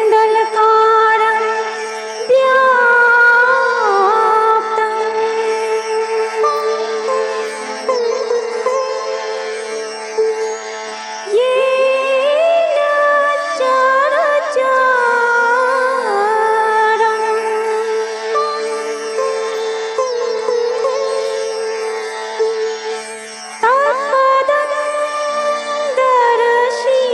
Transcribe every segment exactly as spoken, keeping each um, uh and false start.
अखण्डमण्डलकारं व्याप्तं येन चराचरं तत्पदं दर्शितं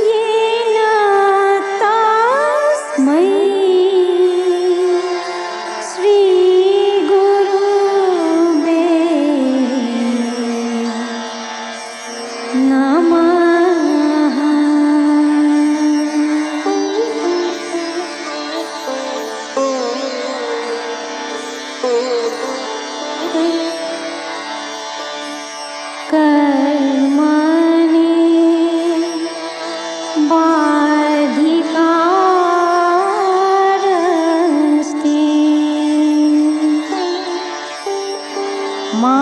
येन तस्मै श्रीगुरुवे नमः। कर्मणि बाधिकारस्ते मा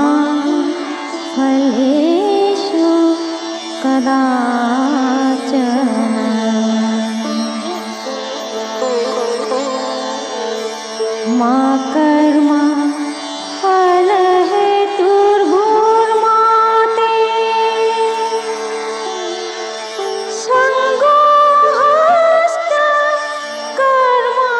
फलेषु कदाचन। मा कर्म फलहेतुर्भूर्मा ते सङ्गोऽहस्तु कर्माणि।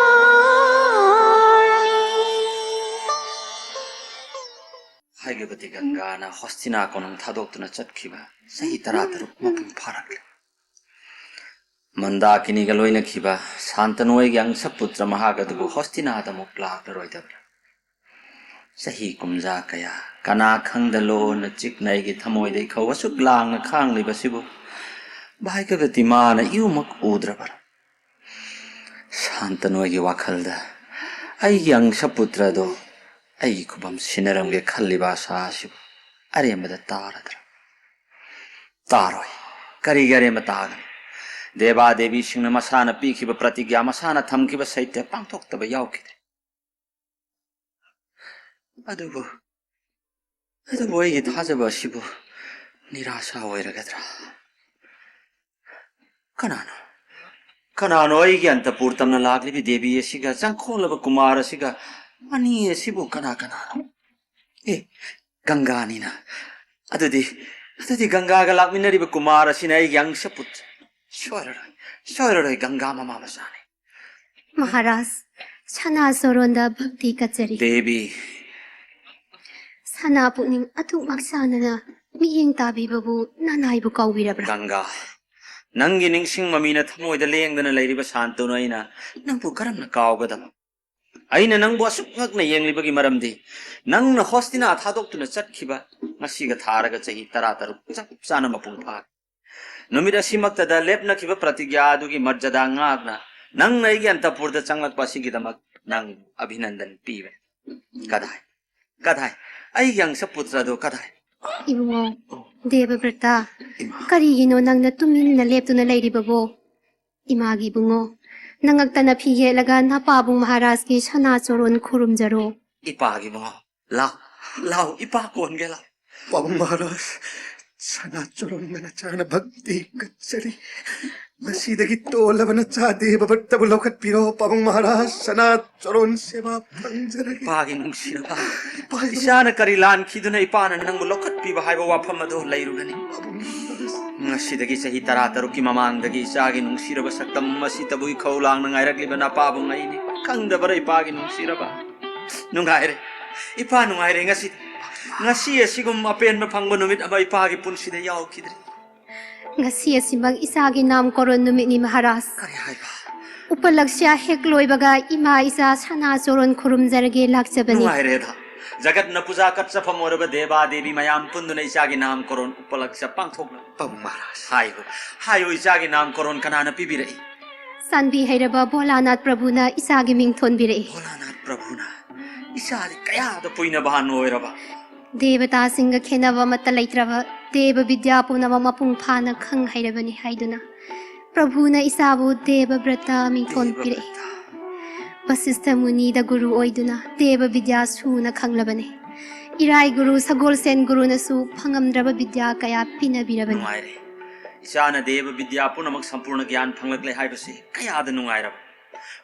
ꯍꯥꯏꯒꯕꯗꯤ ꯒꯪꯒꯥꯅ ꯍꯣꯁꯇꯤꯅꯥ ꯀꯣꯅꯨꯡ ꯊꯥꯗꯣꯛꯇꯨꯅ ꯆꯠꯈꯤꯕ ꯆꯍꯤ ꯇꯔꯥꯇꯔꯨꯛ ꯃꯄꯨꯡ ꯐꯥꯔꯛꯂꯦ꯫ ꯃꯟꯗꯥꯀꯤꯅꯤꯒ ꯂꯣꯏꯅꯈꯤꯕ ꯁꯥꯟꯇꯅꯨ ꯑꯩꯒꯤ ꯑꯪꯁꯄꯨꯇ꯭ꯔ ꯃꯍꯥꯛ ꯑꯗꯨꯕꯨ ꯍꯣꯁꯇꯤꯅꯥꯗ ꯑꯃꯨꯛ ꯂꯥꯛꯂꯔꯣꯏꯗꯕ꯭ꯔꯥ? ꯆꯍꯤ ꯀꯨꯝꯖꯥ ꯀꯌꯥ ꯀꯅꯥ ꯈꯪꯗ ꯂꯣꯟꯅ ꯆꯤꯛꯅ ꯑꯩꯒꯤ ꯊꯃꯣꯏꯗ ꯏꯈꯧ ꯑꯁꯨꯛ ꯂꯥꯡꯅ ꯈꯥꯡꯂꯤꯕꯁꯤꯕꯨ ꯚꯥꯏꯒꯒꯇꯤ ꯃꯥꯅ ꯏꯎꯃꯛ ꯎꯗ꯭ꯔꯕꯔꯥ? ꯁꯥꯟꯇꯅꯨ ꯑꯩꯒꯤ ꯋꯥꯈꯜꯗ ꯑꯩꯒꯤ ꯑꯪꯁꯄꯨꯇ꯭ꯔ ꯑꯗꯣ ꯑꯩꯒꯤ ꯈꯨꯕꯝ ꯁꯤꯟꯅꯔꯝꯒꯦ ꯈꯜꯂꯤꯕ ꯑꯁꯥ ꯑꯁꯤꯕꯨ ꯑꯔꯦꯝꯕꯗ ꯇꯥꯔꯗ꯭ꯔꯥ? ꯇꯥꯔꯣꯏ꯫ ꯀꯔꯤꯒꯤ ꯑꯔꯦꯝꯕ ꯇꯥꯒꯅꯤ? ꯗꯦꯕꯥ ꯗꯦꯕꯤꯁꯤꯡꯅ ꯃꯁꯥꯅ ꯄꯤꯈꯤꯕ ꯄ꯭ꯔꯇꯤꯒ꯭ꯌꯥ, ꯃꯁꯥꯅ ꯊꯝꯈꯤꯕ ꯁꯩꯇ ꯄꯥꯡꯊꯣꯛꯇꯕ ꯌꯥꯎꯈꯤꯗꯦ꯫ ꯑꯗꯨꯕꯨ, ꯑꯗꯨꯕꯨ ꯑꯩꯒꯤ ꯊꯥꯖꯕ ꯑꯁꯤꯕꯨ ꯅꯤꯔꯥꯁꯥ ꯑꯣꯏꯔꯒꯗ꯭ꯔꯥ? ꯀꯅꯥꯅꯣ? ꯀꯅꯥꯅꯣ ꯑꯩꯒꯤ ꯑꯟꯇꯄꯨꯔ ꯇꯝꯅ ꯂꯥꯛꯂꯤꯕꯤ ꯗꯦꯕꯤ ꯑꯁꯤꯒ, ꯆꯪꯈꯣꯜꯂꯕ ꯀꯨꯃꯥꯔ ꯑꯁꯤꯒ, ꯑꯅꯤ ꯑꯁꯤꯕꯨ ꯀꯅꯥ ꯀꯅꯥꯅꯣ? ꯑꯦ, ꯒꯪꯒꯥꯅꯤꯅ꯫ ꯑꯗꯨꯗꯤ, ꯑꯗꯨꯗꯤ ꯒꯪꯒꯥꯒ ꯂꯥꯛꯃꯤꯟꯅꯔꯤꯕ ꯀꯨꯃꯥꯔ ꯑꯁꯤꯅ ꯑꯩꯒꯤ ꯑꯪꯁꯄꯨꯠ꯫ ꯁꯣꯏꯔꯔꯣꯏ, ꯁꯣꯏꯔꯔꯣꯏ, ꯒꯪꯒꯥ ꯃꯃꯥ ꯃꯆꯥꯅꯤ꯫ ꯃꯍꯥꯔꯥꯖ, ꯁꯅꯥ ꯆꯣꯔꯣꯟꯗ ꯚꯛꯇꯤ ꯀꯠꯆꯔꯤ꯫ ꯗꯦꯕꯤ꯫ ꯁꯅꯥ ꯄꯨꯛꯅꯤꯡ ꯑꯗꯨꯃꯛ ꯁꯥꯟꯅꯅ ꯃꯤꯠꯌꯦꯡ ꯇꯥꯕꯤꯕꯕꯨ ꯅꯅꯥꯏꯕꯨ ꯀꯥꯎꯕꯤꯔꯕ꯭ꯔꯥ? ꯒꯪꯒꯥ, ꯅꯪꯒꯤ ꯅꯤꯡꯁꯤꯡ ꯃꯃꯤꯅ ꯊꯃꯣꯏꯗ ꯂꯦꯡꯗꯅ ꯂꯩꯔꯤꯕ ꯁꯥꯟꯇꯅꯨ ꯑꯩꯅ ꯅꯪꯕꯨ ꯀꯔꯝꯅ ꯀꯥꯎꯒꯗꯕ? ꯑꯩꯅ ꯅꯪꯕꯨ ꯑꯁꯨꯛ ꯉꯛꯅ ꯌꯦꯡꯂꯤꯕꯒꯤ ꯃꯔꯝꯗꯤ ꯅꯪꯅ ꯍꯣꯁꯇꯤꯅꯥ ꯊꯥꯗꯣꯛꯇꯨꯅ ꯆꯠꯈꯤꯕ ꯉꯁꯤꯒ ꯊꯥꯔꯒ ꯆꯍꯤ ꯇꯔꯥ ꯇꯔꯨꯛ ꯆꯞ ꯆꯥꯅ ꯃꯄꯨꯡ ꯐꯥꯔꯦ꯫ ꯅꯨꯃꯤꯠ ꯑꯁꯤꯃꯛꯇꯗ ꯂꯦꯞꯅꯈꯤꯕ ꯄ꯭ꯔꯇꯤꯒ꯭ꯌꯥ ꯑꯗꯨꯒꯤ ꯃꯔꯖꯗꯥ ꯉꯥꯛꯅ ꯅꯪꯅ ꯑꯩꯒꯤ ꯑꯟꯇꯄꯨꯔꯗ ꯆꯪꯂꯛꯄ ꯑꯁꯤꯒꯤꯗꯃꯛ ꯅꯪ ꯑꯚꯤꯅꯟꯗꯟ ꯄꯤꯕꯅꯤ꯫ ꯀꯗꯥꯏ? ꯀꯗꯥꯏ? ꯑꯩꯒꯤ ꯑꯪꯁꯄꯨꯇ꯭ꯔ ꯑꯗꯨ ꯀꯗꯥꯏ? ꯏꯕꯨꯡꯉꯣ, ꯗꯦꯕꯕ꯭ꯔꯇ, ꯏꯃꯥ꯫ ꯀꯔꯤꯒꯤꯅꯣ ꯅꯪꯅ ꯇꯨꯃꯤꯟꯅ ꯂꯦꯞꯇꯨꯅ ꯂꯩꯔꯤꯕꯕꯣ? ꯏꯃꯥꯒꯤ ꯏꯕꯨꯡꯉꯣ, ꯅꯉꯛꯇꯅ ꯐꯤ ꯌꯦꯠꯂꯒ ꯅꯄꯥꯕꯨꯡ ꯃꯍꯥꯔꯥꯖꯀꯤ ꯁꯅꯥ ꯆꯣꯔꯣꯟ ꯈꯨꯔꯨꯝꯖꯔꯣ꯫ ꯏꯄꯥꯒꯤ ꯏꯕꯨꯡꯉꯣ, ꯂꯥꯎ, ꯂꯥꯎ, ꯏꯄꯥ ꯀꯣꯟꯒꯦ ꯂꯥꯎ꯫ ꯄꯥꯕꯨꯡ ꯃꯍꯥꯔꯥꯖ, ꯁꯅꯥ ꯆꯣꯔꯣꯟꯗ ꯅꯆꯥꯅ ꯚꯛꯇꯤ ꯀꯠꯆꯔꯤ꯫ ꯉꯁꯤꯗꯒꯤ ꯇꯣꯜꯂꯕ ꯅꯆꯥ ꯗꯦꯕꯕ꯭ꯔꯇꯕꯨ ꯂꯧꯈꯠꯄꯤꯔꯣ꯫ ꯄꯥꯕꯨꯡ ꯃꯍꯥꯔꯥꯖ, ꯁꯅꯥ ꯆꯣꯔꯣꯟ ꯁꯦꯕꯥ ꯐꯪꯖꯔꯒꯦ꯫ ꯏꯄꯥꯒꯤ ꯅꯨꯡꯁꯤꯔꯕ, ꯏꯄꯥꯒꯤ ꯏꯆꯥꯅ ꯀꯔꯤ ꯂꯥꯟꯈꯤꯗꯨꯅ ꯏꯄꯥꯅ ꯅꯪꯕꯨ ꯂꯧꯈꯠꯄꯤꯕ ꯍꯥꯏꯕ ꯋꯥꯐꯝ ꯑꯗꯨ ꯂꯩꯔꯨꯒꯅꯤ? ꯄꯥꯕꯨꯡ ꯃꯍꯥꯔꯥꯖ꯫ ꯉꯁꯤꯗꯒꯤ ꯆꯍꯤ ꯇꯔꯥ ꯇꯔꯨꯛꯀꯤ ꯃꯃꯥꯡꯗꯒꯤ ꯏꯆꯥꯒꯤ ꯅꯨꯡꯁꯤꯔꯕ ꯁꯛꯇꯝ ꯑꯁꯤꯇꯕꯨ ꯏꯈꯧ ꯂꯥꯡꯅ ꯉꯥꯏꯔꯛꯂꯤꯕ ꯅꯄꯥꯕꯨꯡ ꯑꯩꯅꯤ꯫ ꯈꯪꯗꯕ꯭ꯔꯥ ꯏꯄꯥꯒꯤ ꯅꯨꯡꯁꯤꯔꯕ? ꯅꯨꯡꯉꯥꯏꯔꯦ, ꯏꯄꯥ ꯅꯨꯡꯉꯥꯏꯔꯦ ꯉꯁꯤ꯫ ꯉꯁꯤ ꯑꯁꯤꯒꯨꯝ ꯑꯄꯦꯟꯕ ꯐꯪꯕ ꯅꯨꯃꯤꯠ ꯑꯃ ꯏꯄꯥꯒꯤ ꯄꯨꯟꯁꯤꯗ ꯌꯥꯎꯈꯤꯗ꯭ꯔꯤ꯫ ꯉꯁꯤ ꯑꯁꯤꯃꯛ ꯏꯆꯥꯒꯤ ꯅꯥꯝꯀꯣꯔꯣꯟ ꯅꯨꯃꯤꯠꯅꯤ ꯃꯍꯥꯔꯥꯖ꯫ ꯀꯔꯤ ꯍꯥꯏꯕ? ꯎꯄꯂꯛꯁ꯭ꯌꯥ ꯍꯦꯛ ꯂꯣꯏꯕꯒ ꯏꯃꯥ ꯏꯆꯥ ꯁꯅꯥ ꯆꯣꯔꯣꯟ ꯈꯨꯔꯨꯝꯖꯔꯒꯦ ꯂꯥꯛꯆꯕꯅꯤ꯫ ꯅꯨꯡꯉꯥꯏꯔꯦꯗ꯫ ꯖꯒꯠꯅ ꯄꯨꯖꯥ ꯀꯠꯆꯐꯝ ꯑꯣꯏꯔꯕ ꯗꯦꯕꯥ ꯗꯦꯕꯤ ꯃꯌꯥꯝ ꯄꯨꯟꯗꯨꯅ ꯏꯆꯥꯒꯤ ꯅꯥꯝꯀꯣꯔꯣꯟ ꯎꯄꯂꯛꯁ꯭ꯌꯥ ꯄꯥꯡꯊꯣꯛꯂ꯫ ꯄꯥꯕꯨꯡ ꯃꯍꯥꯔꯥꯖ꯫ ꯍꯥꯏꯌꯨ, ꯍꯥꯏꯌꯨ, ꯏꯆꯥꯒꯤ ꯅꯥꯝꯀꯣꯔꯣꯟ ꯀꯅꯥꯅ ꯄꯤꯕꯤꯔꯛꯏ? ꯆꯥꯟꯕꯤ ꯍꯩꯔꯕ ꯚꯣꯂꯥꯅꯥꯊ ꯄ꯭ꯔꯚꯨꯅ ꯏꯆꯥꯒꯤ ꯃꯤꯡ ꯊꯣꯟꯕꯤꯔꯛꯏ꯫ ꯚꯣꯂꯥꯅꯥꯊ ꯄ꯭ꯔꯚꯨꯅ? ꯏꯆꯥꯗꯤ ꯀꯌꯥꯗ ꯄꯨꯏꯅ ꯚꯥꯟ ꯑꯣꯏꯔꯕ? ꯗꯦꯕꯇꯥꯁꯤꯡꯒ ꯈꯦꯠꯅꯕ ꯑꯃꯠꯇ ꯂꯩꯇ꯭ꯔꯕ ꯗꯦꯕ ꯕꯤꯗ꯭ꯌꯥ ꯄꯨꯝꯅꯃꯛ ꯃꯄꯨꯡ ꯐꯥꯅ ꯈꯪ ꯍꯩꯔꯕꯅꯤ ꯍꯥꯏꯗꯨꯅ ꯄ꯭ꯔꯚꯨꯅ ꯏꯆꯥꯕꯨ ꯗꯦꯕ ꯕ꯭ꯔꯇ ꯃꯤꯡꯊꯣꯟ ꯄꯤꯔꯛꯏ꯫ ꯕꯁꯤꯁꯊ ꯃꯨꯅꯤꯗ ꯒꯨꯔꯨ ꯑꯣꯏꯗꯨꯅ ꯗꯦꯕ ꯕꯤꯗ꯭ꯌꯥ ꯁꯨꯅ ꯈꯪꯂꯕꯅꯤ꯫ ꯏꯔꯥꯏ ꯒꯨꯔꯨ, ꯁꯒꯣꯜꯁꯦꯟ ꯒꯨꯔꯨꯅꯁꯨ ꯐꯪꯉꯝꯗ꯭ꯔꯕ ꯕꯤꯗ꯭ꯌꯥ ꯀꯌꯥ ꯄꯤꯅꯕꯤꯔꯕꯅꯤ꯫ ꯅꯨꯡꯉꯥꯏꯔꯦ꯫ ꯏꯆꯥꯅ ꯗꯦꯕ ꯕꯤꯗ꯭ꯌꯥ ꯄꯨꯝꯅꯃꯛ ꯁꯝꯄꯨꯔꯅ ꯒ꯭ꯌꯥꯟ ꯐꯪꯂꯛꯂꯦ ꯍꯥꯏꯕꯁꯤ ꯀꯌꯥꯗ ꯅꯨꯡꯉꯥꯏꯔꯕ꯫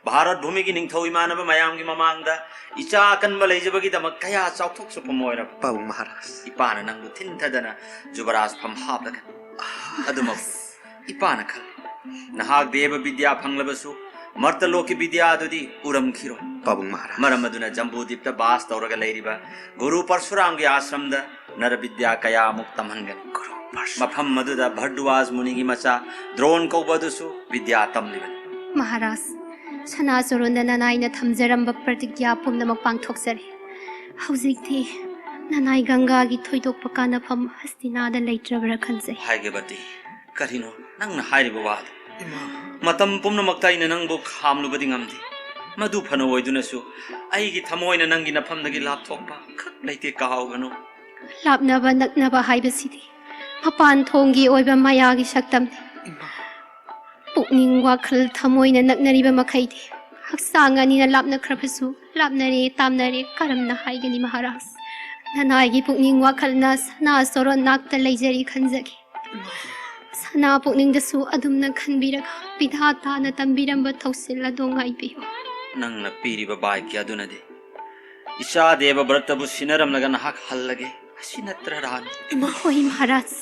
ꯚꯥꯔꯠ ꯚꯨꯃꯤꯒꯤ ꯅꯤꯡꯊꯧ ꯏꯃꯥꯟꯅꯕ ꯃꯌꯥꯝꯒꯤ ꯃꯃꯥꯡꯗ ꯏꯆꯥ ꯑꯀꯟꯕ ꯂꯩꯖꯕꯒꯤꯗꯃꯛ ꯀꯌꯥ ꯆꯥꯎꯊꯣꯛꯆꯐꯝ ꯑꯣꯏꯔꯕ꯫ ꯄꯥꯕꯨꯡ ꯃꯍꯥꯔꯥꯖ꯫ ꯏꯄꯥꯅ ꯅꯪꯕꯨ ꯊꯤꯟꯊꯗꯅ ꯖꯨꯕꯔꯥꯖ ꯐꯝ ꯍꯥꯞꯂꯒꯅꯤ꯫ ꯑꯗꯨꯃꯛ ꯏꯄꯥꯅ ꯈꯜꯂꯤ, ꯅꯍꯥꯛ ꯗꯦꯕ ꯕꯤꯗ꯭ꯌꯥ ꯐꯪꯂꯕꯁꯨ ꯃꯔꯇꯂꯣꯛꯀꯤ ꯕꯤꯗ꯭ꯌꯥ ꯑꯗꯨꯗꯤ ꯎꯔꯝꯈꯤꯔꯣꯏ꯫ ꯄꯥꯕꯨꯡ ꯃꯍꯥꯔꯥꯖ꯫ ꯃꯔꯝ ꯑꯗꯨꯅ ꯖꯝꯕꯨꯗꯤꯞꯇ ꯕꯥꯁ ꯇꯧꯔꯒ ꯂꯩꯔꯤꯕ ꯒꯨꯔꯨ ꯄꯔꯁꯨꯔꯥꯝꯒꯤ ꯑꯥꯁ꯭ꯔꯝꯗ ꯅꯔꯕꯤꯗ꯭ꯌꯥ ꯀꯌꯥ ꯑꯃꯨꯛ ꯇꯝꯍꯟꯒꯅꯤ꯫ ꯃꯐꯝ ꯑꯗꯨꯗ ꯚꯔꯗꯨꯋꯥꯖ ꯃꯨꯅꯤꯒꯤ ꯃꯆꯥ ꯗ꯭ꯔꯣꯟ ꯀꯧꯕ ꯑꯗꯨꯁꯨ ꯕꯤꯗ꯭ꯌꯥ ꯇꯝꯂꯤꯕꯅꯤ꯫ ꯃꯍꯥꯔꯥꯖ, ꯁꯅꯥꯆꯣꯔꯣꯟꯗ ꯅꯅꯥꯏꯅ ꯊꯝꯖꯔꯝꯕ ꯄ꯭ꯔꯇꯤꯒ꯭ꯌꯥ ꯄꯨꯝꯅꯃꯛ ꯄꯥꯡꯊꯣꯛꯆꯔꯦ꯫ ꯍꯧꯖꯤꯛꯇꯤ ꯅꯅꯥꯏ ꯒꯪꯒꯥꯒꯤ ꯊꯣꯏꯗꯣꯛꯄ ꯀꯥꯟꯅꯐꯝ ꯍꯁꯇꯤꯅꯥꯗ ꯂꯩꯇ꯭ꯔꯕ꯭ꯔꯥ ꯈꯟꯖꯩ꯫ ꯍꯥꯏꯒꯕꯗꯤ, ꯀꯔꯤꯅꯣ ꯅꯪꯅ ꯍꯥꯏꯔꯤꯕ ꯋꯥꯗꯨ? ꯏꯃꯥ꯫ ꯃꯇꯝ ꯄꯨꯝꯅꯃꯛꯇ ꯑꯩꯅ ꯅꯪꯕꯨ ꯈꯥꯝꯂꯨꯕꯗꯤ ꯉꯝꯗꯦ꯫ ꯃꯗꯨ ꯐꯅ ꯑꯣꯏꯗꯨꯅꯁꯨ ꯑꯩꯒꯤ ꯊꯃꯣꯏꯅ ꯅꯪꯒꯤ ꯅꯐꯝꯗꯒꯤ ꯂꯥꯞꯊꯣꯛꯄ ꯈꯛ ꯂꯩꯇꯦ, ꯀꯥꯎꯒꯅꯨ꯫ ꯂꯥꯞꯅꯕ ꯅꯛꯅꯕ ꯍꯥꯏꯕꯁꯤꯗꯤ ꯃꯄꯥꯟ ꯊꯣꯡꯒꯤ ꯑꯣꯏꯕ ꯃꯌꯥꯒꯤ ꯁꯛꯇꯝꯅꯤ꯫ ꯏꯃꯥ꯫ ꯄꯨꯛꯅꯤꯡ ꯋꯥꯈꯜ ꯊꯃꯣꯏꯅ ꯅꯛꯅꯔꯤꯕ ꯃꯈꯩꯗꯤ ꯍꯛꯆꯥꯡ ꯑꯅꯤꯅ ꯂꯥꯞꯅꯈ꯭ꯔꯕꯁꯨ ꯂꯥꯞꯅꯔꯦ ꯇꯥꯝꯅꯔꯦ ꯀꯔꯝꯅ ꯍꯥꯏꯒꯅꯤ ꯃꯍꯥꯔꯥꯖ? ꯅꯅꯥꯏꯒꯤ ꯄꯨꯛꯅꯤꯡ ꯋꯥꯈꯜꯅ ꯁꯅꯥ ꯆꯣꯔꯣꯟ ꯅꯥꯛꯇ ꯂꯩꯖꯔꯤ ꯈꯟꯖꯒꯦ꯫ ꯁꯅꯥ ꯄꯨꯛꯅꯤꯡꯗꯁꯨ ꯑꯗꯨꯝꯅ ꯈꯟꯕꯤꯔꯒ ꯕꯤꯙꯥꯇꯥꯅ ꯇꯝꯕꯤꯔꯝꯕ ꯊꯧꯁꯤꯜ ꯑꯗꯣ ꯉꯥꯏꯕꯤꯌꯨ꯫ ꯅꯪꯅ ꯄꯤꯔꯤꯕ ꯕꯥꯏꯛꯀꯤ ꯑꯗꯨꯅꯗꯤ ꯏꯆꯥ ꯗꯦꯕ ꯕ꯭ꯔꯠꯇꯕꯨ ꯁꯤꯟꯅꯔꯝꯂꯒ ꯅꯍꯥꯛ ꯍꯜꯂꯒꯦ꯫ ꯑꯁꯤ ꯅꯠꯇ꯭ꯔ ꯔꯥꯅꯤ? ꯍꯣꯏ ꯃꯍꯥꯔꯥꯖ꯫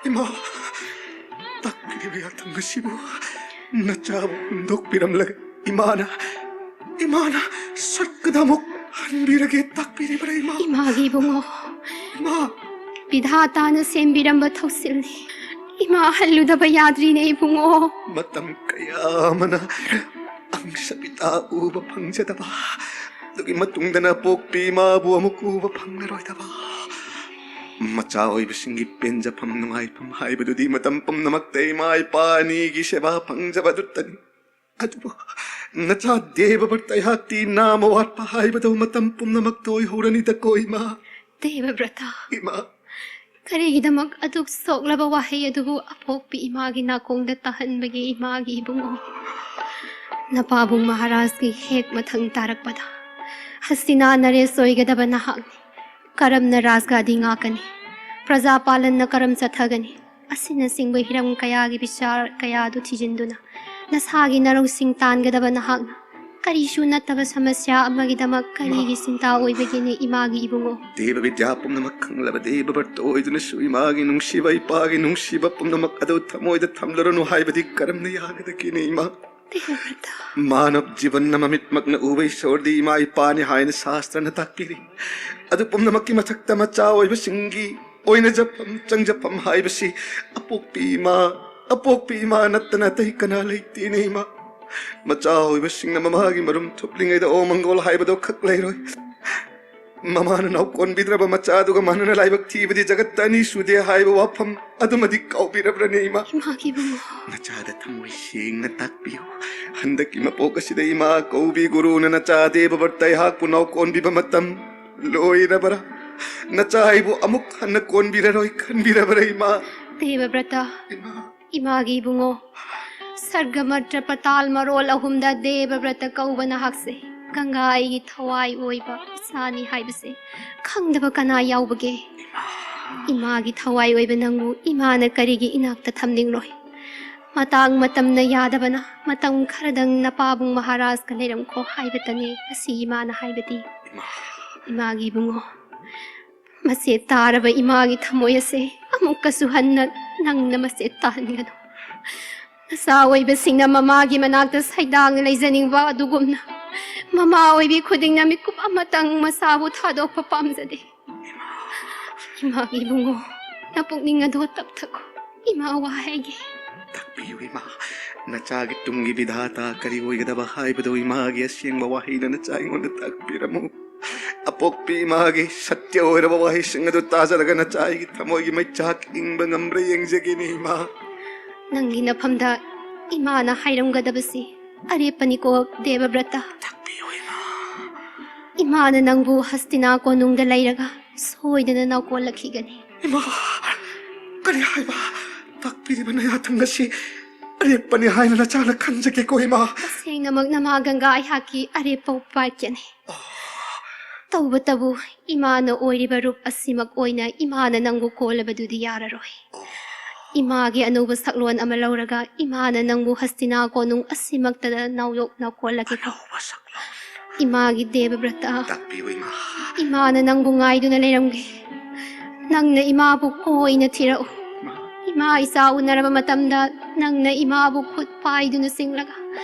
ꯏꯃꯥ, ꯇꯥꯛꯄꯤꯔꯤꯕ ꯌꯥꯊꯪ ꯑꯁꯤꯕꯨ ꯅꯆꯥꯕꯨ ꯍꯨꯟꯗꯣꯛꯄꯤꯔꯝꯂꯒ ꯏꯃꯥꯅ, ꯏꯃꯥꯅ ꯁꯔꯒꯗ ꯑꯃꯨꯛ ꯍꯟꯕꯤꯔꯒꯦ ꯇꯥꯛꯄꯤꯔꯤꯕꯔꯥ ꯏꯃꯥ? ꯏꯃꯥꯒꯤ ꯏꯕꯨꯡꯉꯣ, ꯏꯃꯥ, ꯕꯤꯙꯥꯇꯥꯅ ꯁꯦꯝꯕꯤꯔꯝꯕ ꯊꯧꯁꯤꯜꯅꯤ꯫ ꯏꯃꯥ ꯍꯜꯂꯨꯗꯕ ꯌꯥꯗ꯭ꯔꯤꯅꯦ ꯏꯕꯨꯡꯉꯣ꯫ ꯃꯇꯝ ꯀꯌꯥ ꯑꯃꯅ ꯑꯪꯁ ꯄꯤꯇꯥ ꯎꯕ ꯐꯪꯖꯗꯕ, ꯑꯗꯨꯒꯤ ꯃꯇꯨꯡꯗꯅ ꯄꯣꯛꯄꯤ ꯏꯃꯥꯕꯨ ꯑꯃꯨꯛ ꯎꯕ ꯐꯪꯂꯔꯣꯏꯗꯕ꯫ ꯃꯆꯥ ꯑꯣꯏꯕꯁꯤꯡꯒꯤ ꯄꯦꯟꯖꯐꯝ ꯅꯨꯡꯉꯥꯏꯐꯝ ꯍꯥꯏꯕꯗꯨꯗꯤ ꯃꯇꯝ ꯄꯨꯝꯅꯃꯛꯇ ꯏꯃꯥ ꯏꯄꯥ ꯑꯅꯤꯒꯤ ꯁꯦꯕꯥ ꯐꯪꯖꯕꯗꯨꯇꯅꯤ꯫ ꯑꯗꯨꯕꯨ ꯅꯆꯥ ꯗꯦꯕꯕ꯭ꯔꯠ ꯑꯩꯍꯥꯛꯇꯤ ꯅꯥꯃ ꯋꯥꯠꯄ ꯍꯥꯏꯕꯗꯨ ꯃꯇꯝ ꯄꯨꯝꯅꯃꯛꯇ ꯑꯣꯏꯍꯧꯔꯅꯤꯗꯀꯣ ꯏꯃꯥ꯫ ꯗꯦꯕꯕ꯭ꯔꯇ, ꯏꯃꯥ꯫ ꯀꯔꯤꯒꯤꯗꯃꯛ ꯑꯗꯨꯛ ꯁꯣꯛꯂꯕ ꯋꯥꯍꯩ ꯑꯗꯨꯕꯨ ꯑꯄꯣꯛꯄꯤ ꯏꯃꯥꯒꯤ ꯅꯥꯀꯣꯡꯗ ꯇꯥꯍꯟꯕꯒꯦ, ꯏꯃꯥꯒꯤ ꯏꯕꯨꯡꯉꯣ? ꯅꯄꯥꯕꯨꯡ ꯃꯍꯥꯔꯥꯖꯀꯤ ꯍꯦꯛ ꯃꯊꯪ ꯇꯥꯔꯛꯄꯗ, ꯍꯁꯤꯅꯥ ꯅꯔꯦꯁ ꯑꯣꯏꯒꯗꯕ ꯅꯍꯥꯛꯅꯤ꯫ ꯀꯔꯝꯅ ꯔꯥꯖꯒꯥꯗꯤ ꯉꯥꯛꯀꯅꯤ? ꯄ꯭ꯔꯖꯥ ꯄꯥꯂꯟꯅ ꯀꯔꯝ ꯆꯠꯊꯒꯅꯤ? ꯑꯁꯤꯅꯆꯤꯡꯕ ꯍꯤꯔꯝ ꯀꯌꯥꯒꯤ ꯕꯤꯆꯥꯔ ꯀꯌꯥꯗꯨ ꯊꯤꯖꯤꯟꯗꯨꯅ ꯅꯁꯥꯒꯤ ꯅꯔꯧꯁꯤꯡ ꯇꯥꯟꯒꯗꯕ ꯅꯍꯥꯛꯅ ꯀꯔꯤꯁꯨ ꯅꯠꯇꯕ ꯁꯃꯁ꯭ꯌꯥ ꯑꯃꯒꯤꯗꯃꯛ ꯀꯔꯤꯒꯤ ꯆꯤꯟꯇꯥ ꯑꯣꯏꯕꯒꯦꯅꯦ, ꯏꯃꯥꯒꯤ ꯏꯕꯨꯡꯉꯣ? ꯗꯦꯕ ꯕꯤꯗ꯭ꯌꯥ ꯄꯨꯝꯅꯃꯛ ꯈꯪꯂꯕ ꯗꯦꯕ ꯕ꯭ꯔꯇ ꯑꯣꯏꯗꯨꯅꯁꯨ ꯏꯃꯥꯒꯤ ꯅꯨꯡꯁꯤꯕ ꯏꯄꯥꯒꯤ ꯅꯨꯡꯁꯤꯕ ꯄꯨꯝꯅꯃꯛ ꯑꯗꯨ ꯊꯃꯣꯏꯗ ꯊꯝꯂꯨꯔꯅꯨ ꯍꯥꯏꯕꯗꯤ ꯀꯔꯝꯅ ꯌꯥꯒꯗꯒꯦꯅꯦ, ꯏꯃꯥ? ꯗꯦꯕꯕ꯭ꯔꯇ, ꯃꯥꯅꯕ ꯖꯤꯕꯟꯅ ꯃꯃꯤꯠꯃꯛꯅ ꯎꯕ ꯏꯁꯣꯔꯗꯤ ꯏꯃꯥ ꯏꯄꯥꯅꯤ ꯍꯥꯏꯅ ꯁꯥꯁꯇ꯭ꯔꯅ ꯇꯥꯛꯄꯤꯔꯤ꯫ ꯑꯗꯨ ꯄꯨꯝꯅꯃꯛꯀꯤ ꯃꯊꯛꯇ ꯃꯆꯥ ꯑꯣꯏꯕꯁꯤꯡꯒꯤ ꯑꯣꯏꯅꯖꯐꯝ ꯆꯪꯖꯐꯝ ꯍꯥꯏꯕꯁꯤ ꯑꯄꯣꯛꯄꯤ ꯏꯃꯥ, ꯑꯄꯣꯛꯄꯤ ꯏꯃꯥ ꯅꯠꯇꯅ ꯑꯇꯩ ꯀꯅꯥ ꯂꯩꯇꯦꯅꯦ, ꯏꯃꯥ? ꯃꯆꯥ ꯑꯣꯏꯕꯁꯤꯡꯅ ꯃꯃꯥꯒꯤ ꯃꯔꯨꯝ ꯊꯨꯞꯂꯤꯉꯩꯗ "ꯑꯣ ꯃꯪꯒꯣꯜ" ꯍꯥꯏꯕꯗꯣ ꯈꯛ ꯂꯩꯔꯣꯏ꯫ ꯃꯃꯥꯅ ꯅꯥꯎꯀꯣꯟꯕꯤꯗ꯭ꯔꯕ ꯃꯆꯥꯗꯨꯒ ꯃꯥꯟꯅꯅ ꯂꯥꯏꯕꯛ ꯊꯤꯕꯗꯤ ꯖꯒꯠꯇ ꯑꯅꯤ ꯁꯨꯗꯦ ꯍꯥꯏꯕ ꯋꯥꯐꯝ ꯑꯗꯨꯃꯗꯤ ꯀꯥꯎꯕꯤꯔꯕ꯭ꯔꯅꯦ, ꯏꯃꯥ? ꯏꯃꯥꯒꯤ ꯏꯕꯨꯡꯉꯣ, ꯅꯆꯥꯗ ꯊꯃꯣꯏ ꯁꯦꯡꯅ ꯇꯥꯛꯄꯤꯌꯨ꯫ ꯍꯟꯗꯛꯀꯤ ꯃꯄꯣꯛ ꯑꯁꯤꯗ ꯏꯃꯥ ꯀꯧꯕꯤ ꯒꯨꯔꯨꯅ ꯅꯆꯥ ꯗꯦꯕ ꯕ꯭ꯔꯇ ꯑꯩꯍꯥꯛꯄꯨ ꯅꯥꯎꯀꯣꯟꯕꯤꯕ ꯃꯇꯝ ꯂꯣꯏꯔꯕ꯭ꯔꯥ? ꯅꯆꯥ ꯑꯩꯕꯨ ꯑꯃꯨꯛ ꯍꯟꯅ ꯀꯣꯟꯕꯤꯔꯔꯣꯏ ꯈꯟꯕꯤꯔꯕ꯭ꯔꯥ, ꯏꯃꯥ? ꯗꯦꯕꯕ꯭ꯔꯇ, ꯏꯃꯥ꯫ ꯏꯃꯥꯒꯤ ꯏꯕꯨꯡꯉꯣ, ꯁꯔꯒ ꯃꯔꯇ꯭ꯔ ꯄꯇꯥꯜ ꯃꯔꯣꯜ ꯑꯍꯨꯝꯗ ꯗꯦꯕꯕ꯭ꯔꯇ ꯀꯧꯕ ꯅꯍꯥꯛꯁꯦ ꯒꯪꯒꯥ ꯑꯩꯒꯤ ꯊꯋꯥꯏ ꯑꯣꯏꯕ ꯏꯆꯥꯅꯤ ꯍꯥꯏꯕꯁꯦ ꯈꯪꯗꯕ ꯀꯅꯥ ꯌꯥꯎꯕꯒꯦ? ꯏꯃꯥꯒꯤ ꯊꯋꯥꯏ ꯑꯣꯏꯕ ꯅꯪꯕꯨ ꯏꯃꯥꯅ ꯀꯔꯤꯒꯤ ꯏꯅꯥꯛꯇ ꯊꯝꯅꯤꯡꯂꯣꯏ? ꯃꯇꯥꯡ ꯃꯇꯝꯅ ꯌꯥꯗꯕꯅ ꯃꯇꯝ ꯈꯔꯗꯪ ꯅꯄꯥꯕꯨꯡ ꯃꯍꯥꯔꯥꯖꯀ ꯂꯩꯔꯝꯈꯣ ꯍꯥꯏꯕꯇꯅꯦ ꯉꯁꯤ ꯏꯃꯥꯅ ꯍꯥꯏꯕꯗꯤ꯫ ꯏꯃꯥ꯫ ꯏꯃꯥꯒꯤ ꯏꯕꯨꯡꯉꯣ, ꯃꯆꯦꯠ ꯇꯥꯔꯕ ꯏꯃꯥꯒꯤ ꯊꯃꯣꯏ ꯑꯁꯦ ꯑꯃꯨꯛꯀꯁꯨ ꯍꯟꯅ ꯅꯪꯅ ꯃꯆꯦꯠ ꯇꯥꯍꯟꯒꯅꯨ꯫ ꯃꯆꯥ ꯑꯣꯏꯕꯁꯤꯡꯅ ꯃꯃꯥꯒꯤ ꯃꯅꯥꯛꯇ ꯁꯩꯗꯥꯡꯅ ꯂꯩꯖꯅꯤꯡꯕ ꯑꯗꯨꯒꯨꯝꯅ, ꯃꯃꯥ ꯑꯣꯏꯕꯤ ꯈꯨꯗꯤꯡꯅ ꯃꯤꯀꯨꯞ ꯑꯃꯇꯪ ꯃꯆꯥꯕꯨ ꯊꯥꯗꯣꯛꯄ ꯄꯥꯝꯖꯗꯦ꯫ ꯏꯃꯥꯒꯤ ꯏꯕꯨꯡꯉꯣ, ꯅꯄꯨꯛꯅꯤꯡ ꯑꯗꯣ ꯇꯞꯊꯈꯣ꯫ ꯏꯃꯥ ꯋꯥ ꯍꯥꯏꯒꯦ꯫ ꯇꯥꯛꯄꯤꯌꯨ, ꯏꯃꯥ꯫ ꯅꯆꯥꯒꯤ ꯇꯨꯡꯒꯤ ꯕꯤꯙꯥꯇꯥ ꯀꯔꯤ ꯑꯣꯏꯒꯗꯕ ꯍꯥꯏꯕꯗꯨ ꯏꯃꯥꯒꯤ ꯑꯁꯦꯡꯕ ꯋꯥꯍꯩꯅ ꯅꯆꯥ ꯑꯩꯉꯣꯟꯗ ꯇꯥꯛꯄꯤꯔꯝꯃꯨ꯫ ꯑꯄꯣꯛꯄꯤ ꯏꯃꯥꯒꯤ ꯁꯠꯌ ꯑꯣꯏꯔꯕ ꯋꯥꯍꯩꯁꯤꯡ ꯑꯗꯨ ꯇꯥꯖꯔꯒ ꯅꯆꯥ ꯑꯩꯒꯤ ꯊꯃꯣꯏꯒꯤ ꯃꯩꯆꯥꯛ ꯏꯪꯕ ꯉꯝꯕ꯭ꯔꯥ ꯌꯦꯡꯖꯒꯦꯅꯦ, ꯏꯃꯥ꯫ ꯅꯪꯒꯤ ꯅꯐꯝꯗ ꯏꯃꯥꯅ ꯍꯥꯏꯔꯝꯒꯗꯕꯁꯤ ꯑꯔꯦꯞꯄꯅꯤꯀꯣ, ꯗꯦꯕꯕ꯭ꯔꯇ꯫ ꯇꯥꯛꯄꯤꯌꯨ, ꯏꯃꯥ꯫ ꯏꯃꯥꯅ ꯅꯪꯕꯨ ꯍꯁꯇꯤꯅꯥ ꯀꯣꯅꯨꯡꯗ ꯂꯩꯔꯒ ꯁꯣꯏꯗꯅ ꯅꯥꯎꯀꯣꯜꯂꯛꯈꯤꯒꯅꯤ꯫ ꯏꯃꯥ, ꯀꯔꯤ ꯍꯥꯏꯕ? ꯇꯥꯛꯄꯤꯔꯤꯕ ꯅꯌꯥꯊꯪ ꯑꯁꯤ ꯑꯔꯦꯞꯄꯅꯤ ꯍꯥꯏꯅ ꯅꯆꯥꯅ ꯈꯟꯖꯒꯦꯀꯣ, ꯏꯃꯥ꯫ ꯇꯁꯦꯡꯅꯃꯛ ꯅꯃꯥ ꯒꯪꯒꯥ ꯑꯩꯍꯥꯛꯀꯤ ꯑꯔꯦꯞꯄ ꯎꯄꯥꯏ ꯀꯦꯅꯩ꯫ ꯑꯣ꯫ ꯇꯧꯕꯇꯕꯨ, ꯏꯃꯥꯅ ꯑꯣꯏꯔꯤꯕ ꯔꯨꯞ ꯑꯁꯤꯃꯛ ꯑꯣꯏꯅ ꯏꯃꯥꯅ ꯅꯪꯕꯨ ꯀꯣꯜꯂꯕꯗꯨꯗꯤ ꯌꯥꯔꯔꯣꯏ꯫ ꯑꯣ꯫ ꯏꯃꯥꯒꯤ ꯑꯅꯧꯕ ꯁꯛꯂꯣꯟ ꯑꯃ ꯂꯧꯔꯒ ꯏꯃꯥꯅ ꯅꯪꯕꯨ ꯍꯁꯇꯤꯅꯥ ꯀꯣꯅꯨꯡ ꯑꯁꯤꯃꯛꯇꯗ ꯅꯥꯎꯌꯣꯛꯅ ꯀꯣꯜꯂꯒꯦꯀꯣ꯫ ꯑꯅꯧꯕ ꯁꯛꯂꯣꯟ? ꯏꯃꯥꯒꯤ ꯗꯦꯕꯕ꯭ꯔꯇ꯫ ꯇꯥꯛꯄꯤꯌꯨ, ꯏꯃꯥ꯫ ꯏꯃꯥꯅ ꯅꯪꯕꯨ ꯉꯥꯏꯗꯨꯅ ꯂꯩꯔꯝꯒꯦ꯫ ꯅꯪꯅ ꯏꯃꯥꯕꯨ ꯀꯣꯏꯅ ꯊꯤꯔꯛꯎ꯫ ꯏꯃꯥ꯫ ꯏꯃꯥ ꯏꯆꯥ ꯎꯅꯔꯕ ꯃꯇꯝꯗ ꯅꯪꯅ ꯏꯃꯥꯕꯨ ꯈꯨꯠ ꯄꯥꯏꯗꯨꯅ ꯆꯤꯡꯂꯒ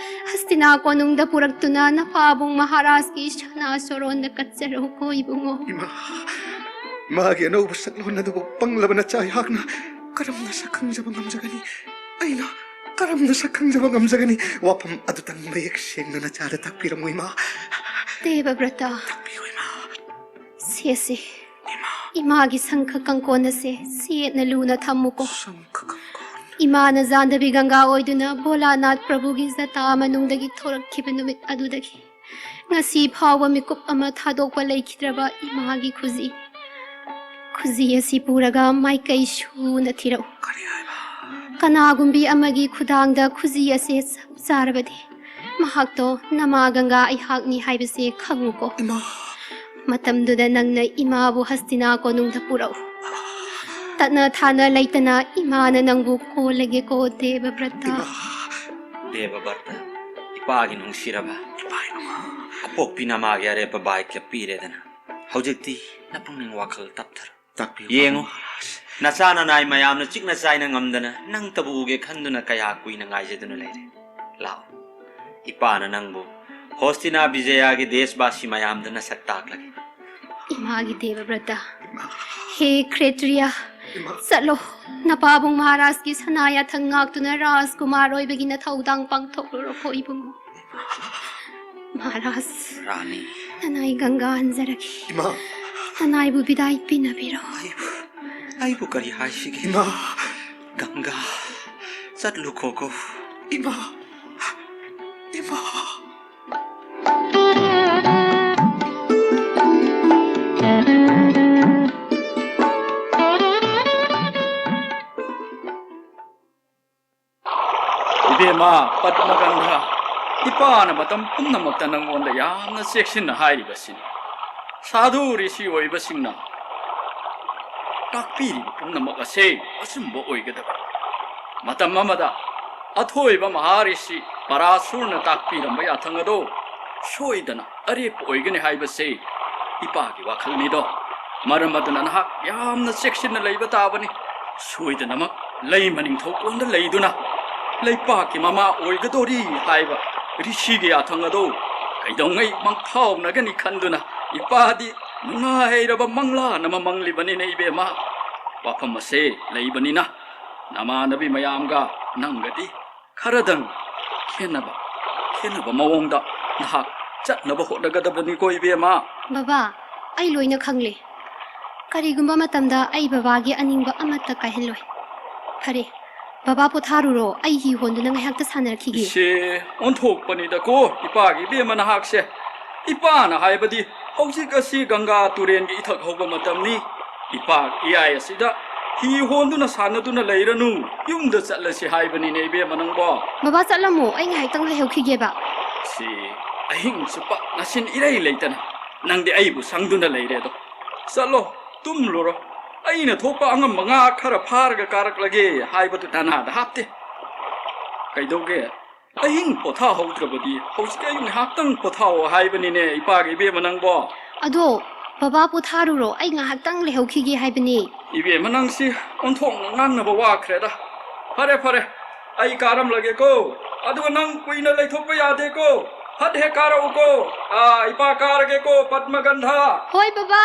ꯍꯁꯇꯤꯅꯥ ꯀꯣꯅꯨꯡꯗ ꯄꯨꯔꯛꯇꯨꯅ ꯅꯄꯥꯕꯨꯡ ꯃꯍꯥꯔꯥꯖꯀꯤ ꯁꯅꯥ ꯁꯣꯔꯣꯟꯗ ꯀꯠꯆꯔꯛꯎꯀꯣ, ꯏꯕꯨꯡꯉꯣ꯫ ꯏꯃꯥ, ꯃꯥꯒꯤ ꯑꯅꯧꯕ ꯁꯛꯂꯣꯟ ꯑꯗꯨꯕꯨ ꯄꯪꯂꯕ ꯅꯆꯥ ꯑꯩꯍꯥꯛꯅ ꯀꯔꯝꯅ ꯁꯛ ꯈꯪꯖꯕ ꯉꯝꯖꯒꯅꯤ? ꯑꯩꯅ ꯀꯔꯝꯅ ꯁꯛ ꯈꯪꯖꯕ ꯉꯝꯖꯒꯅꯤ? ꯋꯥꯐꯝ ꯑꯗꯨꯇꯪ ꯃꯌꯦꯛ ꯁꯦꯡꯅ ꯅꯆꯥꯗ ꯇꯥꯛꯄꯤꯔꯝꯃꯨ, ꯏꯃꯥ꯫ ꯗꯦꯕꯕ꯭ꯔꯇ, ꯇꯥꯛꯄꯤꯌꯨ, ꯏꯃꯥ꯫ ꯁꯦꯁꯦ꯫ ꯏꯃꯥ꯫ ꯏꯃꯥꯒꯤ ꯁꯪꯈ ꯀꯪꯀꯣꯟ ꯑꯁꯦ ꯆꯦꯠꯅ ꯂꯨꯅ ꯊꯝꯃꯨꯀꯣ꯫ ꯁꯪꯈ ꯀꯪꯀꯣꯟ꯫ ꯏꯃꯥꯅ ꯖꯥꯟꯗꯕꯤ ꯒꯪꯒꯥ ꯑꯣꯏꯗꯨꯅ ꯚꯣꯂꯥꯅꯥꯊ ꯄ꯭ꯔꯚꯨꯒꯤ ꯖꯇꯥ ꯃꯅꯨꯡꯗꯒꯤ ꯊꯣꯔꯛꯈꯤꯕ ꯅꯨꯃꯤꯠ ꯑꯗꯨꯗꯒꯤ ꯉꯁꯤ ꯐꯥꯎꯕ ꯃꯤꯀꯨꯞ ꯑꯃ ꯊꯥꯗꯣꯛꯄ ꯂꯩꯈꯤꯗ꯭ꯔꯕ ꯏꯃꯥꯒꯤ ꯈꯨꯖꯤ꯫ ꯈꯨꯖꯤ ꯑꯁꯤ ꯄꯨꯔꯒ ꯃꯥꯏꯀꯩ ꯁꯨꯅ ꯊꯤꯔꯛꯎ꯫ ꯀꯔꯤ ꯍꯥꯏꯕ? ꯀꯅꯥꯒꯨꯝꯕꯤ ꯑꯃꯒꯤ ꯈꯨꯗꯥꯡꯗ ꯈꯨꯖꯤ ꯑꯁꯦ ꯆꯞ ꯆꯥꯔꯕꯗꯤ ꯃꯍꯥꯛꯇꯣ ꯅꯃꯥ ꯒꯪꯒꯥ ꯑꯩꯍꯥꯛꯅꯤ ꯍꯥꯏꯕꯁꯦ ꯈꯪꯉꯨꯀꯣ꯫ ꯏꯃꯥ! ꯃꯇꯝꯗꯨꯗ ꯅꯪꯅ ꯏꯃꯥꯕꯨ ꯍꯁꯇꯤꯅꯥ ꯀꯣꯅꯨꯡꯗ ꯄꯨꯔꯛꯎ꯫ ꯇꯠꯅ ꯊꯥꯅ ꯂꯩꯇꯅ ꯏꯃꯥꯅ ꯅꯪꯕꯨ ꯀꯣꯜꯂꯒꯦꯀꯣ, ꯗꯦꯕꯕ꯭ꯔꯇ꯫ ꯏꯃꯥ! ꯗꯦꯕꯕ꯭ꯔꯇ, ꯏꯄꯥꯒꯤ ꯅꯨꯡꯁꯤꯔꯕ꯫ ꯏꯄꯥ ꯏꯃꯥ! ꯑꯄꯣꯛꯄꯤ ꯅꯃꯥꯒꯤ ꯑꯔꯦꯞꯄ ꯕꯥꯏꯛ ꯄꯤꯔꯦꯗꯅ꯫ ꯍꯧꯖꯤꯛꯇꯤ ꯅꯄꯨꯛꯅꯤꯡ ꯋꯥꯈꯜ ꯇꯞꯊꯔꯣ꯫ ꯇꯥꯛꯄꯤꯌꯨ, ꯌꯦꯡꯉꯨ, ꯃꯍꯥꯔꯥꯖ꯫ ꯅꯆꯥ ꯅꯅꯥꯏ ꯃꯌꯥꯝꯅ ꯆꯤꯛꯅ ꯆꯥꯏꯅ ꯉꯝꯗꯅ ꯅꯪꯇꯕꯨ ꯎꯒꯦ ꯈꯟꯗꯨꯅ ꯀꯌꯥ ꯀꯨꯏꯅ ꯉꯥꯏꯖꯗꯨꯅ ꯂꯩꯔꯦ꯫ ꯂꯥꯛꯑꯣ, ꯏꯄꯥꯅ ꯅꯪꯕꯨ ꯍꯣꯁꯇꯤꯅꯥ ꯕꯤꯖꯌꯥꯒꯤ ꯗꯦꯁꯕꯥꯁꯤ ꯃꯌꯥꯝꯗ ꯅꯁꯛ ꯇꯥꯛꯂꯒꯦ꯫ ꯏꯃꯥꯒꯤ ꯗꯦꯕꯕ꯭ꯔꯇ, ꯏꯃꯥ꯫ ꯍꯦ ꯈ꯭ꯔꯦꯇ꯭ꯔꯤꯌꯥ, ꯏꯃꯥ꯫ ꯆꯠꯂꯣ, ꯅꯄꯥꯕꯨꯡ ꯃꯍꯥꯔꯥꯖꯀꯤ ꯁꯅꯥ ꯌꯥꯊꯪ ꯉꯥꯛꯇꯨꯅ ꯔꯥꯖꯀꯨꯃꯥꯔ ꯑꯣꯏꯕꯒꯤ ꯅꯊꯧꯗꯥꯡ ꯄꯥꯡꯊꯣꯛꯂꯨꯔꯣꯀꯣ, ꯏꯕꯨꯡꯉꯣ꯫ ꯃꯍꯥꯔꯥꯖ꯫ ꯔꯥꯅꯤ꯫ ꯅꯅꯥꯏ ꯒꯪꯒꯥ ꯍꯟꯖꯔꯒꯦ꯫ ꯏꯃꯥ꯫ ꯅꯅꯥꯏꯕꯨ ꯕꯤꯗꯥꯏ ꯄꯤꯅꯕꯤꯔꯣ꯫ ꯑꯩꯕꯨ, ꯑꯩꯕꯨ ꯀꯔꯤ ꯍꯥꯏꯁꯤꯒꯦ? ꯏꯃꯥ꯫ ꯒꯪꯒꯥ, ꯆꯠꯂꯨꯈꯣꯀꯣ꯫ ꯏꯃꯥ꯫ ꯏꯃꯥ꯫ ꯏꯃꯥ ꯄꯗꯃꯒꯟꯙ, ꯏꯄꯥꯅ ꯃꯇꯝ ꯄꯨꯝꯅꯃꯛꯇ ꯅꯪꯉꯣꯟꯗ ꯌꯥꯝꯅ ꯆꯦꯛꯁꯤꯟꯅ ꯍꯥꯏꯔꯤꯕꯁꯤꯅꯤ꯫ ꯁꯥꯙꯨ ꯔꯤꯁꯤ ꯑꯣꯏꯕꯁꯤꯡꯅ ꯇꯥꯛꯄꯤꯔꯤꯕ ꯄꯨꯝꯅꯃꯛ ꯑꯁꯦ ꯑꯆꯨꯝꯕ ꯑꯣꯏꯒꯗꯕꯅꯤ꯫ ꯃꯇꯝ ꯑꯃꯗ ꯑꯊꯣꯏꯕ ꯃꯍꯥꯔꯤꯁꯤ ꯄꯔꯥꯁꯨꯔꯅ ꯇꯥꯛꯄꯤꯔꯝꯕ ꯌꯥꯊꯪ ꯑꯗꯣ ꯁꯣꯏꯗꯅ ꯑꯔꯦꯞꯄ ꯑꯣꯏꯒꯅꯤ ꯍꯥꯏꯕꯁꯦ ꯏꯄꯥꯒꯤ ꯋꯥꯈꯜꯅꯤꯗꯣ꯫ ꯃꯔꯝ ꯑꯗꯨꯅ ꯅꯍꯥꯛ ꯌꯥꯝꯅ ꯆꯦꯛꯁꯤꯟꯅ ꯂꯩꯕ ꯇꯥꯕꯅꯤ꯫ ꯁꯣꯏꯗꯅꯃꯛ ꯂꯩꯃ ꯅꯤꯡꯊꯧꯀꯣꯟꯗ ꯂꯩꯗꯨꯅ ꯂꯩꯄꯥꯛꯀꯤ ꯃꯃꯥ ꯑꯣꯏꯒꯗꯣꯔꯤ ꯍꯥꯏꯕ ꯔꯤꯁꯤꯒꯤ ꯌꯥꯊꯪ ꯑꯗꯣ ꯀꯩꯗꯧꯉꯩ ꯃꯪꯐꯥꯎꯅꯒꯅꯤ ꯈꯟꯗꯨꯅ ꯏꯄꯥꯗꯤ ꯅꯨꯡꯉꯥꯏꯔꯕ ꯃꯪꯂꯥꯟ ꯑꯃ ꯃꯪꯂꯤꯕꯅꯤꯅꯦ ꯏꯕꯦꯝꯃ꯫ ꯋꯥꯐꯝ ꯑꯁꯦ ꯂꯩꯕꯅꯤꯅ ꯅꯃꯥꯟꯅꯕꯤ ꯃꯌꯥꯝꯒ ꯅꯪꯒꯗꯤ ꯈꯔꯗꯪ ꯈꯦꯠꯅꯕ, ꯈꯦꯠꯅꯕ ꯃꯑꯣꯡꯗ ꯅꯍꯥꯛ ꯆꯠꯅꯕ ꯍꯣꯠꯅꯒꯗꯕꯅꯤꯀꯣ ꯏꯕꯦꯝꯃ꯫ ꯕꯕꯥ, ꯑꯩ ꯂꯣꯏꯅ ꯈꯪꯂꯦ꯫ ꯀꯔꯤꯒꯨꯝꯕ ꯃꯇꯝꯗ ꯑꯩ ꯕꯕꯥꯒꯤ ꯑꯅꯤꯡꯕ ꯑꯃꯠꯇ ꯀꯥꯏꯍꯜꯂꯣꯏ꯫ ꯐꯔꯦ, ꯕꯕꯥ ꯄꯣꯊꯥꯔꯨꯔꯣ, ꯑꯩ ꯍꯤ ꯍꯣꯟꯗꯨꯅ ꯉꯥꯏꯍꯥꯛꯇ ꯁꯥꯟꯅꯔꯛꯈꯤꯒꯦ꯫ ꯏꯆꯦ, ꯑꯣꯟꯊꯣꯛꯄꯅꯤꯗꯀꯣ ꯏꯄꯥꯒꯤ ꯏꯕꯦꯝꯃ ꯅꯍꯥꯛꯁꯦ꯫ ꯏꯄꯥꯅ ꯍꯥꯏꯕꯗꯤ ꯍꯧꯖꯤꯛ ꯑꯁꯤ ꯒꯪꯒꯥ ꯇꯨꯔꯦꯟꯒꯤ ꯏꯊꯛ ꯍꯧꯕ ꯃꯇꯝꯅꯤ꯫ ꯏꯄꯥ ꯏꯌꯥꯏ ꯑꯁꯤꯗ ꯍꯤ ꯍꯣꯟꯗꯨꯅ ꯁꯥꯟꯅꯗꯨꯅ ꯂꯩꯔꯅꯨ, ꯌꯨꯝꯗ ꯆꯠꯂꯁꯤ ꯍꯥꯏꯕꯅꯤꯅꯦ ꯏꯕꯦꯝꯃ ꯅꯪꯕꯣ꯫ ꯕꯕꯥ ꯆꯠꯂꯝꯃꯣ, ꯑꯩ ꯉꯥꯏꯍꯥꯛꯇꯪ ꯂꯩꯍꯧꯈꯤꯒꯦꯕ꯫ ꯁꯤ ꯑꯍꯤꯡ ꯆꯨꯞꯄ ꯅꯆꯤꯟ ꯏꯔꯩ ꯂꯩꯇꯅ ꯅꯪꯗꯤ ꯑꯩꯕꯨ ꯁꯪꯗꯨꯅ ꯂꯩꯔꯦ ꯑꯗꯣ꯫ ꯆꯠꯂꯣ, ꯇꯨꯝꯂꯨꯔꯣ꯫ ꯑꯩꯅ ꯊꯣꯛꯄ ꯑꯉꯝꯕ ꯉꯥ ꯈꯔ ꯐꯥꯔꯒ ꯀꯥꯔꯛꯂꯒꯦ ꯍꯥꯏꯕꯗꯨ ꯅꯅꯥꯗ ꯍꯥꯞꯇꯦ꯫ ꯀꯩꯗꯧꯒꯦ? ꯑꯍꯤꯡ ꯄꯣꯊꯥꯍꯧꯗ꯭ꯔꯕꯗꯤ ꯍꯧꯖꯤꯛ ꯑꯩ ꯉꯥꯏꯍꯥꯛꯇꯪ ꯄꯣꯊꯥꯑꯣ ꯍꯥꯏꯕꯅꯤꯅꯦ ꯏꯄꯥꯒꯤ ꯏꯕꯦꯝꯃ ꯅꯪꯕꯣ꯫ ꯑꯗꯣ ꯕꯕꯥ ꯄꯣꯊꯥꯔꯨꯔꯣ, ꯑꯩ ꯉꯥꯏꯍꯥꯛꯇꯪ ꯂꯩꯍꯧꯈꯤꯒꯦ ꯍꯥꯏꯕꯅꯦ꯫ ꯏꯕꯦꯝꯃ ꯅꯪꯁꯤ ꯑꯣꯟꯊꯣꯛꯅ ꯉꯥꯡꯅꯕ ꯋꯥꯈ꯭ꯔꯦꯗ꯫ ꯐꯔꯦ ꯐꯔꯦ, ꯑꯩ ꯀꯥꯔꯝꯂꯒꯦꯀꯣ꯫ ꯑꯗꯨꯒ ꯅꯪ ꯀꯨꯏꯅ ꯂꯩꯊꯣꯛꯄ ꯌꯥꯗꯦꯀꯣ꯫ ꯐꯠ ꯍꯦꯛ ꯀꯥꯔꯛꯎꯀꯣ꯫ ꯑꯥ, ꯏꯄꯥ ꯀꯥꯔꯒꯦꯀꯣ ꯄꯗꯃꯒꯟꯙ꯫ ꯍꯣꯏ ꯕꯕꯥ꯫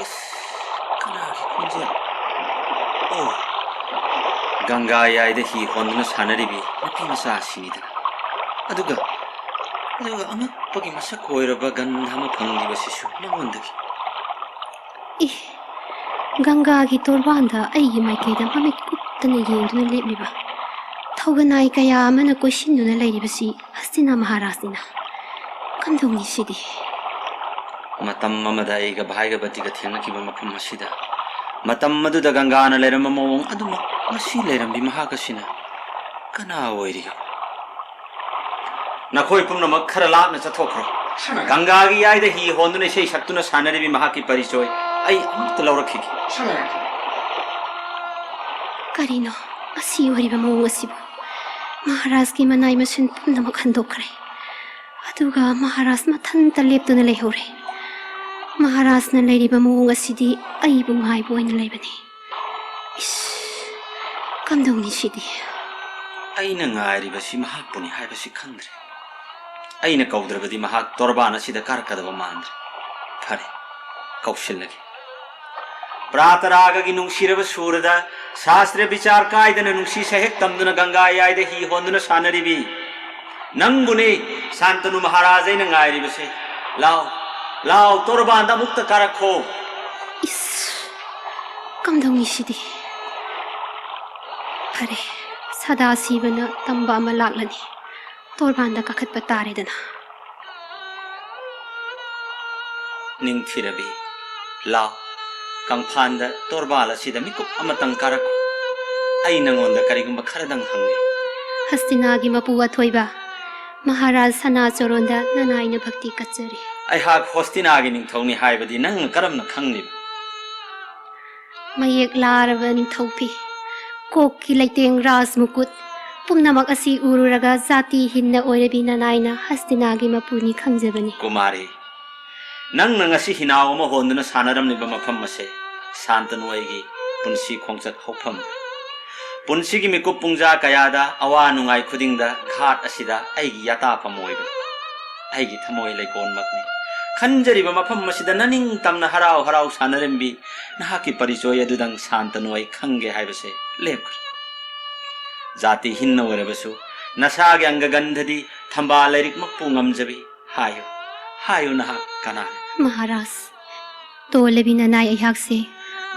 ꯏꯁ, ꯀꯅꯥꯒꯤ ꯈꯣꯟꯖꯦꯜ? ꯑꯣ, ꯒꯪꯒꯥ ꯌꯥꯏꯗ ꯍꯤ ꯍꯣꯟꯗꯨꯅ ꯁꯥꯟꯅꯔꯤꯕꯤ ꯅꯨꯄꯤ ꯃꯆꯥ ꯑꯁꯤꯅꯤꯗꯅ꯫ ꯑꯗꯨꯒ, ꯑꯗꯨꯒ ꯑꯉꯛꯄꯒꯤ ꯃꯁꯛ ꯑꯣꯏꯔꯕ ꯒꯟꯙ ꯑꯃ ꯐꯪꯂꯤꯕꯁꯤꯁꯨ ꯃꯉꯣꯟꯗꯒꯤ꯫ ꯏ, ꯒꯪꯒꯥꯒꯤ ꯇꯣꯔꯕꯥꯟꯗ ꯑꯩꯒꯤ ꯃꯥꯏꯀꯩꯗ ꯃꯃꯤꯠ ꯀꯨꯞꯇꯅ ꯌꯦꯡꯗꯨꯅ ꯂꯦꯞꯂꯤꯕ ꯊꯧꯒꯅꯥꯏ ꯀꯌꯥ ꯑꯃꯅ ꯀꯣꯏꯁꯤꯟꯗꯨꯅ ꯂꯩꯔꯤꯕꯁꯤ ꯍꯁꯇꯤꯅꯥ ꯃꯍꯥꯔꯥꯖꯅꯤꯅ꯫ ꯀꯝꯗꯧꯅꯤ ꯁꯤꯗꯤ? ꯃꯇꯝ ꯑꯃꯗ ꯑꯩꯒ ꯚꯥꯏꯒꯕꯇꯤꯒ ꯊꯦꯡꯅꯈꯤꯕ ꯃꯐꯝ ꯑꯁꯤꯗ, ꯃꯇꯝ ꯑꯗꯨꯗ ꯒꯪꯒꯥꯅ ꯂꯩꯔꯝꯕ ꯃꯑꯣꯡ ꯑꯗꯨꯃꯛ ꯉꯁꯤ ꯂꯩꯔꯝꯕꯤ ꯃꯍꯥꯛ ꯑꯁꯤꯅ ꯀꯅꯥ ꯑꯣꯏꯔꯤꯒꯕ? ꯅꯈꯣꯏ ꯄꯨꯝꯅꯃꯛ ꯈꯔ ꯂꯥꯞꯅ ꯆꯠꯊꯣꯛꯈ꯭ꯔꯣ꯫ ꯁꯥꯟꯅꯔꯦ꯫ ꯒꯪꯒꯥꯒꯤ ꯌꯥꯏꯗ ꯍꯤ ꯍꯣꯟꯗꯨꯅ ꯏꯁꯩ ꯁꯛꯇꯨꯅ ꯁꯥꯟꯅꯔꯤꯕꯤ ꯃꯍꯥꯛꯀꯤ ꯄꯔꯤꯆꯣꯏ ꯑꯩ ꯑꯃꯨꯛꯇ ꯂꯧꯔꯛꯈꯤꯒꯦ꯫ ꯁꯥꯟꯅꯔꯦ꯫ ꯀꯔꯤꯅꯣ ꯑꯁꯤ ꯑꯣꯏꯔꯤꯕ ꯃꯑꯣꯡ ꯑꯁꯤꯕꯨ? ꯃꯍꯥꯔꯥꯖꯀꯤ ꯃꯅꯥꯏ ꯃꯁꯤꯟ ꯄꯨꯝꯅꯃꯛ ꯍꯟꯗꯣꯛꯈ꯭ꯔꯦ꯫ ꯑꯗꯨꯒ ꯃꯍꯥꯔꯥꯖ ꯃꯊꯟꯇ ꯂꯦꯞꯇꯨꯅ ꯂꯩꯍꯧꯔꯦ꯫ ꯃꯍꯥꯔꯥꯖꯅ ꯂꯩꯔꯤꯕ ꯃꯑꯣꯡ ꯑꯁꯤꯗꯤ ꯑꯩꯕꯨ ꯉꯥꯏꯕ ꯑꯣꯏꯅ ꯂꯩꯕꯅꯤ꯫ ꯏꯁ, ꯀꯝꯗꯧꯅꯤ ꯁꯤꯗꯤ? ꯑꯩꯅ ꯉꯥꯏꯔꯤꯕꯁꯤ ꯃꯍꯥꯛꯄꯨꯅꯤ ꯍꯥꯏꯕꯁꯤ ꯈꯪꯗ꯭ꯔꯦ꯫ ꯑꯩꯅ ꯀꯧꯗ꯭ꯔꯕꯗꯤ ꯃꯍꯥꯛ ꯇꯣꯔꯕꯥꯟ ꯑꯁꯤꯗ ꯀꯥꯔꯛꯀꯗꯕ ꯃꯥꯟꯗ꯭ꯔꯦ꯫ ꯐꯔꯦ, ꯀꯧꯁꯤꯜꯂꯒꯦ꯫ ꯄ꯭ꯔꯥꯇꯔꯥꯒꯒꯤ ꯅꯨꯡꯁꯤꯔꯕ ꯁꯨꯔꯗ ꯁꯥꯁꯇ꯭ꯔ ꯕꯤꯆꯥꯔ ꯀꯥꯏꯗꯅ ꯅꯨꯡꯁꯤ ꯁꯍꯦꯛ ꯇꯝꯗꯨꯅ ꯒꯪꯒꯥ ꯌꯥꯏꯗ ꯍꯤ ꯍꯣꯟꯗꯨꯅ ꯁꯥꯟꯅꯔꯤꯕꯤ ꯅꯪꯕꯨꯅꯤ꯫ ꯁꯥꯟꯇꯅꯨ ꯃꯍꯥꯔꯥꯖ, ꯑꯩꯅ ꯉꯥꯏꯔꯤꯕꯁꯦ꯫ ꯂꯥꯎ, ꯂꯥꯎ, ꯇꯣꯔꯕꯥꯟꯗ ꯑꯃꯨꯛꯇ ꯀꯥꯔꯛꯈꯣ꯫ ꯏꯁ, ꯀꯝꯗꯧꯅꯤ ꯁꯤꯗꯤ? ꯐꯔꯦ, ꯁꯗꯥꯁꯤꯕꯅ ꯇꯝꯕ ꯑꯃ ꯂꯥꯛꯂꯅꯤ꯫ ꯇꯣꯔꯕꯥꯟꯗ ꯀꯥꯈꯠꯄ ꯇꯥꯔꯦꯗꯅ꯫ ꯅꯤꯡꯊꯤꯔꯕꯤ, ꯂꯥꯎ, ꯀꯪꯐꯥꯟꯗ ꯇꯣꯔꯕꯥꯜ ꯑꯁꯤꯗ ꯃꯤꯀꯨꯞ ꯑꯃꯇꯪ ꯀꯥꯔꯛꯈꯣ꯫ ꯑꯩ ꯅꯉꯣꯟꯗ ꯀꯔꯤꯒꯨꯝꯕ ꯈꯔꯗꯪ ꯍꯪꯒꯦ꯫ ꯍꯁꯇꯤꯅꯥꯒꯤ ꯃꯄꯨ ꯑꯊꯣꯏꯕ ꯃꯍꯥꯔꯥꯖ ꯁꯅꯥꯆꯣꯔꯣꯟꯗ ꯅꯅꯥꯏꯅ ꯚꯛꯇꯤ ꯀꯠꯆꯔꯤ꯫ ꯑꯩꯍꯥꯛ ꯍꯣꯁꯇꯤꯅꯥꯒꯤ ꯅꯤꯡꯊꯧꯅꯤ ꯍꯥꯏꯕꯗꯤ ꯅꯪꯅ ꯀꯔꯝꯅ ꯈꯪꯂꯤꯕ? ꯃꯌꯦꯛ ꯂꯥꯔꯕ ꯅꯤꯡꯊꯧ ꯐꯤ, ꯀꯣꯛꯀꯤ ꯂꯩꯇꯦꯡ ꯔꯥꯖ ꯃꯨꯀꯨꯠ, ꯄꯨꯝꯅꯃꯛ ꯑꯁꯤ ꯎꯔꯨꯔꯒ ꯖꯥꯇꯤ ꯍꯤꯟꯅ ꯑꯣꯏꯔꯕꯤ ꯅꯅꯥꯏꯅ ꯍꯁꯇꯤꯅꯥꯒꯤ ꯃꯄꯨꯅꯤ ꯈꯪꯖꯕꯅꯤ꯫ ꯀꯨꯃꯥꯔꯤ, ꯅꯪꯅ ꯉꯁꯤ ꯍꯤꯅꯥꯎ ꯑꯃ ꯍꯣꯟꯗꯨꯅ ꯁꯥꯟꯅꯔꯝꯂꯤꯕ ꯃꯐꯝ ꯑꯁꯦ ꯁꯥꯟꯇꯅꯨ ꯑꯩꯒꯤ ꯄꯨꯟꯁꯤ ꯈꯣꯡꯆꯠ ꯍꯧꯐꯝ, ꯄꯨꯟꯁꯤꯒꯤ ꯃꯤꯀꯨꯞ ꯄꯨꯡꯖꯥ ꯀꯌꯥꯗ ꯑꯋꯥ ꯅꯨꯡꯉꯥꯏ ꯈꯨꯗꯤꯡꯗ ꯘꯥꯠ ꯑꯁꯤꯗ ꯑꯩꯒꯤ ꯌꯥꯇꯥꯐꯝ ꯑꯣꯏꯕꯅꯤ꯫ ꯑꯩꯒꯤ ꯊꯃꯣꯏ ꯂꯩꯀꯣꯜꯃꯛꯅꯤ꯫ ꯈꯟꯖꯔꯤꯕ ꯃꯐꯝ ꯑꯁꯤꯗ ꯅꯅꯤꯡ ꯇꯝꯅ ꯍꯔꯥꯎ ꯍꯔꯥꯎ ꯁꯥꯟꯅꯔꯝꯕꯤ ꯅꯍꯥꯛꯀꯤ ꯄꯔꯤꯆꯣꯏ ꯑꯗꯨꯗꯪ ꯁꯥꯟꯇꯅꯨ ꯑꯩ ꯈꯪꯒꯦ ꯍꯥꯏꯕꯁꯦ ꯂꯦꯞꯈ꯭ꯔꯦ꯫ ꯖꯥꯇꯤ ꯍꯤꯟꯅ ꯑꯣꯏꯔꯕꯁꯨ ꯅꯁꯥꯒꯤ ꯑꯪꯒꯒꯟꯙꯗꯤ ꯊꯝꯕꯥꯜ ꯂꯩꯔꯤꯛꯃꯛꯄꯨ ꯉꯝꯖꯕꯤ꯫ ꯍꯥꯏꯌꯨ, ꯍꯥꯏꯌꯨ, ꯅꯍꯥꯛ ꯀꯅꯥꯅꯣ? ꯃꯍꯥꯔꯥꯖ, ꯇꯣꯜꯂꯕꯤ ꯅꯅꯥꯏ ꯑꯩꯍꯥꯛꯁꯦ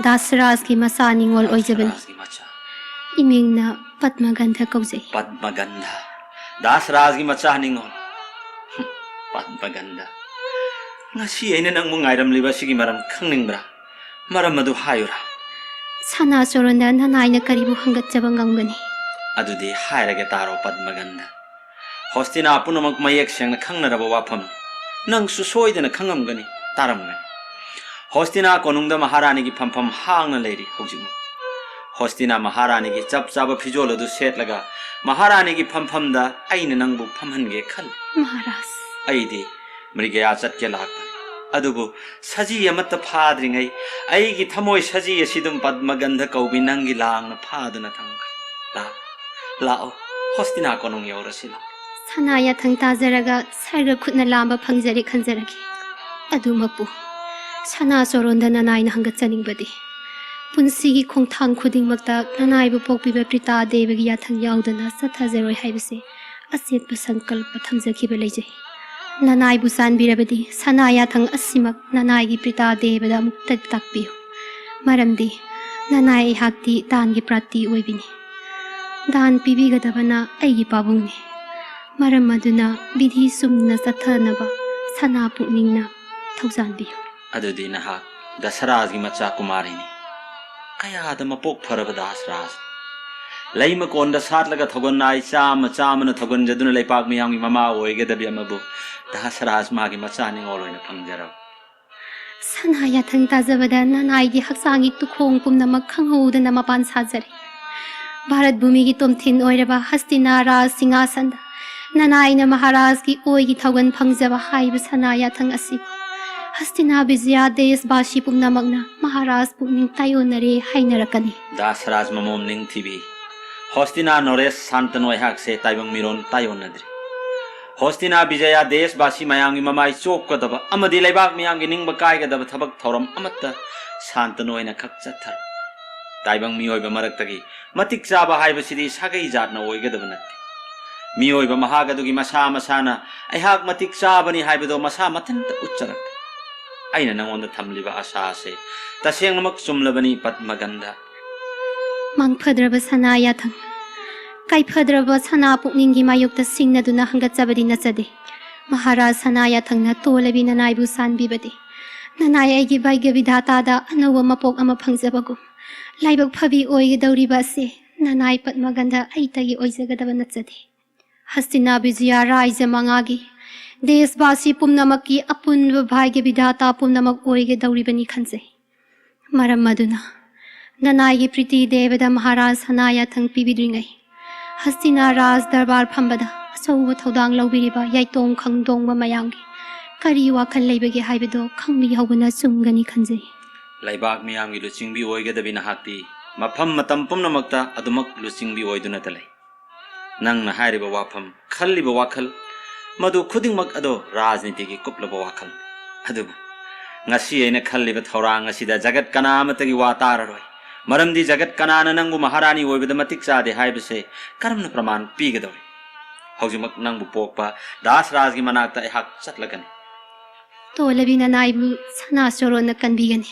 ꯗꯥꯁꯔꯥꯖꯒꯤ ꯃꯆꯥ ꯅꯤꯉꯣꯜ ꯑꯣꯏꯖꯕꯅꯤ꯫ ꯗꯥꯁꯔꯥꯖꯒꯤ ꯃꯆꯥ꯫ ꯏꯃꯤꯡꯅ ꯄꯗꯃꯒꯟꯙ ꯀꯧꯖꯩ꯫ ꯄꯗꯃꯒꯟꯙ, ꯗꯥꯁꯔꯥꯖꯒꯤ ꯃꯆꯥ ꯅꯤꯉꯣꯜ꯫ ꯍꯨꯝ, ꯄꯗꯃꯒꯟꯙ, ꯉꯁꯤ ꯑꯩꯅ ꯅꯪꯕꯨ ꯉꯥꯏꯔꯝꯂꯤꯕ ꯑꯁꯤꯒꯤ ꯃꯔꯝ ꯈꯪꯅꯤꯡꯕ꯭ꯔꯥ? ꯃꯔꯝ ꯑꯗꯨ ꯍꯥꯏꯌꯨꯔꯥ? ꯁꯅꯥꯆꯣꯔꯣꯟꯗ ꯅꯅꯥꯏꯅ ꯀꯔꯤꯕꯨ ꯍꯪꯒꯠꯆꯕ ꯉꯝꯒꯅꯤ? ꯑꯗꯨꯗꯤ ꯍꯥꯏꯔꯒꯦ ꯇꯥꯔꯣ, ꯄꯗꯃꯒꯟꯙ꯫ ꯍꯣꯁꯇꯤꯅꯥ ꯄꯨꯝꯅꯃꯛ ꯃꯌꯦꯛ ꯁꯦꯡꯅ ꯈꯪꯅꯔꯕ ꯋꯥꯐꯝ꯫ ꯅꯪꯁꯨ ꯁꯣꯏꯗꯅ ꯈꯪꯉꯝꯒꯅꯤ, ꯇꯥꯔꯝꯒꯅꯤ꯫ ꯍꯣꯁꯇꯤꯅꯥ ꯀꯣꯅꯨꯡꯗ ꯃꯍꯥꯔꯥꯅꯤꯒꯤ ꯐꯝꯐꯝ ꯍꯥꯡꯅ ꯂꯩꯔꯤ ꯍꯧꯖꯤꯛꯃꯛ꯫ ꯍꯣꯁꯇꯤꯅꯥ ꯃꯍꯥꯔꯥꯅꯤꯒꯤ ꯆꯞ ꯆꯥꯕ ꯐꯤꯖꯣꯜ ꯑꯗꯨ ꯁꯦꯠꯂꯒ ꯃꯍꯥꯔꯥꯅꯤꯒꯤ ꯐꯝꯐꯝꯗ ꯑꯩꯅ ꯅꯪꯕꯨ ꯐꯝꯍꯟꯒꯦ ꯈꯜꯂꯤ꯫ ꯃꯍꯥꯔꯥꯖ꯫ ꯑꯩꯗꯤ ꯃ꯭ꯔꯤꯒꯌꯥ ꯆꯠꯀꯦ ꯂꯥꯛꯄꯅꯤ꯫ ꯑꯗꯨꯕꯨ ꯁꯖꯤ ꯑꯃꯠꯇ ꯐꯥꯗ꯭ꯔꯤꯉꯩ ꯑꯩꯒꯤ ꯊꯃꯣꯏ ꯁꯖꯤ ꯑꯁꯤꯗꯨꯝ ꯄꯗꯃꯒꯟꯙ ꯀꯧꯕꯤ ꯅꯪꯒꯤ ꯂꯥꯡꯅ ꯐꯥꯗꯨꯅ ꯊꯝꯈ꯭ꯔꯦ꯫ ꯂꯥꯛ-, ꯂꯥꯛꯑꯣ, ꯍꯣꯁꯇꯤꯅꯥ ꯀꯣꯅꯨꯡ ꯌꯧꯔꯁꯤ, ꯂꯥꯛꯑꯣ꯫ ꯁꯅꯥ ꯌꯥꯊꯪ ꯇꯥꯖꯔꯒ ꯁꯔꯒ ꯈꯨꯠꯅ ꯂꯥꯝꯕ ꯐꯪꯖꯔꯦ ꯈꯟꯖꯔꯒꯦ꯫ ꯑꯗꯨꯃꯛꯄꯨ ꯁꯅꯥꯆꯣꯔꯣꯟꯗ ꯅꯅꯥꯏꯅ ꯍꯪꯒꯠꯆꯅꯤꯡꯕꯗꯤ ꯄꯨꯟꯁꯤꯒꯤ ꯈꯣꯡꯊꯥꯡ ꯈꯨꯗꯤꯡꯃꯛꯇ ꯅꯅꯥꯏꯕꯨ ꯄꯣꯛꯄꯤꯕ ꯄ꯭ꯔꯤꯇꯥ ꯗꯦꯕꯤꯒꯤ ꯌꯥꯊꯪ ꯌꯥꯎꯗꯅ ꯆꯠꯊꯖꯔꯣꯏ ꯍꯥꯏꯕꯁꯦ ꯑꯆꯦꯠꯄ ꯁꯪꯀꯜꯄ ꯊꯝꯖꯈꯤꯕ ꯂꯩꯖꯩ꯫ ꯅꯅꯥꯏꯕꯨ ꯆꯥꯟꯕꯤꯔꯕꯗꯤ ꯁꯅꯥ ꯌꯥꯊꯪ ꯑꯁꯤꯃꯛ ꯅꯅꯥꯏꯒꯤ ꯄ꯭ꯔꯤꯇꯥ ꯗꯦꯕꯗ ꯑꯃꯨꯛꯇ ꯇꯥꯛꯄꯤꯌꯨ꯫ ꯃꯔꯝꯗꯤ ꯅꯅꯥꯏ ꯑꯩꯍꯥꯛꯇꯤ ꯗꯥꯟꯒꯤ ꯄ꯭ꯔꯥꯔꯇꯤ ꯑꯣꯏꯕꯤꯅꯤ꯫ ꯗꯥꯟ ꯄꯤꯕꯤꯒꯗꯕꯅ ꯑꯩꯒꯤ ꯄꯥꯕꯨꯡꯅꯤ꯫ ꯃꯔꯝ ꯑꯗꯨꯅ ꯕꯤꯙꯤ ꯆꯨꯝꯅ ꯆꯠꯊꯅꯕ ꯁꯅꯥ ꯄꯨꯛꯅꯤꯡꯅ ꯊꯧꯖꯥꯟꯕꯤꯌꯨ꯫ ꯑꯗꯨꯗꯤ ꯅꯍꯥꯛ ꯗꯁꯔꯥꯖꯒꯤ ꯃꯆꯥ ꯀꯨꯃꯥꯔꯤꯅꯤ꯫ ꯀꯌꯥꯗ ꯃꯄꯣꯛ ꯐꯔꯕ ꯗꯥꯁꯔꯥꯖ! ꯂꯩ ꯃꯀꯣꯟꯗ ꯁꯥꯠꯂꯒ ꯊꯧꯒꯟ ꯅꯥꯏ ꯆꯥꯝꯃ ꯆꯥꯝꯃꯅ ꯊꯧꯒꯟꯖꯗꯨꯅ ꯂꯩꯄꯥꯛ ꯃꯤꯌꯥꯝꯒꯤ ꯃꯃꯥ ꯑꯣꯏꯒꯗꯕꯤ ꯑꯃꯕꯨ ꯗꯥꯁꯔꯥꯖ ꯃꯥꯒꯤ ꯃꯆꯥ ꯅꯤꯉꯣꯜ ꯑꯣꯏꯅ ꯐꯪꯖꯔꯕ꯫ ꯁꯅꯥ ꯌꯥꯊꯪ ꯇꯥꯖꯕꯗ ꯅꯅꯥꯏꯒꯤ ꯍꯛꯆꯥꯡꯒꯤ ꯇꯨꯈꯣꯡ ꯄꯨꯝꯅꯃꯛ ꯈꯪꯍꯧꯗꯅ ꯃꯄꯥꯟ ꯁꯥꯖꯔꯦ꯫ ꯚꯥꯔꯠ ꯚꯨꯃꯤꯒꯤ ꯇꯣꯝꯊꯤꯟ ꯑꯣꯏꯔꯕ ꯍꯁꯇꯤꯅꯥ ꯔꯥꯖ ꯁꯤꯡꯍꯥꯁꯟꯗ ꯅꯅꯥꯏꯅ ꯃꯍꯥꯔꯥꯖꯀꯤ ꯑꯣꯏꯒꯤ ꯊꯧꯒꯟ ꯐꯪꯖꯕ ꯍꯥꯏꯕ ꯁꯅꯥ ꯌꯥꯊꯪ ꯑꯁꯤꯕꯨ ꯍꯁꯇꯤꯅꯥ ꯕꯤꯖꯌꯥ ꯗꯦꯁꯕꯥꯁꯤ ꯄꯨꯝꯅꯃꯛꯅ ꯃꯍꯥꯔꯥꯖ ꯄꯨꯛꯅꯤꯡ ꯇꯥꯏꯑꯣꯟꯅꯔꯦ ꯍꯥꯏꯅꯔꯛꯀꯅꯤ꯫ ꯗꯥꯁꯔꯥꯖ ꯃꯃꯣꯝ ꯅꯤꯡꯊꯤꯕꯤ, ꯍꯣꯁꯇꯤꯅꯥ ꯅꯣꯔꯦꯁ ꯁꯥꯟꯇꯅꯨ ꯑꯩꯍꯥꯛꯁꯦ ꯇꯥꯏꯕꯪ ꯃꯤꯔꯣꯟ ꯇꯥꯏꯑꯣꯟꯅꯗ꯭ꯔꯤ꯫ ꯍꯣꯁꯇꯤꯅꯥ ꯕꯤꯖꯌꯥ ꯗꯦꯁꯕꯥꯁꯤ ꯃꯌꯥꯝꯒꯤ ꯃꯃꯥꯏ ꯆꯣꯞꯀꯗꯕ ꯑꯃꯗꯤ ꯂꯩꯕꯥꯛ ꯃꯤꯌꯥꯝꯒꯤ ꯅꯤꯡꯕ ꯀꯥꯏꯒꯗꯕ ꯊꯕꯛ ꯊꯧꯔꯝ ꯑꯃꯠꯇ ꯁꯥꯟꯇꯅꯨ ꯑꯣꯏꯅ ꯈꯛ ꯆꯠꯊꯔꯣꯏ꯫ ꯇꯥꯏꯕꯪ ꯃꯤꯑꯣꯏꯕ ꯃꯔꯛꯇꯒꯤ ꯃꯇꯤꯛ ꯆꯥꯕ ꯍꯥꯏꯕꯁꯤꯗꯤ ꯁꯥꯒꯩ ꯖꯥꯠꯅ ꯑꯣꯏꯒꯗꯕ ꯅꯠꯇꯦ꯫ ꯃꯤꯑꯣꯏꯕ ꯃꯍꯥꯛ ꯑꯗꯨꯒꯤ ꯃꯁꯥ ꯃꯁꯥꯅ ꯑꯩꯍꯥꯛ ꯃꯇꯤꯛ ꯆꯥꯕꯅꯤ ꯍꯥꯏꯕꯗꯣ ꯃꯁꯥ ꯃꯊꯟꯇ ꯎꯠꯆꯔꯛꯀꯅꯤ꯫ ꯑꯩꯅ ꯅꯉꯣꯟꯗ ꯊꯝꯂꯤꯕ ꯑꯁꯥ ꯑꯁꯦ ꯇꯁꯦꯡꯅꯃꯛ ꯆꯨꯝꯂꯕꯅꯤ, ꯄꯗꯃꯒꯟꯙ꯫ ꯃꯥꯡꯐꯗ꯭ꯔꯕ ꯁꯅꯥ ꯌꯥꯊꯪ, ꯀꯥꯏꯐꯗ꯭ꯔꯕ ꯁꯅꯥ ꯄꯨꯛꯅꯤꯡꯒꯤ ꯃꯥꯌꯣꯛꯇ ꯁꯤꯡꯅꯗꯨꯅ ꯍꯪꯒꯠꯆꯕꯗꯤ ꯅꯠꯆꯗꯦ꯫ ꯃꯍꯥꯔꯥꯖ ꯁꯅꯥ ꯌꯥꯊꯪꯅ ꯇꯣꯜꯂꯕꯤ ꯅꯅꯥꯏꯕꯨ ꯁꯥꯟꯕꯤꯕꯗꯤ ꯅꯅꯥꯏ ꯑꯩꯒꯤ ꯚꯥꯒ꯭ꯌ ꯕꯤꯙꯥꯇꯥꯗ ꯑꯅꯧꯕ ꯃꯄꯣꯛ ꯑꯃ ꯐꯪꯖꯕꯒꯨꯝ, ꯂꯥꯏꯕꯛ ꯐꯕꯤ ꯑꯣꯏꯒꯗꯧꯔꯤꯕ ꯑꯁꯤ ꯅꯅꯥꯏ ꯄꯗꯃꯒꯟꯙ ꯑꯩꯇꯒꯤ ꯑꯣꯏꯖꯒꯗꯕ ꯅꯠꯆꯗꯦ꯫ ꯍꯁꯇꯤꯅꯥ ꯕꯤꯖꯌꯥ ꯔꯥꯏꯖ ꯃꯉꯥꯒꯤ, ꯗꯦꯁꯕꯥꯁꯤ ꯄꯨꯝꯅꯃꯛꯀꯤ ꯑꯄꯨꯟꯕ ꯚꯥꯒ꯭ꯌ ꯕꯤꯙꯥꯇꯥ ꯄꯨꯝꯅꯃꯛ ꯑꯣꯏꯒꯗꯧꯔꯤꯕꯅꯤ ꯈꯟꯖꯩ꯫ ꯃꯔꯝ ꯑꯗꯨꯅ ꯅꯅꯥꯏꯒꯤ ꯄ꯭ꯔꯤꯇꯤ ꯗꯦꯕꯗ ꯃꯍꯥꯔꯥꯖ ꯁꯅꯥ ꯌꯥꯊꯪ ꯄꯤꯕꯤꯗ꯭ꯔꯤꯉꯩ ꯍꯁꯇꯤꯅꯥ ꯔꯥꯖ ꯗꯔꯕꯥꯔ ꯐꯝꯕꯗ ꯑꯆꯧꯕ ꯊꯧꯗꯥꯡ ꯂꯧꯕꯤꯔꯤꯕ ꯌꯥꯏꯇꯣꯡ ꯈꯪꯗꯣꯡꯕ ꯃꯌꯥꯝꯒꯤ ꯀꯔꯤ ꯋꯥꯈꯜ ꯂꯩꯕꯒꯦ ꯍꯥꯏꯕꯗꯨ ꯈꯪꯕꯤꯍꯧꯕꯅ ꯆꯨꯝꯒꯅꯤ ꯈꯟꯖꯩ꯫ ꯂꯩꯕꯥꯛ ꯃꯤꯌꯥꯝꯒꯤ ꯂꯨꯆꯤꯡꯕꯤ ꯑꯣꯏꯒꯗꯕꯤ ꯅꯍꯥꯛꯇꯤ ꯃꯐꯝ ꯃꯇꯝ ꯄꯨꯝꯅꯃꯛꯇ ꯑꯗꯨꯃꯛ ꯂꯨꯆꯤꯡꯕꯤ ꯑꯣꯏꯗꯨꯅꯇ ꯂꯩ꯫ ꯅꯪꯅ ꯍꯥꯏꯔꯤꯕ ꯋꯥꯐꯝ, ꯈꯜꯂꯤꯕ ꯋꯥꯈꯜ, ꯃꯗꯨ ꯈꯨꯗꯤꯡꯃꯛ ꯑꯗꯣ ꯔꯥꯖꯅꯤꯇꯤꯒꯤ ꯀꯨꯞꯂꯕ ꯋꯥꯈꯜ꯫ ꯑꯗꯨꯕꯨ ꯉꯁꯤ ꯑꯩꯅ ꯈꯜꯂꯤꯕ ꯊꯧꯔꯥꯡ ꯑꯁꯤꯗ ꯖꯒꯠ ꯀꯅꯥ ꯑꯃꯠꯇꯒꯤ ꯋꯥ ꯇꯥꯔꯔꯣꯏ꯫ ꯃꯔꯝꯗꯤ ꯖꯒꯠ ꯀꯅꯥꯅ ꯅꯪꯕꯨ ꯃꯍꯥꯔꯥꯅꯤ ꯑꯣꯏꯕꯗ ꯃꯇꯤꯛ ꯆꯥꯗꯦ ꯍꯥꯏꯕꯁꯦ ꯀꯔꯝꯅ ꯄ꯭ꯔꯃꯥꯟ ꯄꯤꯒꯗꯧꯔꯤ? ꯍꯧꯖꯤꯛꯃꯛ ꯅꯪꯕꯨ ꯄꯣꯛꯄ ꯗꯥꯁ ꯔꯥꯖꯒꯤ ꯃꯅꯥꯛꯇ ꯑꯩꯍꯥꯛ ꯆꯠꯂꯒꯅꯤ꯫ ꯇꯣꯜꯂꯕꯤ ꯅꯅꯥꯏꯕꯨ ꯁꯅꯥ ꯆꯣꯔꯣꯟꯅ ꯀꯟꯕꯤꯒꯅꯤ꯫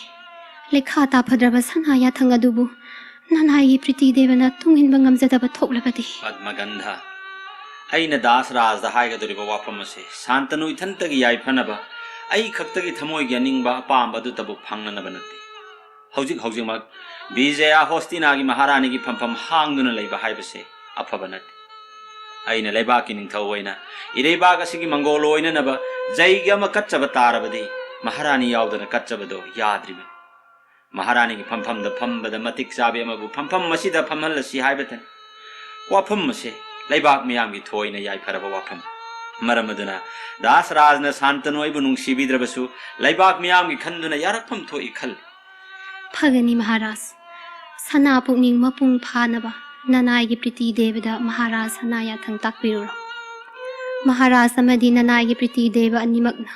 ꯂꯩꯈꯥ ꯇꯥꯐꯗ꯭ꯔꯕ ꯁꯅꯥ ꯌꯥꯊꯪ ꯑꯗꯨꯕꯨ ꯅꯅꯥꯏꯒꯤ ꯄ꯭ꯔꯤꯇꯤ ꯗꯦꯕꯅ ꯇꯨꯡꯏꯟꯕ ꯉꯝꯖꯗꯕ ꯊꯣꯛꯂꯕꯗꯤ? ꯄꯗꯃꯒꯟꯙ, ꯑꯩꯅ ꯗꯥꯁ ꯔꯥꯖꯗ ꯍꯥꯏꯒꯗꯧꯔꯤꯕ ꯋꯥꯐꯝ ꯑꯁꯤ ꯁꯥꯟꯇꯅꯨ ꯏꯊꯟꯇꯒꯤ ꯌꯥꯏꯐꯅꯕ, ꯑꯩ ꯈꯛꯇꯒꯤ ꯊꯃꯣꯏꯒꯤ ꯑꯅꯤꯡꯕ ꯑꯄꯥꯝꯕ ꯑꯗꯨꯇꯕꯨ ꯐꯪꯅꯅꯕ ꯅꯠꯇꯦ꯫ ꯍꯧꯖꯤꯛ ꯍꯧꯖꯤꯛꯃꯛ ꯕꯤꯖꯌꯥ ꯍꯣꯁꯇꯤꯅꯥꯒꯤ ꯃꯍꯥꯔꯥꯅꯤꯒꯤ ꯐꯝꯐꯝ ꯍꯥꯡꯗꯨꯅ ꯂꯩꯕ ꯍꯥꯏꯕꯁꯦ ꯑꯐꯕ ꯅꯠꯇꯦ꯫ ꯑꯩꯅ ꯂꯩꯕꯥꯛꯀꯤ ꯅꯤꯡꯊꯧ ꯑꯣꯏꯅ ꯏꯔꯩꯕꯥꯛ ꯑꯁꯤꯒꯤ ꯃꯪꯒꯣꯜ ꯑꯣꯏꯅꯅꯕ ꯖꯩꯒ ꯑꯃ ꯀꯠꯆꯕ ꯇꯥꯔꯕꯗꯤ ꯃꯍꯥꯔꯥꯅꯤ ꯌꯥꯎꯗꯅ ꯀꯠꯆꯕꯗꯣ ꯌꯥꯗ꯭ꯔꯤꯕꯅꯤ꯫ ꯃꯍꯥꯔꯥꯅꯤꯒꯤ ꯐꯝꯐꯝꯗ ꯐꯝꯕꯗ ꯃꯇꯤꯛ ꯆꯥꯕꯤ ꯑꯃꯕꯨ ꯐꯝꯐꯝ ꯑꯁꯤꯗ ꯐꯝꯍꯜꯂꯁꯤ ꯍꯥꯏꯕꯇꯅꯤ꯫ ꯋꯥꯐꯝ ꯑꯁꯦ ꯂꯩꯕꯥꯛ ꯃꯤꯌꯥꯝꯒꯤ ꯊꯣꯏꯅ ꯌꯥꯏꯐꯔꯕ ꯋꯥꯐꯝ꯫ ꯃꯔꯝ ꯑꯗꯨꯅ ꯗꯥꯁ ꯔꯥꯖꯅ ꯁꯥꯟꯇꯅꯨ ꯑꯩꯕꯨ ꯅꯨꯡꯁꯤꯕꯤꯗ꯭ꯔꯕꯁꯨ ꯂꯩꯕꯥꯛ ꯃꯤꯌꯥꯝꯒꯤ ꯈꯟꯗꯨꯅ ꯌꯥꯔꯛꯐꯝ ꯊꯣꯛꯏ ꯈꯜꯂꯤ꯫ ꯐꯒꯅꯤ ꯃꯍꯥꯔꯥꯖ꯫ ꯁꯅꯥ ꯄꯨꯛꯅꯤꯡ ꯃꯄꯨꯡ ꯐꯥꯅꯕ ꯅꯅꯥꯏꯒꯤ ꯄ꯭ꯔꯤꯇꯤ ꯗꯦꯕꯗ ꯃꯍꯥꯔꯥꯖ ꯁꯅꯥ ꯌꯥꯊꯪ ꯇꯥꯛꯄꯤꯔꯨꯔꯣ꯫ ꯃꯍꯥꯔꯥꯖ ꯑꯃꯗꯤ ꯅꯅꯥꯏꯒꯤ ꯄ꯭ꯔꯤꯇꯤ ꯗꯦꯕ ꯑꯅꯤꯃꯛꯅ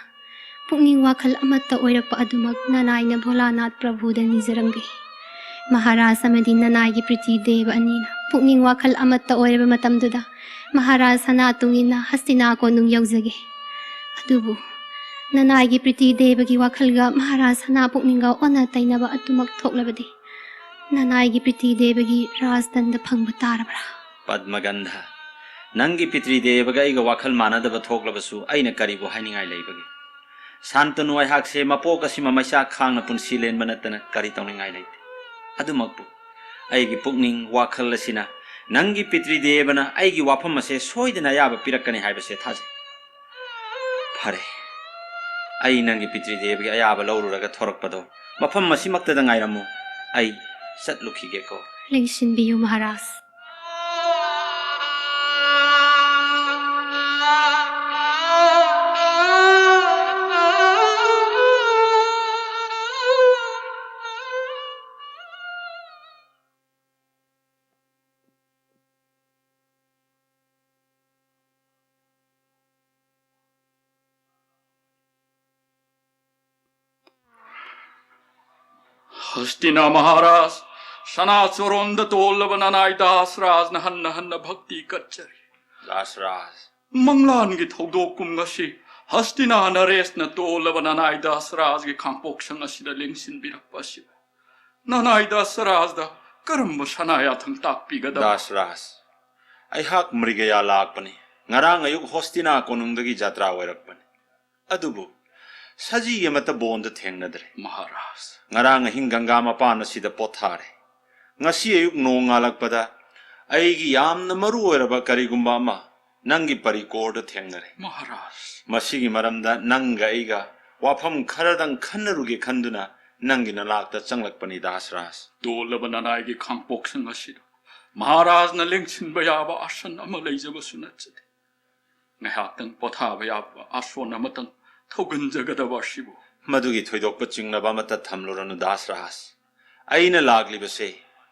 ꯄꯨꯛꯅꯤꯡ ꯋꯥꯈꯜ ꯑꯃꯠꯇ ꯑꯣꯏꯔꯛꯄ ꯑꯗꯨꯃꯛ ꯅꯅꯥꯏꯅ ꯚꯣꯂꯥꯅꯥꯊ ꯄ꯭ꯔꯚꯨꯗ ꯅꯤꯖꯔꯝꯒꯦ꯫ ꯃꯍꯥꯔꯥꯖ ꯑꯃꯗꯤ ꯅꯅꯥꯏꯒꯤ ꯄ꯭ꯔꯤꯇꯤ ꯗꯦꯕ ꯑꯅꯤꯅ ꯄꯨꯛꯅꯤꯡ ꯋꯥꯈꯜ ꯑꯃꯠꯇ ꯑꯣꯏꯔꯕ ꯃꯇꯝꯗꯨꯗ ꯃꯍꯥꯔꯥꯖ ꯁꯅꯥ ꯇꯨꯡꯏꯟꯅ ꯍꯁꯇꯤꯅꯥ ꯀꯣꯅꯨꯡ ꯌꯧꯖꯒꯦ꯫ ꯑꯗꯨꯕꯨ ꯅꯅꯥꯏꯒꯤ ꯄ꯭ꯔꯤꯇꯤ ꯗꯦꯕꯒꯤ ꯋꯥꯈꯜꯒ ꯃꯍꯥꯔꯥꯖ ꯁꯅꯥ ꯄꯨꯛꯅꯤꯡꯒ ꯑꯣꯟꯅ ꯇꯩꯅꯕ ꯑꯗꯨꯃꯛ ꯊꯣꯛꯂꯕꯗꯤ ꯅꯅꯥꯏꯒꯤ ꯄ꯭ꯔꯤꯇꯤ ꯗꯦꯕꯒꯤ ꯔꯥꯖꯗꯟꯗ ꯐꯪꯕ ꯇꯥꯔꯕ꯭ꯔꯥ? ꯄꯗꯃꯒꯟꯙ, ꯅꯪꯒꯤ ꯄꯤꯇ꯭ꯔꯤ ꯗꯦꯕꯒ ꯑꯩꯒ ꯋꯥꯈꯜ ꯃꯥꯟꯅꯗꯕ ꯊꯣꯛꯂꯕꯁꯨ ꯑꯩꯅ ꯀꯔꯤꯕꯨ ꯍꯥꯏꯅꯤꯡꯉꯥꯏ ꯂꯩꯕꯒꯦ? ꯁꯥꯟꯇꯅꯨ ꯑꯩꯍꯥꯛꯁꯦ ꯃꯄꯣꯛ ꯑꯁꯤꯃ ꯃꯩꯆꯥꯛ ꯈꯥꯡꯅ ꯄꯨꯟꯁꯤ ꯂꯦꯟꯕ ꯅꯠꯇꯅ ꯀꯔꯤ ꯇꯧꯅꯤꯡꯉꯥꯏ ꯂꯩꯇꯦ꯫ ꯑꯗꯨꯃꯛꯄꯨ ꯑꯩꯒꯤ ꯄꯨꯛꯅꯤꯡ ꯋꯥꯈꯜ ꯑꯁꯤꯅ ꯅꯪꯒꯤ ꯄꯤꯇ꯭ꯔꯤ ꯗꯦꯕꯅ ꯑꯩꯒꯤ ꯋꯥꯐꯝ ꯑꯁꯦ ꯁꯣꯏꯗꯅ ꯑꯌꯥꯕ ꯄꯤꯔꯛꯀꯅꯤ ꯍꯥꯏꯕꯁꯦ ꯊꯥꯖꯩ꯫ ꯐꯔꯦ, ꯑꯩ ꯅꯪꯒꯤ ꯄꯤꯇ꯭ꯔꯤ ꯗꯦꯕꯒꯤ ꯑꯌꯥꯕ ꯂꯧꯔꯨꯔꯒ ꯊꯣꯔꯛꯄꯗꯣ ꯃꯐꯝ ꯑꯁꯤꯃꯛꯇꯗ ꯉꯥꯏꯔꯝꯃꯨ꯫ ꯑꯩ ꯆꯠꯂꯨꯈꯤꯒꯦꯀꯣ꯫ ꯂꯦꯡꯁꯤꯟꯕꯤꯌꯨ ꯃꯍꯥꯔꯥꯖ꯫ ꯍꯁꯇꯤꯅꯥ ꯃꯍꯥꯔꯥꯖ, ꯁꯅꯥ ꯆꯣꯔꯣꯟꯗ ꯇꯣꯜꯂꯕ ꯅꯅꯥꯏ ꯗꯥꯁ ꯔꯥꯖꯅ ꯍꯟꯅ ꯍꯟꯅ ꯚꯛꯇꯤ ꯀꯠꯆꯔꯤ꯫ ꯗꯥꯁꯔꯥꯖ꯫ ꯃꯪꯂꯥꯟꯒꯤ ꯊꯧꯗꯣꯛ ꯀꯨꯝ ꯑꯁꯤ ꯍꯁꯇꯤꯅꯥ ꯅꯔꯦꯁꯅ ꯇꯣꯜꯂꯕ ꯅꯅꯥꯏ ꯗꯥꯁꯔꯥꯖꯒꯤ ꯈꯥꯡꯄꯣꯛꯁꯪ ꯑꯁꯤꯗ ꯂꯦꯡꯁꯤꯟꯕꯤꯔꯛꯄ ꯑꯁꯤꯕꯨ ꯅꯅꯥꯏ ꯗꯥꯁꯔꯥꯖꯗ ꯀꯔꯝꯕ ꯁꯅꯥ ꯌꯥꯊꯪ ꯇꯥꯛꯄꯤꯒꯗꯕ? ꯗꯥꯁꯔꯥꯖ, ꯑꯩꯍꯥꯛ ꯃ꯭ꯔꯤꯒꯌꯥ ꯂꯥꯛꯄꯅꯤ꯫ ꯉꯔꯥꯡ ꯑꯌꯨꯛ ꯍꯣꯁꯇꯤꯅꯥ ꯀꯣꯅꯨꯡꯗꯒꯤ ꯖꯥꯇ꯭ꯔꯥ ꯑꯣꯏꯔꯛꯄꯅꯤ꯫ ꯑꯗꯨꯕꯨ ꯁꯖꯤ ꯑꯃꯠꯇ ꯕꯣꯟꯗ ꯊꯦꯡꯅꯗ꯭ꯔꯦ꯫ ꯃꯍꯥꯔꯥꯖ꯫ ꯉꯔꯥꯡ ꯑꯍꯤꯡ ꯒꯪꯒꯥ ꯃꯄꯥꯟ ꯑꯁꯤꯗ ꯄꯣꯊꯥꯔꯦ꯫ ꯉꯁꯤ ꯑꯌꯨꯛ ꯅꯣꯡ ꯉꯥꯜꯂꯛꯄꯗ ꯑꯩꯒꯤ ꯌꯥꯝꯅ ꯃꯔꯨ ꯑꯣꯏꯔꯕ ꯀꯔꯤꯒꯨꯝꯕ ꯑꯃ ꯅꯪꯒꯤ ꯄꯔꯤꯀꯣꯔꯗ ꯊꯦꯡꯅꯔꯦ꯫ ꯃꯍꯥꯔꯥꯖ꯫ ꯃꯁꯤꯒꯤ ꯃꯔꯝꯗ ꯅꯪꯒ ꯑꯩꯒ ꯋꯥꯐꯝ ꯈꯔꯗꯪ ꯈꯟꯅꯔꯨꯒꯦ ꯈꯟꯗꯨꯅ ꯅꯪꯒꯤ ꯅꯅꯥꯛꯇ ꯆꯪꯂꯛꯄꯅꯤ, ꯗꯥꯁꯔꯥꯖ꯫ ꯇꯣꯜꯂꯕ ꯅꯅꯥꯏꯒꯤ ꯈꯥꯡꯄꯣꯛꯁꯪ ꯑꯁꯤꯗ ꯃꯍꯥꯔꯥꯖꯅ ꯂꯦꯡꯁꯤꯟꯕ ꯌꯥꯕ ꯑꯥꯁꯟ ꯑꯃ ꯂꯩꯖꯕꯁꯨ ꯅꯠꯆꯗꯦ꯫ ꯉꯥꯏꯍꯥꯛꯇꯪ ꯄꯣꯊꯥꯕ ꯌꯥꯕ ꯑꯥꯁꯣꯟ ꯑꯃꯇꯪ ꯊꯧꯒꯟꯖꯒꯗꯕ ꯑꯁꯤꯕꯨ꯫ ꯃꯗꯨꯒꯤ ꯊꯣꯏꯗꯣꯛꯄ ꯆꯤꯡꯅꯕ ꯑꯃꯠꯇ ꯊꯝꯂꯨꯔꯅꯨ, ꯗꯥꯁꯔꯥꯖ꯫ ꯑꯩꯅ ꯂꯥꯛꯂꯤꯕꯁꯦ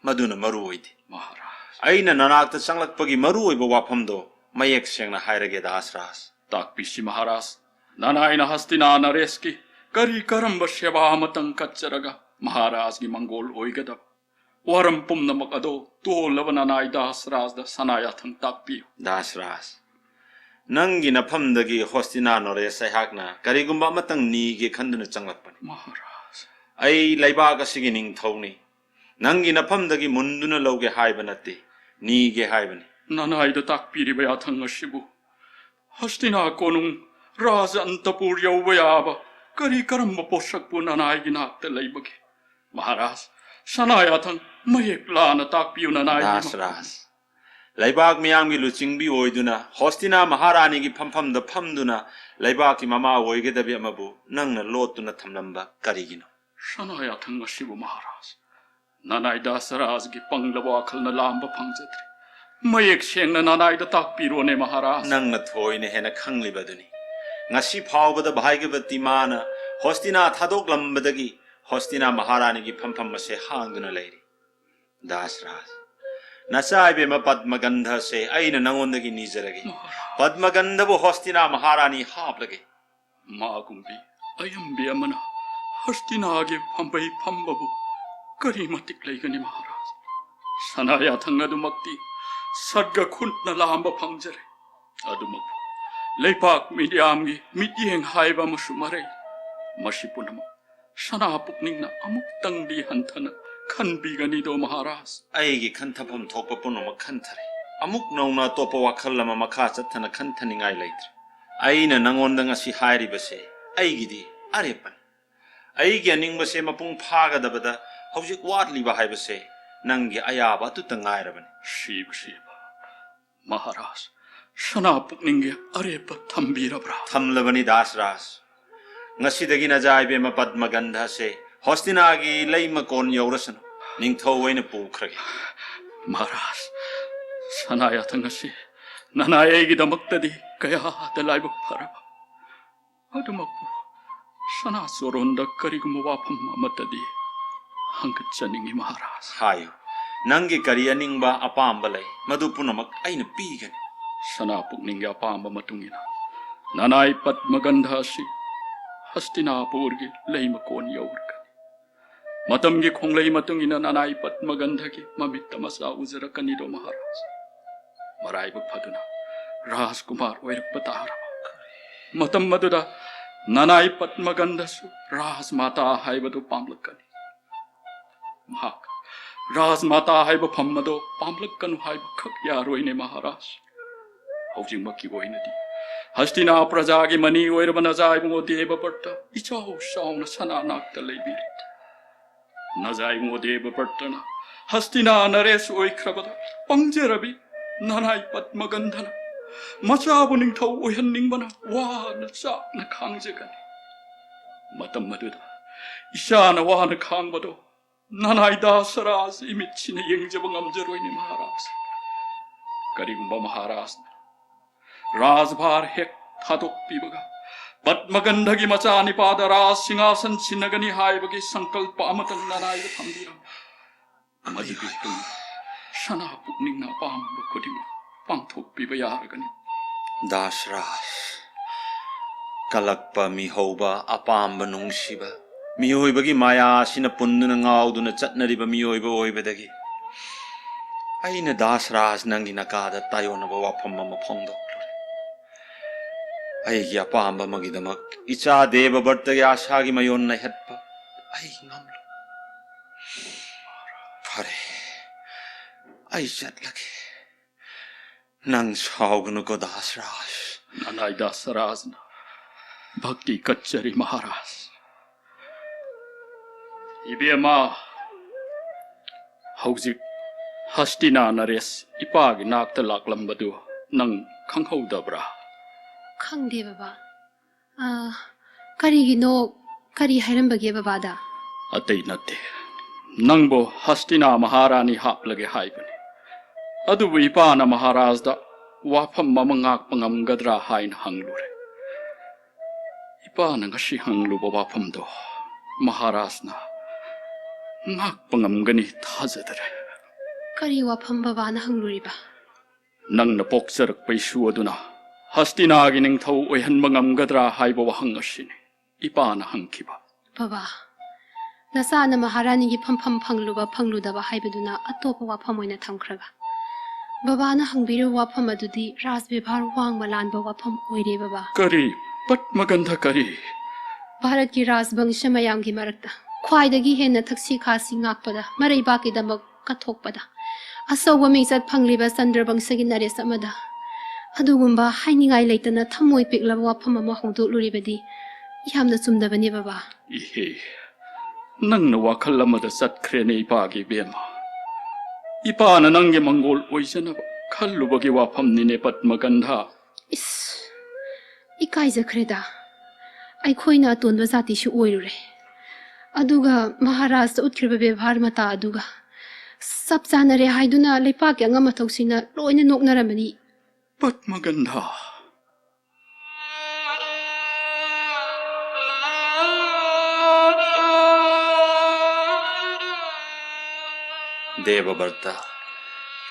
ꯃꯗꯨꯅ ꯃꯔꯨ ꯑꯣꯏꯗꯦ꯫ ꯃꯍꯥꯔꯥꯖ꯫ ꯑꯩꯅ ꯅꯅꯥꯛꯇ ꯆꯪꯂꯛꯄꯒꯤ ꯃꯔꯨ ꯑꯣꯏꯕ ꯋꯥꯐꯝꯗꯣ ꯃꯌꯦꯛ ꯁꯦꯡꯅ ꯍꯥꯏꯔꯒꯦ, ꯗꯥꯁꯔꯥꯖ꯫ ꯇꯥꯛꯄꯤꯁꯤ, ꯃꯍꯥꯔꯥꯖ꯫ ꯅꯅꯥꯏꯅ ꯍꯁꯇꯤꯅꯥ ꯅꯔꯦꯁꯀꯤ ꯀꯔꯤ ꯀꯔꯝꯕ ꯁꯦꯕꯥ ꯑꯃꯇꯪ ꯀꯠꯆꯔꯒ ꯃꯍꯥꯔꯥꯖꯒꯤ ꯃꯪꯒꯣꯜ ꯑꯣꯏꯒꯗꯕ ꯋꯥꯔꯝ ꯄꯨꯝꯅꯃꯛ ꯑꯗꯣ ꯇꯣꯜꯂꯕ ꯅꯅꯥꯏ ꯗꯥꯁꯔꯥꯖꯗ ꯁꯅꯥ ꯌꯥꯊꯪ ꯇꯥꯛꯄꯤꯌꯨ꯫ ꯗꯥꯁꯔꯥꯖ, ꯅꯪꯒꯤ ꯅꯐꯝꯗꯒꯤ ꯍꯣꯁꯇꯤꯅꯥ ꯅꯣꯔꯦꯁ ꯑꯩꯍꯥꯛꯅ ꯀꯔꯤꯒꯨꯝꯕ ꯑꯃꯇꯪ ꯅꯤꯒꯦ ꯈꯟꯗꯨꯅ ꯆꯪꯂꯛꯄꯅꯤ꯫ ꯃꯍꯥꯔꯥꯖ꯫ ꯑꯩ ꯂꯩꯕꯥꯛ ꯑꯁꯤꯒꯤ ꯅꯤꯡꯊꯧꯅꯤ꯫ ꯅꯪꯒꯤ ꯅꯐꯝꯗꯒꯤ ꯃꯨꯟꯗꯨꯅ ꯂꯧꯒꯦ ꯍꯥꯏꯕ ꯅꯠꯇꯦ, ꯅꯤꯒꯦ ꯍꯥꯏꯕꯅꯤ꯫ ꯅꯅꯥꯏꯗ ꯇꯥꯛꯄꯤꯔꯤꯕ ꯌꯥꯊꯪ ꯑꯁꯤꯕꯨ ꯍꯁꯇꯤꯅꯥ ꯀꯣꯅꯨꯡ ꯔꯥꯖ ꯑꯟꯇꯄꯨꯔ ꯌꯧꯕ ꯌꯥꯕ ꯀꯔꯤ ꯀꯔꯝꯕ ꯄꯣꯠꯁꯛꯄꯨ ꯅꯅꯥꯏꯒꯤ ꯅꯥꯛꯇ ꯂꯩꯕꯒꯦ? ꯃꯍꯥꯔꯥꯖ, ꯁꯅꯥ ꯌꯥꯊꯪ ꯃꯌꯦꯛ ꯂꯥꯅ ꯇꯥꯛꯄꯤꯌꯨ, ꯅꯅꯥꯏꯒꯤ ꯃ- ꯗꯥꯁꯔꯥꯖ, ꯂꯩꯕꯥꯛ ꯃꯤꯌꯥꯝꯒꯤ ꯂꯨꯆꯤꯡꯕꯤ ꯑꯣꯏꯗꯨꯅ ꯍꯣꯁꯇꯤꯅꯥ ꯃꯍꯥꯔꯥꯅꯤꯒꯤ ꯐꯝꯐꯝꯗ ꯐꯝꯗꯨꯅ ꯂꯩꯕꯥꯛꯀꯤ ꯃꯃꯥ ꯑꯣꯏꯒꯗꯕꯤ ꯑꯃꯕꯨ ꯅꯪꯅ ꯂꯣꯠꯇꯨꯅ ꯊꯝꯂꯝꯕ ꯀꯔꯤꯒꯤꯅꯣ? ꯁꯅꯥ ꯌꯥꯊꯪ ꯑꯁꯤꯕꯨ, ꯃꯍꯥꯔꯥꯖ, ꯅꯅꯥꯏ ꯗꯥꯁꯔꯥꯖꯒꯤ ꯄꯪꯂꯕ ꯋꯥꯈꯜꯅ ꯂꯥꯝꯕ ꯐꯪꯖꯗ꯭ꯔꯦ꯫ ꯃꯌꯦꯛ ꯁꯦꯡꯅ ꯅꯅꯥꯏꯗ ꯇꯥꯛꯄꯤꯔꯣꯅꯦ, ꯃꯍꯥꯔꯥꯖ꯫ ꯅꯪꯅ ꯊꯣꯏꯅ ꯍꯦꯟꯅ ꯈꯪꯂꯤꯕꯗꯨꯅꯤ꯫ ꯉꯁꯤ ꯐꯥꯎꯕꯗ ꯚꯥꯏꯒ꯭ꯌꯕꯇꯤ ꯃꯥꯅ ꯍꯣꯁꯇꯤꯅꯥ ꯊꯥꯗꯣꯛꯂꯝꯕꯗꯒꯤ ꯍꯣꯁꯇꯤꯅꯥ ꯃꯍꯥꯔꯥꯅꯤꯒꯤ ꯐꯝꯐꯝ ꯑꯁꯦ ꯍꯥꯡꯗꯨꯅ ꯂꯩꯔꯤ꯫ ꯗꯥꯁꯔꯥꯖ, ꯅꯆꯥ ꯏꯕꯦꯝꯃ ꯄꯗꯃꯒꯟꯙ ꯑꯁꯦ ꯑꯩꯅ ꯅꯉꯣꯟꯗꯒꯤ ꯅꯤꯖꯔꯒꯦ꯫ ꯃꯍꯥꯔꯥꯖ꯫ ꯄꯗꯃꯒꯟꯙꯕꯨ ꯍꯣꯁꯇꯤꯅꯥ ꯃꯍꯥꯔꯥꯅꯤ ꯍꯥꯞꯂꯒꯦ꯫ ꯃꯥꯒꯨꯝꯕꯤ ꯑꯌꯥꯝꯕꯤ ꯑꯃꯅ ꯍꯁꯇꯤꯅꯥꯒꯤ ꯐꯝꯕꯩ ꯐꯝꯕꯕꯨ ꯀꯔꯤ ꯃꯇꯤꯛ ꯂꯩꯒꯅꯤ, ꯃꯍꯥꯔꯥꯖ? ꯁꯅꯥ ꯌꯥꯊꯪ ꯑꯗꯨꯃꯛꯇꯤ ꯁꯠꯒ ꯈꯨꯠꯅ ꯂꯥꯝꯕ ꯐꯪꯖꯔꯦ꯫ ꯑꯗꯨꯃꯛꯄꯨ ꯂꯩꯄꯥꯛ ꯃꯤꯌꯥꯝꯒꯤ ꯃꯤꯠꯌꯦꯡ ꯍꯥꯏꯕ ꯑꯃꯁꯨ ꯃꯔꯩ꯫ ꯃꯁꯤ ꯄꯨꯝꯅꯃꯛ ꯁꯅꯥ ꯄꯨꯛꯅꯤꯡꯅ ꯑꯃꯨꯛꯇꯪꯗꯤ ꯍꯟꯊꯅ ꯈꯟꯕꯤꯒꯅꯤꯗꯣ ꯃꯍꯥꯔꯥꯖ꯫ ꯑꯩꯒꯤ ꯈꯟꯊꯐꯝ ꯊꯣꯛꯄ ꯄꯨꯝꯅꯃꯛ ꯈꯟꯊꯔꯦ꯫ ꯑꯃꯨꯛ ꯅꯧꯅ ꯑꯇꯣꯞꯄ ꯋꯥꯈꯜ ꯑꯃ ꯃꯈꯥ ꯆꯠꯊꯅ ꯈꯟꯊꯅꯤꯡꯉꯥꯏ ꯂꯩꯇ꯭ꯔꯦ꯫ ꯑꯩꯅ ꯅꯉꯣꯟꯗ ꯉꯁꯤ ꯍꯥꯏꯔꯤꯕꯁꯦ ꯑꯩꯒꯤꯗꯤ ꯑꯔꯦꯞꯄꯅꯤ꯫ ꯑꯩꯒꯤ ꯑꯅꯤꯡꯕꯁꯦ ꯃꯄꯨꯡ ꯐꯥꯒꯗꯕꯗ ꯍꯧꯖꯤꯛ ꯋꯥꯠꯂꯤꯕ ꯍꯥꯏꯕꯁꯦ ꯅꯪꯒꯤ ꯑꯌꯥꯕ ꯑꯗꯨꯇ ꯉꯥꯏꯔꯕꯅꯤ꯫ ꯁꯤꯕ ꯁꯤꯕ꯫ ꯃꯍꯥꯔꯥꯖ, ꯁꯅꯥ ꯄꯨꯛꯅꯤꯡꯒꯤ ꯑꯔꯦꯞꯄ ꯊꯝꯕꯤꯔꯕ꯭ꯔꯥ? ꯊꯝꯂꯕꯅꯤ ꯗꯥꯁꯔꯥꯖ꯫ ꯉꯁꯤꯗꯒꯤ ꯅꯖꯥ ꯏꯕꯦꯝꯃ ꯄꯗꯃꯒꯟꯙ ꯑꯁꯦ ꯍꯣꯁꯇꯤꯅꯥꯒꯤ ꯂꯩꯃꯀꯣꯟ ꯌꯧꯔꯁꯅꯨ, ꯅꯤꯡꯊꯧ ꯑꯣꯏꯅ ꯄꯨꯈ꯭ꯔꯒꯦ꯫ ꯃꯍꯥꯔꯥꯖ, ꯁꯅꯥ ꯌꯥꯊꯪ ꯑꯁꯤ ꯅꯅꯥꯏ ꯑꯩꯒꯤꯗꯃꯛꯇꯗꯤ ꯀꯌꯥꯗ ꯂꯥꯏꯕꯛ ꯐꯔꯕ꯫ ꯑꯗꯨꯃꯛꯄꯨ ꯁꯅꯥ ꯆꯣꯔꯣꯟꯗ ꯀꯔꯤꯒꯨꯝꯕ ꯋꯥꯐꯝ ꯑꯃꯠꯇꯗꯤ ꯍꯪꯒꯠꯆꯅꯤꯡꯏ ꯃꯍꯥꯔꯥꯖ꯫ ꯍꯥꯏꯌꯨ, ꯅꯪꯒꯤ ꯀꯔꯤ ꯑꯅꯤꯡꯕ ꯑꯄꯥꯝꯕ ꯂꯩ, ꯃꯗꯨ ꯄꯨꯝꯅꯃꯛ ꯑꯩꯅ ꯄꯤꯒꯅꯤ꯫ ꯁꯅꯥ ꯄꯨꯛꯅꯤꯡꯒꯤ ꯑꯄꯥꯝꯕ ꯃꯇꯨꯡ ꯏꯟꯅ ꯅꯅꯥꯏ ꯄꯗꯃꯒꯟꯙ ꯑꯁꯤ ꯍꯁꯇꯤꯅꯥꯄꯨꯔꯒꯤ ꯂꯩꯃꯀꯣꯟ ꯌꯧꯔꯒꯅꯤ꯫ ꯃꯇꯝꯒꯤ ꯈꯣꯡꯂꯩ ꯃꯇꯨꯡ ꯏꯟꯅ ꯅꯅꯥꯏ ꯄꯗꯃꯒꯟꯙꯒꯤ ꯃꯃꯤꯠꯇ ꯃꯆꯥ ꯎꯖꯔꯛꯀꯅꯤꯗꯣ ꯃꯍꯥꯔꯥꯖ꯫ ꯃꯔꯥꯏꯕꯛ ꯐꯗꯨꯅ ꯔꯥꯖꯀꯨꯃꯥꯔ ꯑꯣꯏꯔꯛꯄ ꯇꯥꯔꯕ ꯃꯇꯝ ꯑꯗꯨꯗ ꯅꯅꯥꯏ ꯄꯗꯃꯒꯟꯙꯁꯨ ꯔꯥꯖꯃꯥꯇꯥ ꯍꯥꯏꯕꯗꯨ ꯄꯥꯝꯂꯛꯀꯅꯤ꯫ ꯃꯍꯥꯛ ꯔꯥꯖꯃꯥꯇꯥ ꯍꯥꯏꯕ ꯐꯝ ꯑꯗꯨ ꯄꯥꯝꯂꯛꯀꯅꯨ ꯍꯥꯏꯕꯈꯛ ꯌꯥꯔꯣꯏꯅꯦ ꯃꯍꯥꯔꯥꯖ꯫ ꯍꯧꯖꯤꯛꯃꯛꯀꯤ ꯑꯣꯏꯅꯗꯤ ꯍꯁꯇꯤꯅꯥ ꯄ꯭ꯔꯖꯥꯒꯤ ꯃꯅꯤ ꯑꯣꯏꯔꯕ ꯅꯖꯥ ꯏꯕꯨꯡꯉꯣ ꯗꯦꯕꯚ꯭ꯔꯇ ꯏꯆꯥꯎ ꯆꯥꯎꯅ ꯁꯅꯥ ꯅꯥꯛꯇ ꯂꯩꯕꯤꯔꯤ꯫ ꯅꯖꯥ ꯏꯕꯨꯡꯉꯣ ꯗꯦꯕꯚ꯭ꯔꯇꯅ ꯍꯁꯇꯤꯅꯥ ꯅꯔꯦꯁ ꯑꯣꯏꯈ꯭ꯔꯕꯗ ꯄꯪꯖꯔꯕꯤ ꯅꯅꯥꯏ ꯄꯗꯃꯒꯟꯙꯅ ꯃꯆꯥꯕꯨ ꯅꯤꯡꯊꯧ ꯑꯣꯏꯍꯟꯅꯤꯡꯕꯅ ꯋꯥꯅ ꯆꯥꯛꯅ ꯈꯥꯡꯖꯒꯅꯤ꯫ ꯃꯇꯝ ꯑꯗꯨꯗ ꯏꯆꯥꯅ ꯋꯥꯅ ꯈꯥꯡꯕꯗꯣ ꯅꯅꯥꯏ ꯗꯥꯁꯔꯥꯖ ꯏꯃꯤꯠꯁꯤꯅ ꯌꯦꯡꯖꯕ ꯉꯝꯖꯔꯣꯏꯅꯦ ꯃꯍꯥꯔꯥꯖ꯫ ꯀꯔꯤꯒꯨꯝꯕ ꯃꯍꯥꯔꯥꯖꯅ ꯔꯥꯖꯚꯥꯔ ꯍꯦꯛ ꯊꯥꯗꯣꯛꯄꯤꯕꯒ ꯄꯗꯃꯒꯟꯙꯒꯤ ꯃꯆꯥꯅꯤꯄꯥꯗ ꯔꯥꯖ ꯁꯤꯡꯍꯥꯁꯟ ꯁꯤꯟꯅꯒꯅꯤ ꯍꯥꯏꯕꯒꯤ ꯁꯪꯀꯜꯄ ꯑꯃꯇꯪ ꯅꯅꯥꯏꯗ ꯊꯝꯕꯤꯔꯝꯃꯨ꯫ ꯃꯗꯨꯒꯤ ꯃꯇꯨꯡꯗ ꯁꯅꯥ ꯄꯨꯛꯅꯤꯡꯅ ꯑꯄꯥꯝꯕ ꯈꯨꯗꯤꯡꯃꯛ ꯄꯥꯡꯊꯣꯛꯄꯤꯕ ꯌꯥꯔꯒꯅꯤ꯫ ꯗꯥꯁꯔꯥꯖ, ꯀꯂꯛꯄ ꯃꯤꯍꯧꯕ, ꯑꯄꯥꯝꯕ ꯅꯨꯡꯁꯤꯕ, ꯃꯤꯑꯣꯏꯕꯒꯤ ꯃꯥꯌꯥ ꯑꯁꯤꯅ ꯄꯨꯟꯗꯨꯅ ꯉꯥꯎꯗꯨꯅ ꯆꯠꯅꯔꯤꯕ ꯃꯤꯑꯣꯏꯕ ꯑꯣꯏꯕꯗꯒꯤ ꯑꯩꯅ ꯗꯥꯁꯔꯥꯖ ꯅꯪꯒꯤ ꯅꯀꯥꯗ ꯇꯥꯏꯌꯣꯟꯅꯕ ꯋꯥꯐꯝ ꯑꯃ ꯐꯣꯡꯗꯣꯛꯂꯨꯔꯦ꯫ ꯑꯩꯒꯤ ꯑꯄꯥꯝꯕ ꯑꯃꯒꯤꯗꯃꯛ ꯏꯆꯥ ꯗꯦꯕꯕ꯭ꯔꯇꯒꯤ ꯑꯥꯁꯥꯒꯤ ꯃꯌꯣꯟ ꯅꯩꯍꯠꯄ ꯑꯩ ꯉꯝꯂꯣꯏ꯫ ꯐꯔꯦ, ꯑꯩ ꯆꯠꯂꯒꯦ꯫ ꯅꯪ ꯁꯥꯎꯒꯅꯨꯀꯣ ꯗꯥꯁꯔꯥꯖ꯫ ꯅꯅꯥꯏ ꯗꯥꯁꯔꯥꯖꯅ ꯚꯛꯇꯤ ꯀꯠꯆꯔꯤ ꯃꯍꯥꯔꯥꯖ꯫ ꯏꯕꯦꯝꯃ, ꯍꯧꯖꯤꯛ ꯍꯁꯇꯤꯅꯥ ꯅꯔꯦꯁ ꯏꯄꯥꯒꯤ ꯅꯥꯛꯇ ꯂꯥꯛꯂꯝꯕꯗꯨ ꯅꯪ ꯈꯪꯍꯧꯗꯕ꯭ꯔꯥ? ꯈꯪꯗꯦ ꯕꯕꯥ꯫ ꯑꯥ, ꯀꯔꯤꯒꯤꯅꯣ? ꯀꯔꯤ ꯍꯥꯏꯔꯝꯕꯒꯦ ꯕꯕꯥꯗ? ꯑꯇꯩ ꯅꯠꯇꯦ, ꯅꯪꯕꯨ ꯍꯁꯇꯤꯅꯥ ꯃꯍꯥꯔꯥꯅꯤ ꯍꯥꯞꯂꯒꯦ ꯍꯥꯏꯕꯅꯤ꯫ ꯑꯗꯨꯕꯨ ꯏꯄꯥꯅ ꯃꯍꯥꯔꯥꯖꯗ ꯋꯥꯐꯝ ꯑꯃ ꯉꯥꯛꯄ ꯉꯝꯒꯗ꯭ꯔꯥ ꯍꯥꯏꯅ ꯍꯪꯂꯨꯔꯦ꯫ ꯏꯄꯥꯅ ꯉꯁꯤ ꯍꯪꯂꯨꯕ ꯋꯥꯐꯝꯗꯣ ꯃꯍꯥꯔꯥꯖꯅ ꯉꯥꯛꯄ ꯉꯝꯒꯅꯤ ꯊꯥꯖꯗꯔꯦ꯫ ꯀꯔꯤ ꯋꯥꯐꯝ ꯕꯕꯥꯅ ꯍꯪꯂꯨꯔꯤꯕ? ꯅꯪꯅ ꯄꯣꯛꯆꯔꯛꯄ ꯏꯁꯨ ꯑꯗꯨꯅ ꯍꯁꯇꯤꯅꯥꯒꯤ ꯅꯤꯡꯊꯧ ꯑꯣꯏꯍꯟꯕ ꯉꯝꯒꯗ꯭ꯔꯥ ꯍꯥꯏꯕ ꯋꯥꯍꯪ ꯑꯁꯤꯅꯤ ꯏꯄꯥꯅ ꯍꯪꯈꯤꯕ꯫ ꯕꯕꯥ, ꯅꯆꯥꯅ ꯃꯍꯥꯔꯥꯅꯤꯒꯤ ꯐꯝꯐꯝ ꯐꯪꯂꯨꯕ ꯐꯪꯂꯨꯗꯕ ꯍꯥꯏꯕꯗꯨꯅ ꯑꯇꯣꯞꯄ ꯋꯥꯐꯝ ꯑꯣꯏꯅ ꯊꯝꯈ꯭ꯔꯒ, ꯕꯕꯥꯅ ꯍꯪꯕꯤꯔꯤꯕ ꯋꯥꯐꯝ ꯑꯗꯨꯗꯤ ꯔꯥꯖ ꯕꯦꯚꯥꯔ ꯋꯥꯡꯃ ꯂꯥꯟꯕ ꯋꯥꯐꯝ ꯑꯣꯏꯔꯦ ꯕꯕꯥ꯫ ꯀꯔꯤ? ꯄꯠꯃꯒꯟꯙ ꯀꯔꯤ? ꯚꯥꯔꯠꯀꯤ ꯔꯥꯖꯕꯪꯁ ꯃꯌꯥꯝꯒꯤ ꯃꯔꯛꯇ ꯈ꯭ꯋꯥꯏꯗꯒꯤ ꯍꯦꯟꯅ ꯊꯛꯁꯤ ꯈꯥꯁꯤ ꯉꯥꯛꯄꯗ, ꯃꯔꯩꯕꯥꯛꯀꯤꯗꯃꯛ ꯀꯠꯊꯣꯛꯄꯗ ꯑꯆꯧꯕ ꯃꯤꯡꯆꯠ ꯐꯪꯂꯤꯕ ꯆꯟꯗ꯭ꯔꯕꯪꯁꯒꯤ ꯅꯔꯦꯁ ꯑꯃꯗ ꯑꯗꯨꯒꯨꯝꯕ ꯍꯥꯏꯅꯤꯡꯉꯥꯏ ꯂꯩꯇꯅ ꯊꯃꯣꯏ ꯄꯤꯛꯂꯕ ꯋꯥꯐꯝ ꯑꯃ ꯍꯧꯗꯣꯛꯂꯨꯔꯤꯕꯗꯤ ꯌꯥꯝꯅ ꯆꯨꯝꯗꯕꯅꯤ ꯕꯕꯥ꯫ ꯏꯍꯦ, ꯅꯪꯅ ꯋꯥꯈꯜ ꯑꯃꯗ ꯆꯠꯈ꯭ꯔꯦꯅꯦ ꯏꯄꯥꯒꯤ ꯏꯕꯦꯝꯃ꯫ ꯏꯄꯥꯅ ꯅꯪꯒꯤ ꯃꯪꯒꯣꯜ ꯑꯣꯏꯖꯅꯕ ꯈꯜꯂꯨꯕꯒꯤ ꯋꯥꯐꯝꯅꯤꯅꯦ ꯄꯠꯃꯒꯟꯙ꯫ ꯏꯁ, ꯏꯀꯥꯏꯖꯈ꯭ꯔꯦꯗ꯫ ꯑꯩꯈꯣꯏꯅ ꯑꯇꯣꯟꯕ ꯖꯥꯇꯤꯁꯨ ꯑꯣꯏꯔꯨꯔꯦ꯫ ꯑꯗꯨꯒ ꯃꯍꯥꯔꯥꯖꯇ ꯎꯠꯈ꯭ꯔꯤꯕ ꯕꯦꯕꯥꯔ ꯃꯇꯥ ꯑꯗꯨꯒ ꯆꯞ ꯆꯥꯅꯔꯦ ꯍꯥꯏꯗꯨꯅ ꯂꯩꯄꯥꯛꯀꯤ ꯑꯉꯝ ꯑꯊꯧꯁꯤꯡꯅ ꯂꯣꯏꯅ ꯅꯣꯛꯅꯔꯝꯃꯅꯤ꯫ ꯄꯠꯃꯒꯟꯙ꯫ ꯗꯦꯕꯕ꯭ꯔꯇ,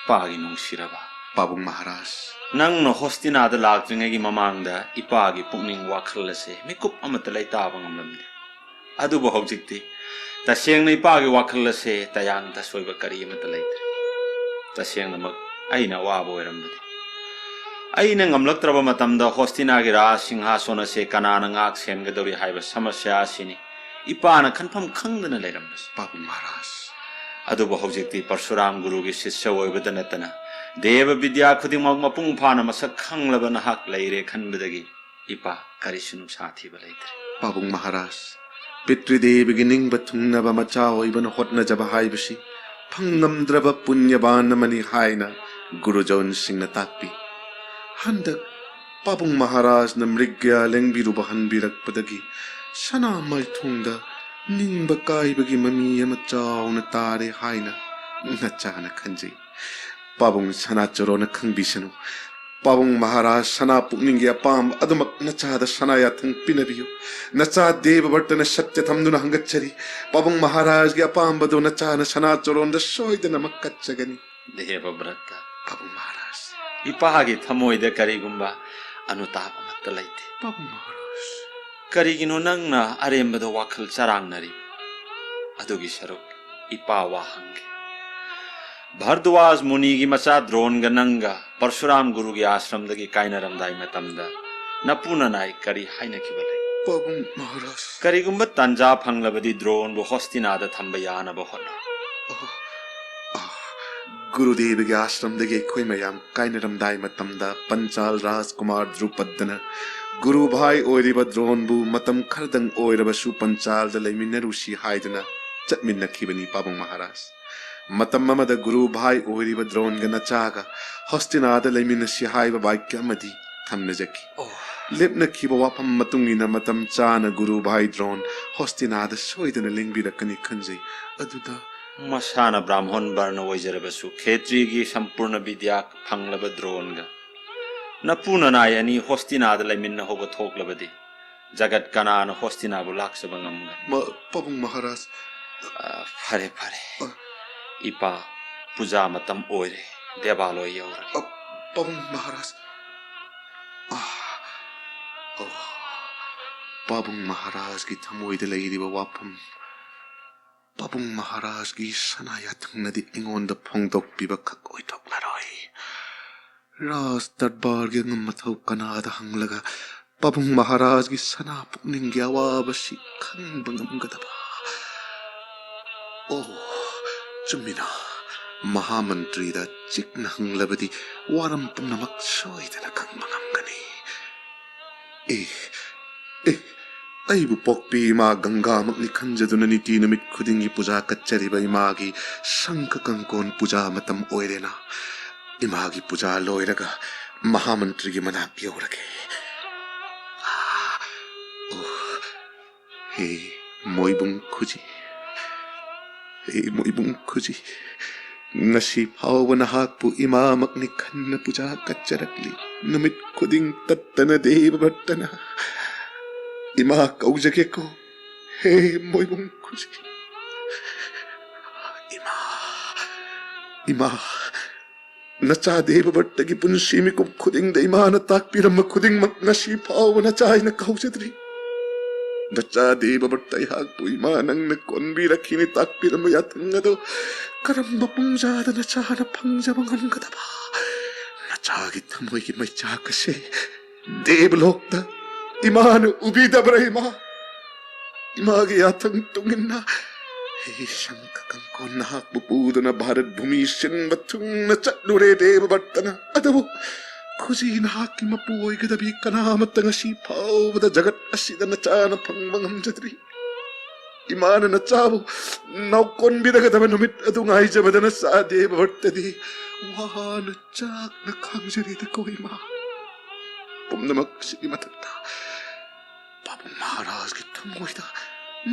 ꯏꯄꯥꯒꯤ ꯅꯨꯡꯁꯤꯔꯕ꯫ ꯄꯥꯕꯨꯡ ꯃꯍꯥꯔꯥꯖ꯫ ꯅꯪꯅ ꯍꯣꯁꯇꯤꯅꯥꯗ ꯂꯥꯛꯇ꯭ꯔꯤꯉꯩꯒꯤ ꯃꯃꯥꯡꯗ ꯏꯄꯥꯒꯤ ꯄꯨꯛꯅꯤꯡ ꯋꯥꯈꯜ ꯑꯁꯦ ꯃꯤꯀꯨꯞ ꯑꯃꯠꯇ ꯂꯩꯇꯥꯕ ꯉꯝꯂꯝꯗꯦ꯫ ꯑꯗꯨꯕꯨ ꯍꯧꯖꯤꯛꯇꯤ ꯇꯁꯦꯡꯅ ꯏꯄꯥꯒꯤ ꯋꯥꯈꯜ ꯑꯁꯦ ꯇꯌꯥꯡ ꯇꯁꯣꯏꯕ ꯀꯔꯤ ꯑꯃꯠꯇ ꯂꯩꯇ꯭ꯔꯦ꯫ ꯇꯁꯦꯡꯅꯃꯛ ꯑꯩꯅ ꯑꯋꯥꯕ ꯑꯣꯏꯔꯝꯕꯅꯤ꯫ ꯑꯩꯅ ꯉꯝꯂꯛꯇ꯭ꯔꯕ ꯃꯇꯝꯗ ꯍꯣꯁꯇꯤꯅꯥꯒꯤ ꯔꯥꯖ ꯁꯤꯡꯍꯥꯁꯣꯟ ꯑꯁꯦ ꯀꯅꯥꯅ ꯉꯥꯛ ꯁꯦꯟꯒꯗꯧꯔꯤ ꯍꯥꯏꯕ ꯁꯃꯁ꯭ꯌꯥ ꯑꯁꯤꯅꯤ ꯏꯄꯥꯅ ꯈꯟꯐꯝ ꯈꯪꯗꯅ ꯂꯩꯔꯝꯕꯁꯤ꯫ ꯄꯥꯕꯨꯡ ꯃꯍꯥꯔꯥꯖ꯫ ꯑꯗꯨꯕꯨ ꯍꯧꯖꯤꯛꯇꯤ ꯄꯔꯁꯨꯔꯥꯝ ꯒꯨꯔꯨꯒꯤ ꯁꯤꯁ꯭ꯌ ꯑꯣꯏꯕꯗ ꯅꯠꯇꯅ ꯗꯦꯕ ꯕꯤꯗ꯭ꯌꯥ ꯈꯨꯗꯤꯡꯃꯛ ꯃꯄꯨꯡ ꯐꯥꯅ ꯃꯁꯛ ꯈꯪꯂꯕ ꯅꯍꯥꯛ ꯂꯩꯔꯦ ꯈꯟꯕꯗꯒꯤ ꯏꯄꯥ ꯀꯔꯤꯁꯨ ꯅꯨꯡꯁꯥ ꯊꯤꯕ ꯂꯩꯇ꯭ꯔꯦ꯫ ꯄꯥꯕꯨꯡ ꯃꯍꯥꯔꯥꯖ, ꯄꯤꯇ꯭ꯔꯤꯗꯦꯕꯤꯒꯤ ꯅꯤꯡꯕ ꯊꯨꯡꯅꯕ ꯃꯆꯥ ꯑꯣꯏꯕꯅ ꯍꯣꯠꯅꯖꯕ ꯍꯥꯏꯕꯁꯤ ꯐꯪꯉꯝꯗ꯭ꯔꯕ ꯄꯨꯟꯌꯕꯥꯟ ꯑꯃꯅꯤ ꯍꯥꯏꯅ ꯒꯨꯔꯨꯖꯣꯟꯁꯤꯡꯅ ꯇꯥꯛꯄꯤ꯫ ꯍꯟꯗꯛ ꯄꯥꯕꯨꯡ ꯃꯍꯥꯔꯥꯖꯅ ꯃ꯭ꯔꯤꯒ꯭ꯌꯥ ꯂꯦꯡꯕꯤꯔꯨꯕ ꯍꯟꯕꯤꯔꯛꯄꯗꯒꯤ ꯁꯅꯥ ꯃꯥꯏꯊꯣꯡꯗ ꯅꯤꯡꯕ ꯀꯥꯏꯕꯒꯤ ꯃꯃꯤ ꯑꯃ ꯆꯥꯎꯅ ꯇꯥꯔꯦ ꯍꯥꯏꯅ ꯅꯆꯥꯅ ꯈꯟꯖꯩ꯫ ꯄꯥꯕꯨꯡ ꯁꯅꯥ ꯆꯣꯔꯣꯅ ꯈꯪꯕꯤꯁꯅꯨ꯫ ꯄꯥꯕꯨꯡ ꯃꯍꯥꯔꯥꯖ ꯁꯅꯥ ꯄꯨꯛꯅꯤꯡꯒꯤ ꯑꯄꯥꯝꯕ ꯑꯗꯨꯃꯛ ꯅꯆꯥꯗ ꯁꯅꯥ ꯌꯥꯊꯪ ꯄꯤꯅꯕꯤꯌꯨ꯫ ꯅꯆꯥ ꯗꯦꯕꯚꯔꯇꯅ ꯁꯠꯌ ꯊꯝꯗꯨꯅ ꯍꯪꯒꯠꯆꯔꯤ꯫ ꯄꯥꯕꯨꯡ ꯃꯍꯥꯔꯥꯖꯒꯤ ꯑꯄꯥꯝꯕꯗꯨ ꯅꯆꯥꯅ ꯁꯅꯥ ꯆꯣꯔꯣꯟꯗ ꯁꯣꯏꯗꯅꯃꯛ ꯀꯠꯆꯒꯅꯤ꯫ ꯗꯦꯕꯚ꯭ꯔꯇ꯫ ꯄꯥꯕꯨꯡ ꯃꯍꯥꯔꯥꯖ꯫ ꯏꯄꯥꯒꯤ ꯊꯃꯣꯏꯗ ꯀꯔꯤꯒꯨꯝꯕ ꯑꯅꯨꯇꯥꯞ ꯑꯃꯠꯇ ꯂꯩꯇꯦ꯫ ꯄꯥꯕꯨꯡ ꯃꯍꯥꯔꯥꯖ꯫ ꯀꯔꯤꯒꯤꯅꯣ ꯅꯪꯅ ꯑꯔꯦꯝꯕꯗ ꯋꯥꯈꯜ ꯆꯔꯥꯡꯅꯔꯤꯕ? ꯑꯗꯨꯒꯤ ꯁꯔꯨꯛ ꯏꯄꯥ ꯋꯥ ꯍꯪꯒꯦ꯫ ꯚꯔꯗ꯭ꯋꯥꯖ ꯃꯨꯅꯤꯒꯤ ꯃꯆꯥ ꯗ꯭ꯔꯣꯟꯒ ꯅꯪꯒ ꯄꯔꯁꯨꯔꯥꯝ ꯒꯨꯔꯨꯒꯤ ꯑꯥꯁ꯭ꯔꯝꯗꯒꯤ ꯀꯥꯏꯅꯔꯝꯗꯥꯏ ꯃꯇꯝꯗ ꯅꯄꯨ ꯅꯅꯥꯏ ꯀꯔꯤ ꯍꯥꯏꯅꯈꯤꯕ ꯂꯩ? ꯄꯥꯕꯨꯡ ꯃꯍꯥꯔꯥꯖ꯫ ꯀꯔꯤꯒꯨꯝꯕ ꯇꯥꯟꯖꯥ ꯐꯪꯂꯕꯗꯤ ꯗ꯭ꯔꯣꯟꯕꯨ ꯍꯣꯁꯇꯤꯅꯥꯗ ꯊꯝꯕ ꯌꯥꯅꯕ ꯍꯣꯠꯅꯧ꯫ ꯑꯣ, ꯑ, ꯒꯨꯔꯨꯗꯦꯕꯒꯤ ꯑꯥꯁ꯭ꯔꯝꯗꯒꯤ ꯑꯩꯈꯣꯏ ꯃꯌꯥꯝ ꯀꯥꯏꯅꯔꯝꯗꯥꯏ ꯃꯇꯝꯗ ꯄꯟꯆꯥꯜ ꯔꯥꯖꯀꯨꯃꯥꯔ ꯗ꯭ꯔꯨꯄꯗꯅ ꯒꯨꯔꯨ ꯚꯥꯏ ꯑꯣꯏꯔꯤꯕ ꯗ꯭ꯔꯣꯟꯕꯨ ꯃꯇꯝ ꯈꯔꯗꯪ ꯑꯣꯏꯔꯕꯁꯨ ꯄꯟꯆꯥꯜꯗ ꯂꯩꯃꯤꯟꯅꯔꯨꯁꯤ ꯍꯥꯏꯗꯨꯅ ꯆꯠꯃꯤꯟꯅꯈꯤꯕꯅꯤ ꯄꯥꯕꯨꯡ ꯃꯍꯥꯔꯥꯖ꯫ ꯃꯇꯝ ꯑꯃꯗ ꯒꯨꯔꯨ ꯚꯥꯏ ꯑꯣꯏꯔꯤꯕ ꯗ꯭ꯔꯣꯟꯒ ꯅꯆꯥꯒ ꯍꯣꯁꯇꯤꯅꯥꯗ ꯂꯩꯃꯤꯟꯅꯁꯤ ꯍꯥꯏꯕ ꯋꯥꯀ꯭ꯌ ꯑꯃꯗꯤ ꯊꯝꯅꯖꯈꯤ꯫ ꯑꯣ꯫ ꯂꯦꯞꯅꯈꯤꯕ ꯋꯥꯐꯝ ꯃꯇꯨꯡ ꯏꯟꯅ ꯃꯇꯝ ꯆꯥꯅ ꯒꯨꯔꯨ ꯚꯥꯏ ꯗ꯭ꯔꯣꯟ ꯍꯣꯁꯇꯤꯅꯥꯗ ꯁꯣꯏꯗꯅ ꯂꯦꯡꯕꯤꯔꯛꯀꯅꯤ ꯈꯟꯖꯩ꯫ ꯑꯗꯨꯗ ꯃꯁꯥꯅ ꯕ꯭ꯔꯥꯍꯃꯣꯟ ꯕꯔꯅ ꯑꯣꯏꯖꯔꯕꯁꯨ ꯈꯦꯇ꯭ꯔꯤꯒꯤ ꯁꯝꯄꯨꯔꯅ ꯕꯤꯗ꯭ꯌꯥ ꯐꯪꯂꯕ ꯗ꯭ꯔꯣꯟꯒ ꯅꯄꯨ ꯅꯅꯥꯏ ꯑꯅꯤ ꯍꯣꯁꯇꯤꯅꯥꯗ ꯂꯩꯃꯤꯟꯅꯍꯧꯕ ꯊꯣꯛꯂꯕꯗꯤ ꯖꯒꯠ ꯀꯅꯥꯅ ꯍꯣꯁꯇꯤꯅꯥꯕꯨ ꯂꯥꯛꯆꯕ ꯉꯝꯒꯅꯤ? ꯃ-, ꯄꯥꯕꯨꯡ ꯃꯍꯥꯔꯥꯖ꯫ ꯑ, ꯐꯔꯦ, ꯐꯔꯦ꯫ ꯑ꯫ ꯏꯄꯥ, ꯄꯨꯖꯥ ꯃꯇꯝ ꯑꯣꯏꯔꯦ꯫ ꯗꯦꯕꯥꯂꯣꯏ ꯌꯧꯔꯦ꯫ ꯑ, ꯄꯥꯕꯨꯡ ꯃꯍꯥꯔꯥꯖ꯫ ꯑ, ꯑꯣ, ꯄꯥꯕꯨꯡ ꯃꯍꯥꯔꯥꯖꯀꯤ ꯊꯃꯣꯏꯗ ꯂꯩꯔꯤꯕ ꯋꯥꯐꯝ ꯄꯥꯕꯨꯡ ꯃꯍꯥꯔꯥꯖꯒꯤ ꯁꯅꯥ ꯌꯥꯊꯪꯅꯗꯤ ꯑꯩꯉꯣꯟꯗ ꯐꯣꯡꯗꯣꯛꯄꯤꯕ ꯈꯛ ꯑꯣꯏꯊꯣꯛꯂꯔꯣꯏ꯫ ꯔꯥꯖ ꯗꯔꯕꯥꯔꯒꯤ ꯑꯉꯝ ꯑꯊꯧ ꯀꯅꯥꯗ ꯍꯪꯂꯒ ꯄꯥꯕꯨꯡ ꯃꯍꯥꯔꯥꯖꯒꯤ ꯁꯅꯥ ꯄꯨꯛꯅꯤꯡꯒꯤ ꯑꯋꯥꯕꯁꯤ ꯈꯪꯕ ꯉꯝꯒꯗꯕ? ꯑꯣ, ꯆꯨꯝꯃꯤꯅ, ꯃꯍꯥꯃꯟꯇ꯭ꯔꯤꯗ ꯆꯤꯛꯅ ꯍꯪꯂꯕꯗꯤ ꯋꯥꯔꯝ ꯄꯨꯝꯅꯃꯛ ꯁꯣꯏꯗꯅ ꯈꯪꯕ ꯉꯝꯒꯅꯤ꯫ ꯑꯦ, ꯑꯦ, ꯑꯩꯕꯨ ꯄꯣꯛꯄꯤ ꯏꯃꯥ ꯒꯪꯒꯥꯃꯛꯅꯤ ꯈꯟꯖꯗꯨꯅ ꯅꯤꯇꯤ ꯅꯨꯃꯤꯠ ꯈꯨꯗꯤꯡꯒꯤ ꯄꯨꯖꯥ ꯀꯠꯆꯔꯤꯕ ꯏꯃꯥꯒꯤ ꯁꯪꯈ ꯀꯪꯀꯣꯟ ꯄꯨꯖꯥ ꯃꯇꯝ ꯑꯣꯏꯔꯦꯅ꯫ ꯏꯃꯥꯒꯤ ꯄꯨꯖꯥ ꯂꯣꯏꯔꯒ ꯃꯍꯥꯃꯟꯇ꯭ꯔꯤꯒꯤ ꯃꯅꯥꯛ ꯌꯧꯔꯒꯦ꯫ ꯑꯣ, ꯍꯦ ꯃꯣꯏꯕꯨꯡ ꯈꯨꯖꯤ, ꯍꯦ ꯃꯣꯏꯕꯨꯡ ꯈꯨꯖꯤ, ꯉꯁꯤ ꯐꯥꯎꯕ ꯅꯍꯥꯛꯄꯨ ꯏꯃꯥꯃꯛꯅꯤ ꯈꯟꯅ ꯄꯨꯖꯥ ꯀꯠꯆꯔꯛꯂꯤ꯫ ꯅꯨꯃꯤꯠ ꯈꯨꯗꯤꯡ ꯇꯠꯇꯅ ꯗꯦꯕ ꯚꯠꯇꯅ ꯏꯃꯥ ꯀꯧꯖꯒꯦꯀꯣ꯫ ꯍꯦ ꯃꯣꯏꯕꯨꯡ ꯈꯨꯖꯤ, ꯏꯃꯥ, ꯏꯃꯥ, ꯅꯆꯥ ꯗꯦꯕ ꯚꯠꯇꯒꯤ ꯄꯨꯟꯁꯤ ꯃꯤꯀꯨꯞ ꯈꯨꯗꯤꯡꯗ ꯏꯃꯥꯅ ꯇꯥꯛꯄꯤꯔꯝꯕ ꯈꯨꯗꯤꯡꯃꯛ ꯉꯁꯤ ꯐꯥꯎꯕ ꯅꯆꯥ ꯍꯥꯏꯅ ꯀꯧꯖꯗ꯭ꯔꯤ꯫ ꯅꯆꯥ ꯗꯦꯕ ꯚꯠꯇ ꯑꯩꯍꯥꯛꯄꯨ ꯏꯃꯥ ꯅꯪꯅ ꯀꯣꯟꯕꯤꯔꯛꯈꯤꯅꯤ ꯇꯥꯛꯄꯤꯔꯝꯕ ꯌꯥꯊꯪ ꯑꯗꯣ ꯀꯔꯝꯕ ꯄꯨꯡꯖꯥꯗ ꯅꯆꯥꯅ ꯐꯪꯖꯕ ꯉꯝꯒꯗꯕ? ꯅꯆꯥꯒꯤ ꯊꯃꯣꯏꯒꯤ ꯃꯩꯆꯥꯛ ꯑꯁꯦ ꯗꯦꯕꯂꯣꯛꯇ ꯏꯃꯥꯅ ꯎꯕꯤꯗꯕ꯭ꯔꯥ ꯏꯃꯥ? ꯏꯃꯥꯒꯤ ꯌꯥꯊꯪ ꯇꯨꯡꯏꯟꯅ ꯍꯦ ꯁꯪꯈ ꯀꯪꯀꯣꯟ ꯅꯍꯥꯛꯄꯨ ꯄꯨꯗꯨꯅ ꯚꯥꯔꯠ ꯚꯨꯃꯤ ꯁꯤꯟꯕ ꯊꯨꯡꯅ ꯆꯠꯂꯨꯔꯦ ꯗꯦꯕ ꯚꯠꯇꯅ꯫ ꯑꯗꯨꯕꯨ ꯈꯨꯖꯤ ꯅꯍꯥꯛꯀꯤ ꯃꯄꯨ ꯑꯣꯏꯒꯗꯕꯤ ꯀꯅꯥꯃꯠꯇ ꯉꯁꯤ ꯐꯥꯎꯕꯗ ꯖꯒꯠ ꯑꯁꯤꯗ ꯅꯆꯥꯅ ꯐꯪꯕ ꯉꯝꯖꯗ꯭ꯔꯤ꯫ ꯏꯃꯥꯅ ꯅꯆꯥꯕꯨ ꯅꯥꯎꯀꯣꯟꯕꯤꯔꯒꯗꯕ ꯅꯨꯃꯤꯠ ꯑꯗꯨ ꯉꯥꯏꯖꯕꯗ ꯅꯆꯥ ꯗꯦꯕ ꯚꯠꯇꯗꯤ ꯋꯥꯅ ꯆꯥꯛꯅ ꯈꯥꯡꯖꯔꯦꯗꯀꯣ ꯏꯃꯥ꯫ ꯄꯨꯝꯅꯃꯛꯁꯤꯒꯤ ꯃꯊꯛꯇ ꯄꯥꯕꯨꯡ ꯃꯍꯥꯔꯥꯖꯀꯤ ꯊꯃꯣꯏꯗ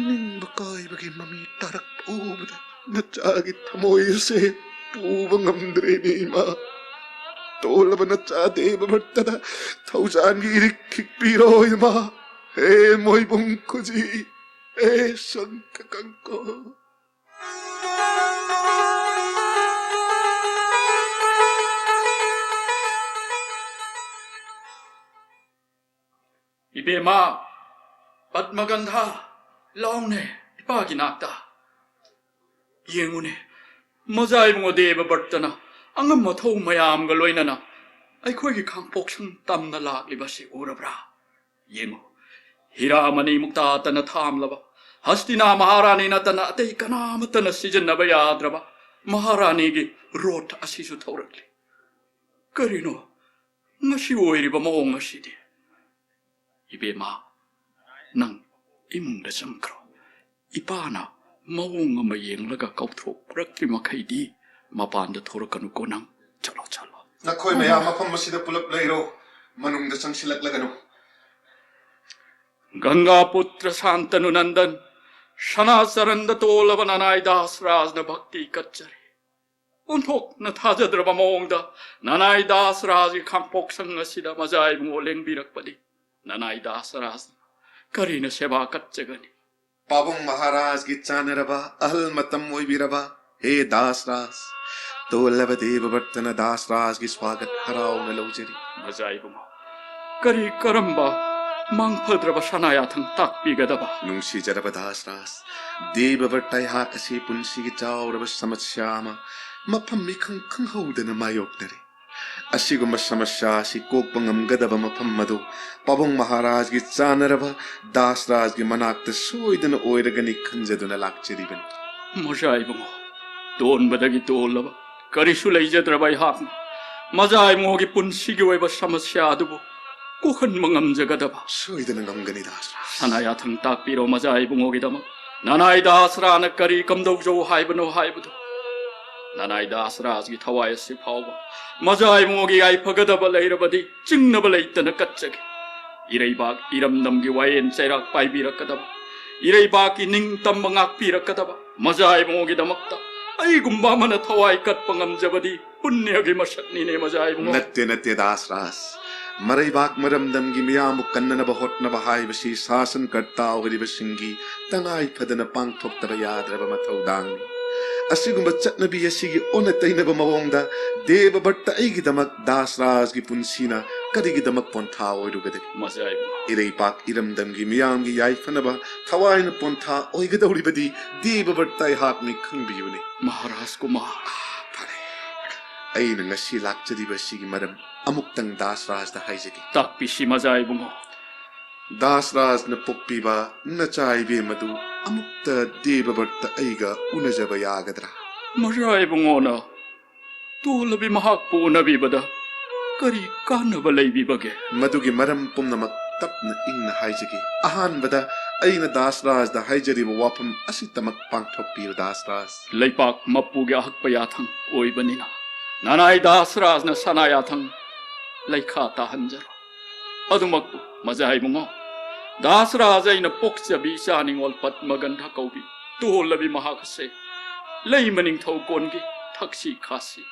ꯅꯤꯡꯕ ꯀꯥꯏꯕꯒꯤ ꯃꯃꯤ ꯇꯥꯔꯛꯄ ꯎꯕꯗ ꯅꯆꯥꯒꯤ ꯊꯃꯣꯏ ꯑꯁꯦ ꯄꯨꯕ ꯉꯝꯗ꯭ꯔꯦꯅꯦ ꯏꯃꯥ꯫ ꯇꯣꯜꯂꯕ ꯅꯆꯥ ꯗꯦꯕ ꯚꯠꯇꯗ ꯊꯧꯖꯥꯟꯒꯤ ꯏꯔꯤꯛ ꯈꯤꯛꯄꯤꯔꯣ ꯏꯃꯥ꯫ ꯍꯦ ꯃꯣꯏꯕꯨꯡ ꯈꯨꯖꯤ, ꯍꯦ ꯁꯪꯈ ꯀꯪꯀꯣ꯫ ꯏꯕꯦꯝꯃ, ꯄꯗꯃꯒꯟꯙꯥ, ꯂꯥꯎꯅꯦ ꯏꯄꯥꯒꯤ ꯅꯥꯛꯇ꯫ ꯌꯦꯡꯉꯨꯅꯦ, ꯃꯖꯥ ꯏꯕꯨꯡꯉꯣ ꯗꯦꯕ ꯚꯠꯇꯅ ꯑꯉꯝ ꯑꯊꯧ ꯃꯌꯥꯝꯒ ꯂꯣꯏꯅꯅ ꯑꯩꯈꯣꯏꯒꯤ ꯈꯥꯡꯄꯣꯛꯁꯪ ꯇꯝꯅ ꯂꯥꯛꯂꯤꯕꯁꯤ ꯎꯔꯕ꯭ꯔꯥ? ꯌꯦꯡꯉꯨ, ꯍꯤꯔꯥꯃꯅꯤ ꯃꯨꯛꯇꯥꯇꯅ ꯊꯥꯝꯂꯕ, ꯍꯁꯇꯤꯅꯥ ꯃꯍꯥꯔꯥꯅꯤ ꯅꯠꯇꯅ ꯑꯇꯩ ꯀꯅꯥꯃꯠꯇꯅ ꯁꯤꯖꯤꯟꯅꯕ ꯌꯥꯗ꯭ꯔꯕ ꯃꯍꯥꯔꯥꯅꯤꯒꯤ ꯔꯣꯠ ꯑꯁꯤꯁꯨ ꯊꯧꯔꯛꯂꯤ꯫ ꯀꯔꯤꯅꯣ ꯉꯁꯤ ꯑꯣꯏꯔꯤꯕ ꯃꯑꯣꯡ ꯑꯁꯤꯗꯤ? ꯏꯕꯦꯝꯃ, ꯅꯪ ꯏꯃꯨꯡꯗ ꯆꯪꯈ꯭ꯔꯣ꯫ ꯏꯄꯥꯅ ꯃꯑꯣꯡ ꯑꯃ ꯌꯦꯡꯂꯒ ꯀꯧꯊꯣꯛꯔꯛꯇ꯭ꯔꯤ ꯃꯈꯩꯗꯤ ꯃꯄꯥꯟꯗ ꯊꯣꯔꯛꯀꯅꯨꯀꯣ ꯅꯪ꯫ ꯆꯠꯂꯣ, ꯆꯠꯂꯣ꯫ ꯅꯈꯣꯏ ꯃꯌꯥꯝ ꯃꯐꯝ ꯑꯁꯤꯗ ꯄꯨꯂꯞ ꯂꯩꯔꯣ, ꯃꯅꯨꯡꯗ ꯆꯪꯁꯤꯜꯂꯛꯂꯒꯅꯨ꯫ ꯒꯪꯒꯥ ꯄꯨꯇ꯭ꯔ ꯁꯥꯟꯇꯅꯨ ꯅꯟꯗꯟ, ꯁꯅꯥꯆꯔꯟꯗ ꯇꯣꯜꯂꯕ ꯅꯅꯥꯏ ꯗꯥꯁ ꯔꯥꯖꯅ ꯚꯛꯇꯤ ꯀꯠꯆꯔꯤ꯫ ꯑꯣꯟꯊꯣꯛꯅ ꯊꯥꯖꯗ꯭ꯔꯕ ꯃꯑꯣꯡꯗ ꯅꯅꯥꯏ ꯗꯥꯁ ꯔꯥꯖꯒꯤ ꯈꯥꯡꯄꯣꯛꯁꯪ ꯑꯁꯤꯗ ꯃꯖꯥ ꯏꯕꯨꯡꯉꯣ ꯂꯦꯡꯕꯤꯔꯛꯄꯗꯤ ꯅꯅꯥꯏ ꯗꯥꯁ ꯔꯥꯖꯅ ꯀꯔꯤꯅ ꯁꯦꯕꯥ ꯀꯠꯆꯒꯅꯤ? ꯄꯥꯕꯨꯡ ꯃꯍꯥꯔꯥꯖꯒꯤ ꯆꯥꯟꯅꯔꯕ ꯑꯍꯜ ꯃꯇꯝ ꯑꯣꯏꯕꯤꯔꯕ ꯍꯦ ꯗꯥꯁ ꯔꯥꯖ, ꯇꯣꯜꯂꯕ ꯗꯦꯕ ꯚꯠꯇꯅ ꯗꯥꯁ ꯔꯥꯖꯒꯤ ꯁ꯭ꯋꯥꯒꯠ ꯍꯔꯥꯎꯅ ꯂꯧꯖꯔꯤ꯫ ꯃꯖꯥ ꯏꯕꯨꯡꯉꯣ, ꯀꯔꯤ ꯀꯔꯝꯕ ꯃꯥꯡꯐꯗ꯭ꯔꯕ ꯁꯅꯥ ꯌꯥꯊꯪ ꯇꯥꯛꯄꯤꯒꯗꯕ? ꯅꯨꯡꯁꯤꯖꯔꯕ ꯗꯥꯁ ꯔꯥꯖ, ꯗꯦꯕ ꯚꯠꯇ ꯑꯩꯍꯥꯛ ꯑꯁꯤ ꯄꯨꯟꯁꯤꯒꯤ ꯆꯥꯎꯔꯕ ꯁꯃꯁ꯭ꯌꯥ ꯑꯃ ꯃꯐꯝ ꯃꯤꯈꯪ ꯈꯪꯍꯧꯗꯅ ꯃꯥꯌꯣꯛꯅꯔꯦ꯫ ꯑꯁꯤꯒꯨꯝꯕ ꯁꯃꯁ꯭ꯌꯥ ꯑꯁꯤ ꯀꯣꯛꯄ ꯉꯝꯒꯗꯕ ꯃꯐꯝ ꯑꯗꯨ ꯄꯥꯕꯨꯡ ꯃꯍꯥꯔꯥꯖꯒꯤ ꯆꯥꯟꯅꯔꯕ ꯗꯥꯁ ꯔꯥꯖꯒꯤ ꯃꯅꯥꯛꯇ ꯁꯣꯏꯗꯅ ꯑꯣꯏꯔꯒꯅꯤ ꯈꯟꯖꯗꯨꯅ ꯂꯥꯛꯆꯔꯤꯕꯅꯤ꯫ ꯃꯖꯥ ꯏꯕꯨꯡꯉꯣ, ꯇꯣꯟꯕꯗꯒꯤ ꯇꯣꯜꯂꯕ ꯀꯔꯤꯁꯨ ꯂꯩꯖꯗ꯭ꯔꯕ ꯑꯩꯍꯥꯛꯅ ꯃꯖꯥ ꯏꯕꯨꯡꯉꯣꯒꯤ ꯄꯨꯟꯁꯤꯒꯤ ꯑꯣꯏꯕ ꯁꯃꯁ꯭ꯌꯥ ꯑꯗꯨꯕꯨ ꯀꯣꯛꯍꯟꯕ ꯉꯝꯖꯒꯗꯕ? ꯁꯣꯏꯗꯅ ꯉꯝꯒꯅꯤ ꯗꯥꯁ ꯔꯥꯖ꯫ ꯁꯅꯥ ꯌꯥꯊꯪ ꯇꯥꯛꯄꯤꯔꯣ ꯃꯖꯥ ꯏꯕꯨꯡꯉꯣꯒꯤꯗꯃꯛ꯫ ꯅꯅꯥꯏ ꯗꯥꯁ ꯔꯥꯖꯅ ꯀꯔꯤ ꯀꯝꯗꯧꯖꯧ ꯍꯥꯏꯕꯅꯣ ꯍꯥꯏꯕꯗꯨ꯫ ꯅꯅꯥꯏ ꯗꯥꯁ ꯔꯥꯖꯒꯤ ꯊꯋꯥꯏ ꯑꯁꯤ ꯐꯥꯎꯕ ꯃꯖꯥ ꯏꯕꯨꯡꯉꯣꯒꯤ ꯌꯥꯏꯐꯒꯗꯕ ꯂꯩꯔꯕꯗꯤ ꯆꯤꯡꯅꯕ ꯂꯩꯇꯅ ꯀꯠꯆꯒꯦ꯫ ꯏꯔꯩꯕꯥꯛ ꯏꯔꯝꯗꯝꯒꯤ ꯋꯥꯌꯦꯟ ꯆꯩꯔꯥꯛ ꯄꯥꯏꯕꯤꯔꯛꯀꯗꯕ, ꯏꯔꯩꯕꯥꯛꯀꯤ ꯅꯤꯡꯇꯝꯕ ꯉꯥꯛꯄꯤꯔꯛꯀꯗꯕ ꯃꯖꯥ ꯏꯕꯨꯡꯉꯣꯒꯤꯗꯃꯛꯇ ꯑꯩꯒꯨꯝꯕ ꯑꯃꯅ ꯊꯋꯥꯏ ꯀꯠꯄ ꯉꯝꯖꯕꯗꯤ ꯄꯨꯟꯌꯒꯤ ꯃꯁꯛꯅꯤꯅꯦ ꯃꯖꯥ ꯏꯕꯨꯡꯉꯣ꯫ ꯅꯠꯇꯦ, ꯅꯠꯇꯦ ꯗꯥꯁ ꯔꯥꯖ꯫ ꯃꯔꯩꯕꯥꯛ ꯃꯔꯝꯗꯝꯒꯤ ꯃꯤꯌꯥꯝꯕꯨ ꯀꯟꯅꯅꯕ ꯍꯣꯠꯅꯕ ꯍꯥꯏꯕꯁꯤ ꯁꯥꯁꯟꯀꯔꯇꯥ ꯑꯣꯏꯔꯤꯕꯁꯤꯡꯒꯤ ꯇꯉꯥꯏ ꯐꯗꯅ ꯄꯥꯡꯊꯣꯛꯇꯕ ꯌꯥꯗ꯭ꯔꯕ ꯃꯊꯧꯗꯥꯡꯅꯤ꯫ ꯑꯁꯤꯒꯨꯝꯕ ꯆꯠꯅꯕꯤ ꯑꯁꯤꯒꯤ ꯑꯣꯟꯅ ꯇꯩꯅꯕ ꯃꯑꯣꯡꯗ ꯗꯦꯕ ꯚꯠꯇ ꯑꯩꯒꯤꯗꯃꯛ ꯗꯥꯁ ꯔꯥꯖꯒꯤ ꯄꯨꯟꯁꯤꯅ ꯀꯔꯤꯒꯤꯗꯃꯛ ꯄꯣꯟꯊꯥ ꯑꯣꯏꯔꯨꯒꯗꯒꯦ? ꯃꯖꯥ ꯏꯕꯨꯡꯉꯣ꯫ ꯏꯔꯩꯄꯥꯛ ꯏꯔꯝꯗꯝꯒꯤ ꯃꯤꯌꯥꯝꯒꯤ ꯌꯥꯏꯐꯅꯕ ꯊꯋꯥꯏꯅ ꯄꯣꯟꯊꯥ ꯑꯣꯏꯒꯗꯧꯔꯤꯕꯗꯤ ꯗꯦꯕꯕꯔꯇ ꯑꯩꯍꯥꯛꯅꯤ, ꯈꯪꯕꯤꯌꯨꯅꯦ꯫ ꯃꯍꯥꯔꯥꯖ ꯀꯨꯃꯥꯔ꯫ ꯐꯔꯦ, ꯑꯩꯅ ꯉꯁꯤ ꯂꯥꯛꯆꯔꯤꯕ ꯑꯁꯤꯒꯤ ꯃꯔꯝ ꯑꯃꯨꯛꯇꯪ ꯗꯥꯁꯔꯥꯖꯗ ꯍꯥꯏꯖꯒꯦ꯫ ꯇꯥꯛꯄꯤꯁꯤ ꯃꯖꯥ ꯏꯕꯨꯡꯉꯣ꯫ ꯗꯥꯁꯔꯥꯖꯅ ꯄꯣꯛꯄꯤꯕ ꯅꯆꯥ ꯏꯕꯦꯝ ꯑꯗꯨ ꯑꯃꯨꯛꯇ ꯗꯦꯕꯕꯔꯇ ꯑꯩꯒ ꯎꯅꯖꯕ ꯌꯥꯒꯗ꯭ꯔꯥ? ꯃꯖꯥ ꯏꯕꯨꯡꯉꯣꯅ ꯇꯣꯜꯂꯕꯤ ꯃꯍꯥꯛꯄꯨ ꯎꯅꯕꯤꯕꯗ ꯀꯔꯤ ꯀꯥꯟꯅꯕ ꯂꯩꯕꯤꯕꯒꯦ? ꯃꯗꯨꯒꯤ ꯃꯔꯝ ꯄꯨꯝꯅꯃꯛ ꯇꯞꯅ ꯏꯪꯅ ꯍꯥꯏꯖꯒꯦ꯫ ꯑꯍꯥꯟꯕꯗ ꯑꯩꯅ ꯗꯥꯁꯔꯥꯖꯗ ꯍꯥꯏꯖꯔꯤꯕ ꯋꯥꯐꯝ ꯑꯁꯤꯇꯃꯛ ꯄꯥꯡꯊꯣꯛꯄꯤꯌꯨ ꯗꯥꯁꯔꯥꯖ꯫ ꯂꯩꯄꯥꯛ ꯃꯄꯨꯒꯤ ꯑꯍꯛꯄ ꯌꯥꯊꯪ ꯑꯣꯏꯕꯅꯤꯅ ꯅꯅꯥꯏ ꯗꯥꯁꯔꯥꯖꯅ ꯁꯅꯥ ꯌꯥꯊꯪ ꯂꯩꯈꯥ ꯇꯥꯍꯟꯖꯔꯣ꯫ ꯑꯗꯨꯃꯛꯄꯨ ꯃꯖꯥ ꯏꯕꯨꯡꯉꯣ, ꯗꯥꯁꯔꯥꯖ ꯑꯩꯅ ꯄꯣꯛꯆꯕꯤ ꯏꯆꯥ ꯅꯤꯉꯣꯜ ꯄꯗꯃꯒꯟꯙ ꯀꯧꯕꯤ ꯇꯣꯜꯂꯕꯤ ꯃꯍꯥꯛ ꯑꯁꯦ ꯂꯩꯃ ꯅꯤꯡꯊꯧ ꯀꯣꯟꯒꯤ ꯊꯛꯁꯤ ꯈꯥꯁꯤ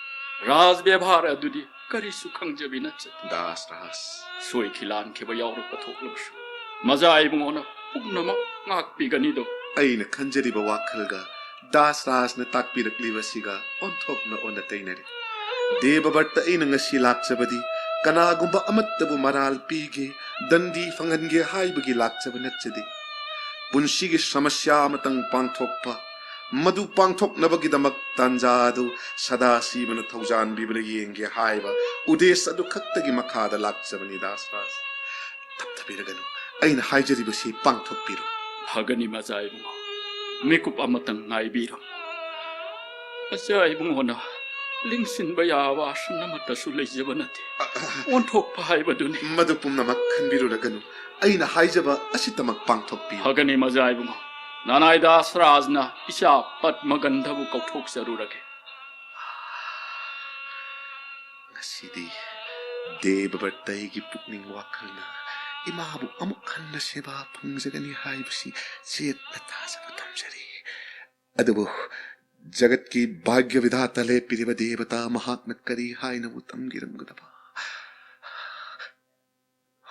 ꯔꯥꯖ ꯕꯦꯕꯥꯔ ꯑꯗꯨꯗꯤ ꯀꯔꯤꯁꯨ ꯈꯪꯖꯕꯤ ꯅꯠꯆꯗꯦ꯫ ꯗꯥꯁꯔꯥꯖ꯫ ꯁꯣꯏꯈꯤ ꯂꯥꯟꯈꯤꯕ ꯌꯥꯎꯔꯛꯄ ꯊꯣꯛꯂꯕꯁꯨ ꯃꯖꯥ ꯏꯕꯨꯡꯉꯣꯅ ꯄꯨꯝꯅꯃꯛ ꯉꯥꯛꯄꯤꯒꯅꯤꯗꯣ꯫ ꯑꯩꯅ ꯈꯟꯖꯔꯤꯕ ꯋꯥꯈꯜꯒ ꯗꯥꯁꯔꯥꯖꯅ ꯇꯥꯛꯄꯤꯔꯛꯂꯤꯕꯁꯤꯒ ꯑꯣꯟꯊꯣꯛꯅ ꯑꯣꯟꯅ ꯇꯩꯅꯔꯦ꯫ ꯗꯦꯕꯕꯔꯇ ꯑꯩꯅ ꯉꯁꯤ ꯂꯥꯛꯆꯕꯗꯤ ꯀꯅꯥꯒꯨꯝꯕ ꯑꯃꯠꯇꯕꯨ ꯃꯔꯥꯜ ꯄꯤꯒꯦ, ꯗꯟꯗꯤ ꯐꯪꯍꯟꯒꯦ ꯍꯥꯏꯕꯒꯤ ꯂꯥꯛꯆꯕ ꯅꯠꯆꯗꯦ꯫ ꯄꯨꯟꯁꯤꯒꯤ ꯁꯃꯁ꯭ꯌꯥ ꯑꯃꯇꯪ ꯄꯥꯡꯊꯣꯛꯄ, ꯃꯗꯨ ꯄꯥꯡꯊꯣꯛꯅꯕꯒꯤꯗꯃꯛ ꯇꯥꯟꯖꯥ ꯑꯗꯨ ꯁꯗꯥꯁꯤꯕꯅ ꯊꯧꯖꯥꯟꯕꯤꯕꯅ ꯌꯦꯡꯒꯦ ꯍꯥꯏꯕ ꯎꯗꯦꯁ ꯑꯗꯨ ꯈꯛꯇꯒꯤ ꯃꯈꯥꯗ ꯂꯥꯛꯆꯕꯅꯤ ꯗꯥꯁꯔꯥꯖ꯫ ꯇꯞꯊꯕꯤꯔꯒꯅꯨ, ꯑꯩꯅ ꯍꯥꯏꯖꯔꯤꯕꯁꯤ ꯄꯥꯡꯊꯣꯛꯄꯤꯔꯣ꯫ ꯐꯒꯅꯤ ꯃꯖꯥ ꯏꯕꯨꯡꯉꯣ, ꯃꯤꯀꯨꯞ ꯑꯃꯇꯪ ꯉꯥꯏꯕꯤꯔꯝꯃꯨ꯫ ꯃꯖꯥ ꯏꯕꯨꯡꯉꯣꯅ ꯂꯤꯡꯁꯤꯟꯕ ꯌꯥꯕ ꯑꯥꯁꯟ ꯑꯃꯠꯇꯁꯨ ꯂꯩꯖꯕ ꯅꯠꯇꯦ꯫ ꯑꯣꯟꯊꯣꯛꯄ ꯍꯥꯏꯕꯗꯨꯅꯤ꯫ ꯃꯗꯨ ꯄꯨꯝꯅꯃꯛ ꯈꯟꯕꯤꯔꯨꯔꯒꯅꯨ, ꯑꯩꯅ ꯍꯥꯏꯖꯕ ꯑꯁꯤꯇꯃꯛ ꯄꯥꯡꯊꯣꯛꯄꯤꯌꯨ꯫ ꯐꯒꯅꯤ ꯃꯖꯥ ꯏꯕꯨꯡꯉꯣ, ꯅꯅꯥꯏ ꯗꯥꯁꯔꯥꯖꯅ ꯏꯆꯥ ꯄꯗꯃꯒꯟꯙꯕꯨ ꯀꯧꯊꯣꯛꯆꯔꯨꯔꯒꯦ꯫ ꯉꯁꯤꯗꯤ ꯗꯦꯕꯕꯔꯇ ꯑꯩꯒꯤ ꯄꯨꯛꯅꯤꯡ ꯋꯥꯈꯜꯅ ꯏꯃꯥꯕꯨ ꯑꯃꯨꯛ ꯍꯟꯅ ꯁꯦꯕꯥ ꯐꯪꯖꯒꯅꯤ ꯍꯥꯏꯕꯁꯤ ꯆꯦꯠꯅ ꯊꯥꯖꯕ ꯊꯝꯖꯔꯤ꯫ ꯑꯗꯨꯕꯨ ꯖꯒꯠꯀꯤ ꯚꯥꯒ꯭ꯌ ꯕꯤꯙꯥꯇ ꯂꯦꯞꯄꯤꯔꯤꯕ ꯗꯦꯕꯇꯥ ꯃꯍꯥꯛꯅ ꯀꯔꯤ ꯍꯥꯏꯅꯕꯨ ꯇꯝꯕꯤꯔꯝꯒꯗꯕ?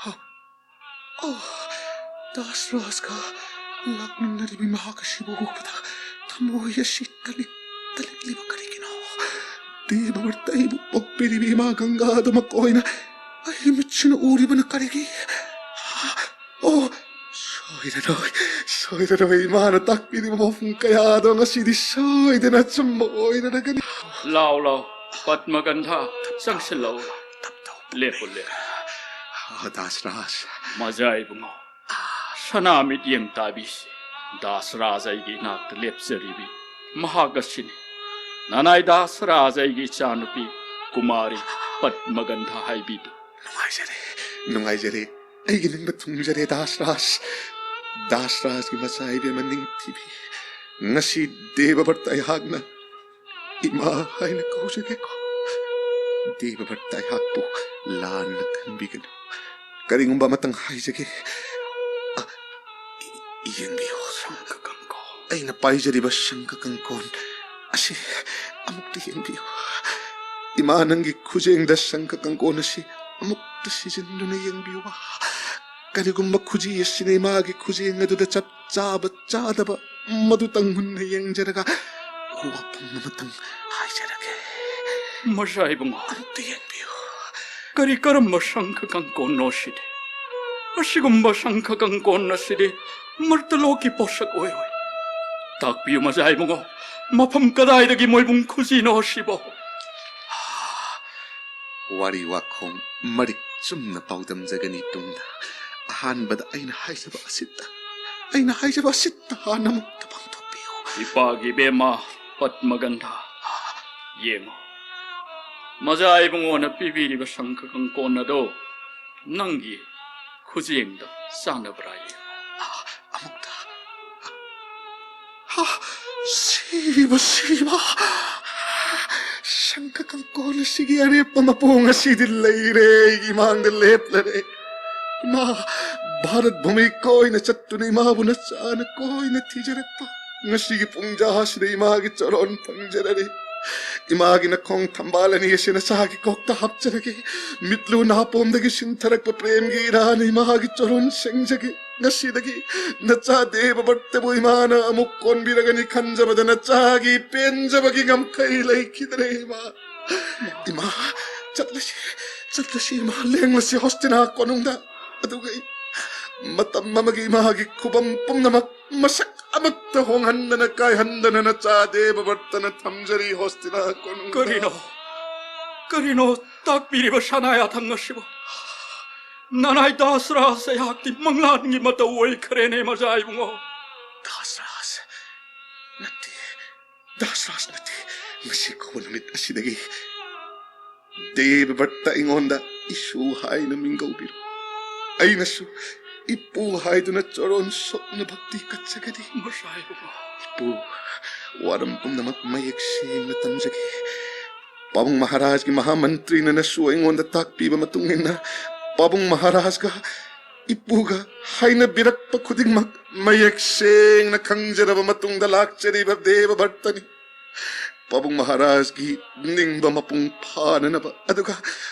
ꯍ, ꯑꯣ, ꯗꯥꯁꯔꯥꯖꯀ ꯂꯥꯛꯃꯤꯟꯅꯔꯤꯕꯤ ꯃꯍꯥꯛ ꯑꯁꯤꯕꯨ ꯎꯕꯗ ꯊꯃꯣꯏ ꯑꯁꯤ ꯇꯅꯤꯛ ꯇꯅꯤꯛꯂꯤꯕ ꯀꯔꯤꯒꯤꯅꯣ? ꯗꯦꯕꯕꯔꯇ ꯑꯩꯕꯨ ꯄꯣꯛꯄꯤꯔꯤꯕꯤ ꯏꯃꯥ ꯒꯪꯒꯥ ꯑꯗꯨꯃꯛ ꯑꯣꯏꯅ ꯑꯩ ꯃꯤꯠ ꯁꯤꯅ ꯎꯔꯤꯕꯅ ꯀꯔꯤꯒꯤ? ꯑꯣ, ꯁꯣꯏꯔꯔꯣꯏ, ꯁꯣꯏꯔꯔꯣꯏ꯫ ꯏꯃꯥꯅ ꯇꯥꯛꯄꯤꯔꯤꯕ ꯃꯐꯝ ꯀꯌꯥꯗꯣ ꯉꯁꯤꯗꯤ ꯁꯣꯏꯗꯅ ꯑꯆꯨꯝꯕ ꯑꯣꯏꯔꯔꯒꯅꯤ꯫ ꯂꯥꯎ, ꯂꯥꯎ, ꯄꯗꯃꯒꯟꯙꯥ, ꯆꯪꯁꯤꯜꯂꯛꯎ꯫ ꯂꯦꯞꯄꯨ, ꯂꯦꯞꯄꯨ꯫ ꯑꯥ, ꯗꯥꯁꯔꯥꯖ꯫ ꯃꯖꯥ ꯏꯕꯨꯡꯉꯣ, ꯁꯅꯥ ꯃꯤꯠꯌꯦꯡ ꯇꯥꯕꯤꯁꯤ, ꯗꯥꯁꯔꯥꯖ ꯑꯩꯒꯤ ꯏꯅꯥꯛꯇ ꯂꯦꯞꯆꯔꯤꯕꯤ ꯃꯍꯥꯛ ꯑꯁꯤꯅꯤ꯫ ꯅꯅꯥꯏ ꯗꯥꯁꯔꯥꯖ ꯑꯩꯒꯤ ꯏꯆꯥꯅꯨꯄꯤ ꯀꯨꯃꯥꯔꯤ ꯄꯗꯃꯒꯟꯙꯥ ꯍꯥꯏꯕꯤꯗꯨ꯫ ꯅꯨꯡꯉꯥꯏꯖꯔꯦ, ꯅꯨꯡꯉꯥꯏꯖꯔꯦ꯫ ꯑꯩꯒꯤ ꯅꯤꯡꯕ ꯊꯨꯡꯖꯔꯦ, ꯗꯥꯁꯔꯥꯖ꯫ ꯗꯥꯁꯔꯥꯖꯒꯤ ꯃꯆꯥ ꯏꯕꯦꯝꯃ ꯅꯤꯡꯊꯤꯕꯤ, ꯉꯁꯤ ꯗꯦꯕꯚ꯭ꯔꯠ ꯑꯩꯍꯥꯛꯅ ꯏꯃꯥ ꯍꯥꯏꯅ ꯀꯧꯖꯒꯦꯀꯣ꯫ ꯗꯦꯕꯚ꯭ꯔꯠ ꯑꯩꯍꯥꯛꯄꯨ ꯂꯥꯟꯅ ꯈꯟꯕꯤꯒꯅꯨ꯫ ꯀꯔꯤꯒꯨꯝꯕ ꯑꯃꯇꯪ ꯍꯥꯏꯖꯒꯦ꯫ ꯑ, ꯌꯦꯡꯕꯤꯌꯨ꯫ ꯁꯪꯈ ꯀꯪꯀꯣꯟ꯫ ꯑꯩꯅ ꯄꯥꯏꯖꯔꯤꯕ ꯁꯪꯈ ꯀꯪꯀꯣꯟ ꯑꯁꯤ ꯑꯃꯨꯛꯇ ꯌꯦꯡꯕꯤꯌꯨ꯫ ꯏꯃꯥ, ꯅꯪꯒꯤ ꯈꯨꯖꯦꯡꯗ ꯁꯪꯈ ꯀꯪꯀꯣꯟ ꯑꯁꯤ ꯑꯃꯨꯛꯇ ꯁꯤꯖꯤꯟꯗꯨꯅ ꯌꯦꯡꯕꯤꯌꯨꯕ꯫ ꯀꯔꯤꯒꯨꯝꯕ ꯈꯨꯖꯤ ꯑꯁꯤꯅ ꯏꯃꯥꯒꯤ ꯈꯨꯖꯦꯡ ꯑꯗꯨꯗ ꯆꯞ ꯆꯥꯕ ꯆꯥꯗꯕ, ꯃꯗꯨꯇꯪ ꯃꯨꯟꯅ ꯌꯦꯡꯖꯔꯒ ꯋꯥꯐꯝ ꯑꯃꯇꯪ ꯍꯥꯏꯖꯔꯒꯦ꯫ ꯃꯖꯥ ꯏꯕꯨꯡꯉꯣ, ꯑꯝꯇ ꯌꯦꯡꯕꯤꯌꯨ꯫ ꯀꯔꯤ ꯀꯔꯝꯕ ꯁꯪꯈ ꯀꯪꯀꯣꯟꯅꯣ ꯁꯤꯗꯤ? ꯑꯁꯤꯒꯨꯝꯕ ꯁꯪꯈ ꯀꯪꯀꯣꯟ ꯑꯁꯤꯗꯤ ꯃꯔꯇꯂꯣꯛꯀꯤ ꯄꯣꯠꯁꯛ ꯑꯣꯏꯔꯣꯏ꯫ ꯇꯥꯛꯄꯤꯌꯨ ꯃꯖꯥ ꯏꯕꯨꯡꯉꯣ, ꯃꯐꯝ ꯀꯗꯥꯏꯗꯒꯤ ꯃꯣꯏꯕꯨꯡ ꯈꯨꯖꯤꯅꯣ ꯁꯤꯕꯣ? ꯋꯥꯔꯤ ꯋꯥꯈꯣꯡ ꯃꯔꯤꯛ ꯆꯨꯝꯅ ꯄꯥꯎꯗꯝꯖꯒꯅꯤ ꯇꯨꯡꯗ꯫ ꯑꯍꯥꯟꯕꯗ ꯑꯩꯅ ꯍꯥꯏꯖꯕ ꯑꯁꯤꯇ, ꯑꯩꯅ ꯍꯥꯏꯖꯕ ꯑꯁꯤꯇ ꯍꯥꯟꯅ ꯑꯃꯨꯛꯇ ꯄꯥꯡꯊꯣꯛꯄꯤꯌꯨ꯫ ꯏꯄꯥꯒꯤ ꯏꯕꯦꯝꯃ ꯄꯗꯃꯒꯟꯙꯥ, ꯌꯦꯡꯉꯨ, ꯃꯖꯥ ꯏꯕꯨꯡꯉꯣꯅ ꯄꯤꯕꯤꯔꯤꯕ ꯁꯪꯈ ꯀꯪꯀꯣꯟ ꯑꯗꯣ ꯅꯪꯒꯤ ꯈꯨꯖꯦꯡꯗ ꯆꯥꯟꯅꯕ꯭ꯔꯥ ꯌꯦꯡꯉꯨ꯫ ꯑꯃꯨꯛꯇ꯫ ꯍꯥ, ꯁꯤꯕ, ꯁꯤꯕ! ꯁꯪꯈ ꯀꯪꯀꯣꯟ ꯑꯁꯤꯒꯤ ꯑꯔꯦꯞꯄ ꯃꯄꯣꯡ ꯑꯁꯤꯗꯤ ꯂꯩꯔꯦ, ꯑꯩꯒꯤ ꯏꯃꯥꯡꯗ ꯂꯦꯞꯂꯔꯦ꯫ ꯏꯃꯥ, ꯚꯥꯔꯠ ꯚꯨꯃꯤ ꯀꯣꯏꯅ ꯆꯠꯇꯨꯅ ꯏꯃꯥꯕꯨ ꯅꯆꯥꯅ ꯀꯣꯏꯅ ꯊꯤꯖꯔꯛꯄ ꯉꯁꯤꯒꯤ ꯄꯨꯡꯖꯥ ꯑꯁꯤꯗ ꯏꯃꯥꯒꯤ ꯆꯔꯣꯟ ꯐꯪꯖꯔꯔꯦ꯫ ꯏꯃꯥꯒꯤ ꯅꯈꯣꯡ ꯊꯝꯕꯥꯜ ꯑꯅꯤ ꯑꯁꯤ ꯅꯆꯥꯒꯤ ꯀꯣꯛꯇ ꯍꯥꯞꯆꯔꯒꯦ꯫ ꯃꯤꯠꯂꯨ ꯅꯥꯄꯣꯝꯗꯒꯤ ꯁꯤꯟꯊꯔꯛꯄ ꯄ꯭ꯔꯦꯝꯒꯤ ꯏꯔꯥꯅ ꯏꯃꯥꯒꯤ ꯆꯔꯣꯟ ꯁꯦꯡꯖꯒꯦ꯫ ꯉꯁꯤꯗꯒꯤ ꯅꯆꯥ ꯗꯦꯕꯚ꯭ꯔꯠꯇꯕꯨ ꯏꯃꯥꯅ ꯑꯃꯨꯛ ꯀꯣꯟꯕꯤꯔꯒꯅꯤ ꯈꯟꯖꯕꯗ ꯅꯆꯥꯒꯤ ꯄꯦꯟꯖꯕꯒꯤ ꯉꯝꯈꯩ ꯂꯩꯈꯤꯗ꯭ꯔꯦ ꯏꯃꯥ꯫ ꯏꯃꯥ, ꯆꯠꯂꯁꯤ, ꯆꯠꯂꯁꯤ ꯏꯃꯥ, ꯂꯦꯡꯂꯁꯤ ꯍꯣꯁꯇꯤꯅꯥ ꯀꯣꯅꯨꯡꯗ꯫ ꯑꯗꯨꯒ ꯑꯩ ꯃꯇꯝ ꯑꯃꯒꯤ ꯏꯃꯥꯒꯤ ꯈꯨꯕꯝ ꯄꯨꯝꯅꯃꯛ ꯃꯁꯛ ꯑꯃꯠꯇ ꯍꯣꯡꯍꯟꯗꯅ ꯀꯥꯏꯍꯟꯗꯅ ꯅꯆꯥ ꯗꯦꯕ ꯚꯔꯇꯅ ꯊꯝꯖꯔꯤ ꯍꯣꯁꯇꯤꯅꯥ ꯀꯣꯅꯨꯡꯗ꯫ ꯀꯔꯤꯅꯣ? ꯀꯔꯤꯅꯣ ꯇꯥꯛꯄꯤꯔꯤꯕ ꯁꯅꯥ ꯌꯥꯊꯪ ꯑꯁꯤꯕꯨ? ꯅꯅꯥꯏ ꯗꯥꯁꯔꯥꯖ ꯑꯩꯍꯥꯛꯇꯤ ꯃꯪꯂꯥꯟꯒꯤ ꯃꯇꯧ ꯑꯣꯏꯈ꯭ꯔꯦꯅꯦ, ꯃꯖꯥ ꯏꯕꯨꯡꯉꯣ꯫ ꯗꯥꯁꯔꯥꯖ ꯅꯠꯇꯦ, ꯗꯥꯁꯔꯥꯖ ꯅꯠꯇꯦ꯫ ꯉꯁꯤ ꯀꯧꯕ ꯅꯨꯃꯤꯠ ꯑꯁꯤꯗꯒꯤ ꯗꯦꯕ ꯚꯔꯇ ꯑꯩꯉꯣꯟꯗ ꯏꯁꯨ ꯍꯥꯏꯅ ꯃꯤꯡꯒꯧꯕꯤꯔꯣ꯫ ꯑꯩꯅꯁꯨ ꯏꯄꯨ ꯍꯥꯏꯗꯨꯅ ꯆꯔꯣꯟ ꯁꯣꯛꯅ ꯚꯛꯇꯤ ꯀꯠꯆꯒꯅꯤ꯫ ꯃꯖꯥ ꯏꯕꯨꯡꯉꯣ꯫ ꯏꯄꯨ, ꯋꯥꯔꯝ ꯄꯨꯝꯅꯃꯛ ꯃꯌꯦꯛ ꯁꯦꯡꯅ ꯇꯝꯖꯒꯦ꯫ ꯄꯥꯕꯨꯡ ꯃꯍꯥꯔꯥꯖꯒꯤ ꯃꯍꯥꯃꯟꯇ꯭ꯔꯤꯅ ꯅꯁꯨ ꯑꯩꯉꯣꯟꯗ ꯇꯥꯛꯄꯤꯕ ꯃꯇꯨꯡ ꯏꯟꯅ, ꯄꯥꯕꯨꯡ ꯃꯍꯥꯔꯥꯖꯒ ꯏꯄꯨꯒ ꯍꯥꯏꯅꯕꯤꯔꯛꯄ ꯈꯨꯗꯤꯡꯃꯛ ꯃꯌꯦꯛ ꯁꯦꯡꯅ ꯈꯪꯖꯔꯕ ꯃꯇꯨꯡꯗ ꯂꯥꯛꯆꯔꯤꯕ ꯗꯦꯕ ꯚꯔꯇꯅꯤ꯫ ꯄꯥꯕꯨꯡ ꯃꯍꯥꯔꯥꯖꯒꯤ ꯅꯤꯡꯕ ꯃꯄꯨꯡ ꯐꯥꯅꯅꯕ, ꯑꯗꯨꯒ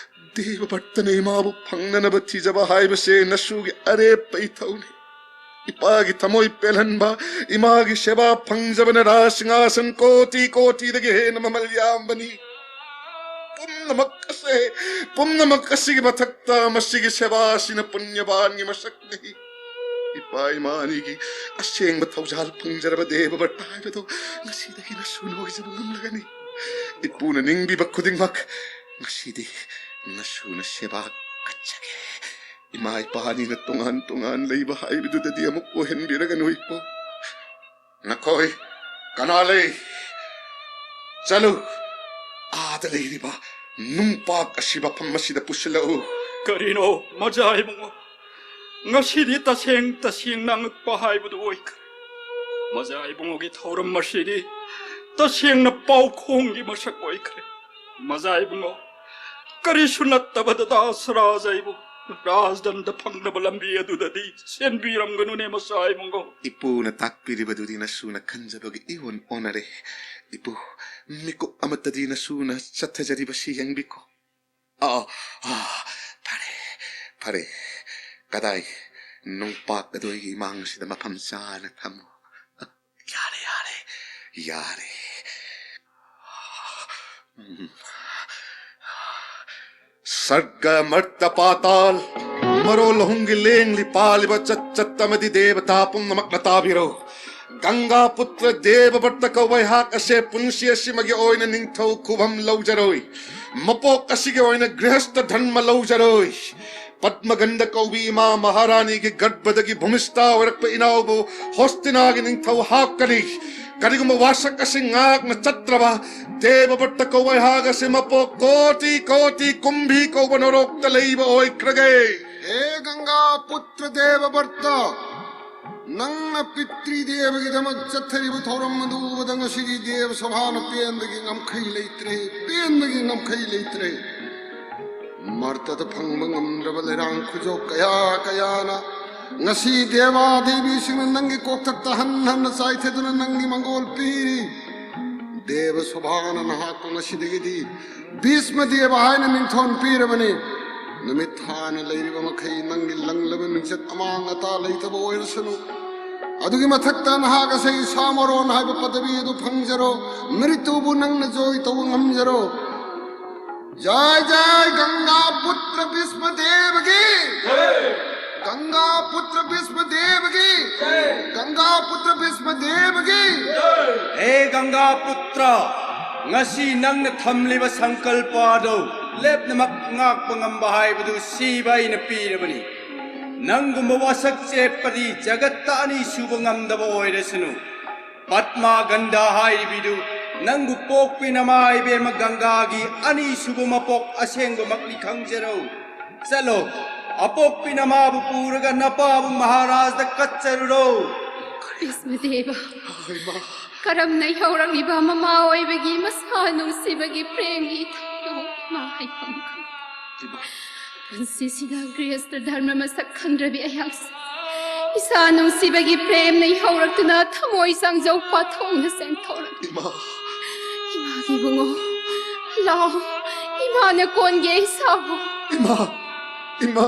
ꯗꯦꯕ ꯚꯔꯇꯅ ꯏꯃꯥꯕꯨ ꯐꯪꯅꯅꯕ ꯊꯤꯖꯕ ꯍꯥꯏꯕꯁꯦ ꯅꯁꯨꯒꯤ ꯑꯔꯦꯞꯄ ꯏꯊꯧꯅꯤ꯫ ꯏꯄꯥꯒꯤ ꯊꯃꯣꯏ ꯄꯦꯜꯍꯟꯕ, ꯏꯃꯥꯒꯤ ꯁꯦꯕꯥ ꯐꯪꯖꯕꯅ ꯔꯥꯖ ꯁꯤꯡꯍꯥꯁꯟ ꯀꯣꯇꯤ ꯀꯣꯇꯤꯗꯒꯤ ꯍꯦꯟꯅ ꯃꯃꯜ ꯌꯥꯝꯕꯅꯤ꯫ ꯄꯨꯝꯅꯃꯛ ꯑꯁꯦ, ꯄꯨꯝꯅꯃꯛ ꯑꯁꯤꯒꯤ ꯃꯊꯛꯇ ꯃꯁꯤꯒꯤ ꯁꯦꯕꯥ ꯑꯁꯤꯅ ꯄꯨꯟꯌꯕꯥꯟꯒꯤ ꯃꯁꯛꯅꯤ꯫ ꯏꯄꯥ ꯏꯃꯥ ꯑꯅꯤꯒꯤ ꯑꯁꯦꯡꯕ ꯊꯧꯖꯥꯜ ꯐꯪꯖꯔꯕ ꯗꯦꯕ ꯚꯔꯇ ꯍꯥꯏꯕꯗꯣ ꯉꯁꯤꯗꯒꯤ ꯅꯁꯨꯅ ꯑꯣꯏꯖꯕ ꯉꯝꯂꯒꯅꯤ꯫ ꯏꯄꯨꯅ ꯅꯤꯡꯕꯤꯕ ꯈꯨꯗꯤꯡꯃꯛ ꯉꯁꯤꯗꯤ ꯅꯁꯨꯅ ꯁꯦꯕꯥ ꯀꯠꯆꯒꯦ꯫ ꯏꯃꯥ ꯏꯄꯥ ꯑꯅꯤꯅ ꯇꯣꯉꯥꯟ ꯇꯣꯉꯥꯟ ꯂꯩꯕ ꯍꯥꯏꯕꯗꯨꯗꯗꯤ ꯑꯃꯨꯛ ꯑꯣꯏꯍꯟꯕꯤꯔꯒꯅꯨ ꯏꯄꯨ꯫ ꯅꯈꯣꯏ ꯀꯅꯥ ꯂꯩ? ꯆꯠꯂꯨ, ꯑꯥꯗ ꯂꯩꯔꯤꯕ ꯅꯨꯡꯄꯥꯛ ꯑꯁꯤ ꯃꯐꯝ ꯑꯁꯤꯗ ꯄꯨꯁꯤꯜꯂꯛꯎ꯫ ꯀꯔꯤꯅꯣ, ꯃꯖꯥ ꯏꯕꯨꯡꯉꯣ? ꯉꯁꯤꯗꯤ ꯇꯁꯦꯡ ꯇꯁꯦꯡꯅ ꯑꯉꯛꯄ ꯍꯥꯏꯕꯗꯨ ꯑꯣꯏꯈ꯭ꯔꯦ꯫ ꯃꯖꯥ ꯏꯕꯨꯡꯉꯣꯒꯤ ꯊꯧꯔꯝ ꯑꯁꯤꯗꯤ ꯇꯁꯦꯡꯅ ꯄꯥꯎꯈꯣꯡꯒꯤ ꯃꯁꯛ ꯑꯣꯏꯈ꯭ꯔꯦ꯫ ꯃꯖꯥ ꯏꯕꯨꯡꯉꯣ, ꯀꯔꯤꯁꯨ ꯅꯠꯇꯕꯗ ꯗꯥꯁꯔꯥꯖ ꯑꯩꯕꯨ ꯔꯥꯖꯗꯟꯗ ꯐꯪꯅꯕ ꯂꯝꯕꯤ ꯑꯗꯨꯗꯗꯤ ꯁꯦꯟꯕꯤꯔꯝꯒꯅꯨꯅꯦ, ꯃꯖꯥ ꯏꯕꯨꯡꯉꯣ꯫ ꯏꯄꯨꯅ ꯇꯥꯛꯄꯤꯔꯤꯕꯗꯨꯗꯤ ꯅꯁꯨꯅ ꯈꯟꯖꯕꯒ ꯏꯑꯣꯟ ꯑꯣꯟꯅꯔꯦ꯫ ꯏꯄꯨ, ꯃꯤꯀꯨꯞ ꯑꯃꯠꯇꯗꯤ ꯅꯁꯨꯅ ꯆꯠꯊꯖꯔꯤꯕꯁꯤ ꯌꯦꯡꯕꯤꯈꯣ꯫ ꯑꯥ, ꯑꯥ, ꯐꯔꯦ, ꯐꯔꯦ꯫ ꯀꯗꯥꯏ? ꯅꯨꯡꯄꯥꯛ ꯑꯗꯨ ꯑꯩꯒꯤ ꯏꯃꯥꯡꯁꯤꯗ ꯃꯐꯝ ꯆꯥꯅ ꯊꯝꯃꯨ꯫ ꯌꯥꯔꯦ, ꯌꯥꯔꯦ, ꯌꯥꯔꯦ꯫ ꯎꯝ꯫ ꯁꯔꯒ, ꯃꯔꯇ, ꯄꯥꯇꯥꯜ, ꯃꯔꯣꯜ ꯑꯍꯨꯝꯒꯤ ꯂꯦꯡꯂꯤ ꯄꯥꯜꯂꯤꯕ ꯆꯠ ꯆꯠ ꯑꯃꯗꯤ ꯗꯦꯕꯇꯥ ꯄꯨꯝꯅꯃꯛꯅ ꯇꯥꯕꯤꯔꯣ꯫ ꯒꯪꯒꯥ ꯄꯨꯇ꯭ꯔ ꯗꯦꯕꯕ꯭ꯔꯠꯇ ꯀꯧꯕ ꯑꯩꯍꯥꯛ ꯑꯁꯦ ꯄꯨꯟꯁꯤ ꯑꯁꯤꯃꯒꯤ ꯑꯣꯏꯅ ꯅꯤꯡꯊꯧ ꯈꯨꯕꯝ ꯂꯧꯖꯔꯣꯏ꯫ ꯃꯄꯣꯛ ꯑꯁꯤꯒꯤ ꯑꯣꯏꯅ ꯒ꯭ꯔꯍꯁꯇ ꯙꯔꯃ ꯂꯧꯖꯔꯣꯏ꯫ ꯄꯗꯃꯒꯟꯙ ꯀꯧꯕꯤ ꯏꯃꯥ ꯃꯍꯥꯔꯥꯅꯤꯒꯤ ꯒꯔꯚꯗꯒꯤ ꯚꯨꯃꯤꯁ꯭ꯊ ꯑꯣꯏꯔꯛꯄ ꯏꯅꯥꯎꯕꯨ ꯍꯣꯁꯇꯤꯅꯥꯒꯤ ꯅꯤꯡꯊꯧ ꯍꯥꯞꯀꯅꯤ꯫ ꯀꯔꯤꯒꯨꯝꯕ ꯋꯥꯁꯛ ꯑꯁꯤ ꯉꯥꯛꯅ ꯆꯠꯇ꯭ꯔꯕ, ꯗꯦꯕꯕ꯭ꯔꯠꯇ ꯀꯧꯕ ꯑꯩꯍꯥꯛ ꯑꯁꯤ ꯃꯄꯣꯛ ꯀꯣꯇꯤ ꯀꯣꯇꯤ ꯀꯨꯝꯚꯤ ꯀꯧꯕ ꯅꯔꯣꯛꯇ ꯂꯩꯕ ꯑꯣꯏꯈ꯭ꯔꯒꯦ꯫ ꯍꯦ ꯒꯪꯒꯥ ꯄꯨꯇ꯭ꯔ ꯗꯦꯕꯕ꯭ꯔꯠꯇ, ꯅꯪꯅ ꯄꯤꯇ꯭ꯔꯤ ꯗꯦꯕꯒꯤꯗꯃꯛ ꯆꯠꯊꯔꯤꯕ ꯊꯧꯔꯝ ꯑꯗꯨ ꯎꯕꯗ ꯉꯁꯤꯗꯤ ꯗꯦꯕ ꯁꯚꯥꯅ ꯄꯦꯟꯕꯒꯤ ꯉꯝꯈꯩ ꯂꯩꯇ꯭ꯔꯦ, ꯄꯦꯟꯕꯒꯤ ꯉꯝꯈꯩ ꯂꯩꯇ꯭ꯔꯦ꯫ ꯃꯔꯇꯗ ꯐꯪꯕ ꯉꯝꯗ꯭ꯔꯕ ꯂꯩꯔꯥꯡ ꯈꯨꯖꯣꯛ ꯀꯌꯥ ꯀꯌꯥꯅ ꯉꯁꯤ ꯗꯦꯕꯥ ꯗꯦꯕꯤꯁꯤꯡꯅ ꯅꯪꯒꯤ ꯀꯣꯛꯊꯛꯇ ꯍꯟ ꯍꯟꯅ ꯆꯥꯏꯊꯗꯨꯅ ꯅꯪꯒꯤ ꯃꯪꯒꯣꯜ ꯄꯤꯔꯤ꯫ ꯗꯦꯕ ꯁꯣꯚꯥꯅ ꯅꯍꯥꯛꯄꯨ ꯉꯁꯤꯗꯒꯤꯗꯤ ꯚꯤꯁꯃ ꯗꯦꯕ ꯍꯥꯏꯅ ꯃꯤꯡꯊꯣꯟ ꯄꯤꯔꯕꯅꯤ꯫ ꯅꯨꯃꯤꯠ ꯊꯥꯅ ꯂꯩꯔꯤꯕ ꯃꯈꯩ ꯅꯪꯒꯤ ꯂꯪꯂꯕ ꯃꯤꯡꯆꯠ ꯑꯃꯥꯡ ꯑꯇꯥ ꯂꯩꯇꯕ ꯑꯣꯏꯔꯁꯅꯨ꯫ ꯑꯗꯨꯒꯤ ꯃꯊꯛꯇ ꯅꯍꯥꯛ ꯑꯁꯦ ꯏꯁꯥ ꯃꯔꯣꯟ ꯍꯥꯏꯕ ꯄꯗꯕꯤ ꯑꯗꯨ ꯐꯪꯖꯔꯣ꯫ ꯃ꯭ꯔꯤꯇꯨꯕꯨ ꯅꯪꯅ ꯖꯣꯏ ꯇꯧꯕ ꯉꯝꯖꯔꯣ꯫ ꯖꯥꯏ ꯖꯥꯏ ꯒꯪꯒꯥ ꯄꯨꯇ꯭ꯔ ꯚꯤꯁꯃ ꯗꯦꯕꯒꯤ, ꯒꯪꯒꯥ ꯄꯨꯇ꯭ꯔ ꯚꯤꯁꯃ ꯗꯦꯕꯒꯤ, ꯒꯪꯒꯥ ꯄꯨꯇ꯭ꯔ ꯚꯤꯁꯃ ꯗꯦꯕꯒꯤ꯫ ꯍꯦ ꯒꯪꯒꯥ ꯄꯨꯇ꯭ꯔ, ꯉꯁꯤ ꯅꯪꯅ ꯊꯝꯂꯤꯕ ꯁꯪꯀꯜꯄ ꯑꯗꯨ ꯂꯦꯞꯅꯃꯛ ꯉꯥꯛꯄ ꯉꯝꯕ ꯍꯥꯏꯕꯗꯨ ꯁꯤꯕ ꯑꯩꯅ ꯄꯤꯔꯕꯅꯤ꯫ ꯅꯪꯒꯨꯝꯕ ꯋꯥꯁꯛ ꯆꯦꯠꯄꯗꯤ ꯖꯒꯠꯇ ꯑꯅꯤ ꯁꯨꯕ ꯉꯝꯗꯕ ꯑꯣꯏꯔꯁꯅꯨ꯫ ꯄꯗꯃꯥ ꯒꯟꯙ ꯍꯥꯏꯔꯤꯕꯤꯗꯨ ꯅꯪꯕꯨ ꯄꯣꯛꯄꯤ ꯅꯃꯥ ꯏꯕꯦꯝꯃ ꯒꯪꯒꯥꯒꯤ ꯑꯅꯤꯁꯨꯕ ꯃꯄꯣꯛ ꯑꯁꯦꯡꯕꯃꯛꯅꯤ ꯈꯪꯖꯔꯣ꯫ ꯆꯠꯂꯣ, ꯑꯄꯣꯛꯄꯤ ꯅꯃꯥꯕꯨ ꯄꯨꯔꯒ ꯅꯄꯥꯕꯨ ꯃꯍꯥꯔꯥꯖꯗ ꯀꯠꯆꯔꯨꯔꯣ꯫ ꯀ꯭ꯔꯤꯁꯃ ꯗꯦꯕ, ꯀꯔꯝꯅ ꯌꯧꯔꯛꯂꯤꯕ ꯃꯃꯥ ꯑꯣꯏꯕꯒꯤ ꯃꯁꯥ ꯅꯨꯡꯁꯤꯕꯒꯤ ꯄ꯭ꯔꯦꯝꯒꯤ ꯏꯊꯛꯇ ꯏꯃꯥ ꯍꯥꯏꯐꯝ ꯈꯪꯗꯦ꯫ ꯄꯨꯟꯁꯤꯁꯤꯗ ꯒ꯭ꯔꯦꯁꯇ ꯙꯔꯃ ꯃꯁꯛ ꯈꯪꯗ꯭ꯔꯕꯤ ꯑꯩꯍꯥꯛꯁꯦ ꯏꯁꯥ ꯅꯨꯡꯁꯤꯕꯒꯤ ꯄ꯭ꯔꯦꯝꯅ ꯏꯍꯧꯔꯛꯇꯨꯅ ꯊꯃꯣꯏ ꯆꯥꯡꯖꯧ ꯄꯥꯊꯣꯡꯅ ꯆꯦꯟꯊꯣꯔꯛꯂꯤ꯫ ꯏꯃꯥ꯫ ꯏꯃꯥꯒꯤ ꯏꯕꯨꯡꯉꯣ, ꯂꯥꯎ, ꯏꯃꯥꯅ ꯀꯣꯟꯒꯦ ꯏꯁꯥꯕꯨ꯫ ꯏꯃꯥ, ꯏꯃꯥ,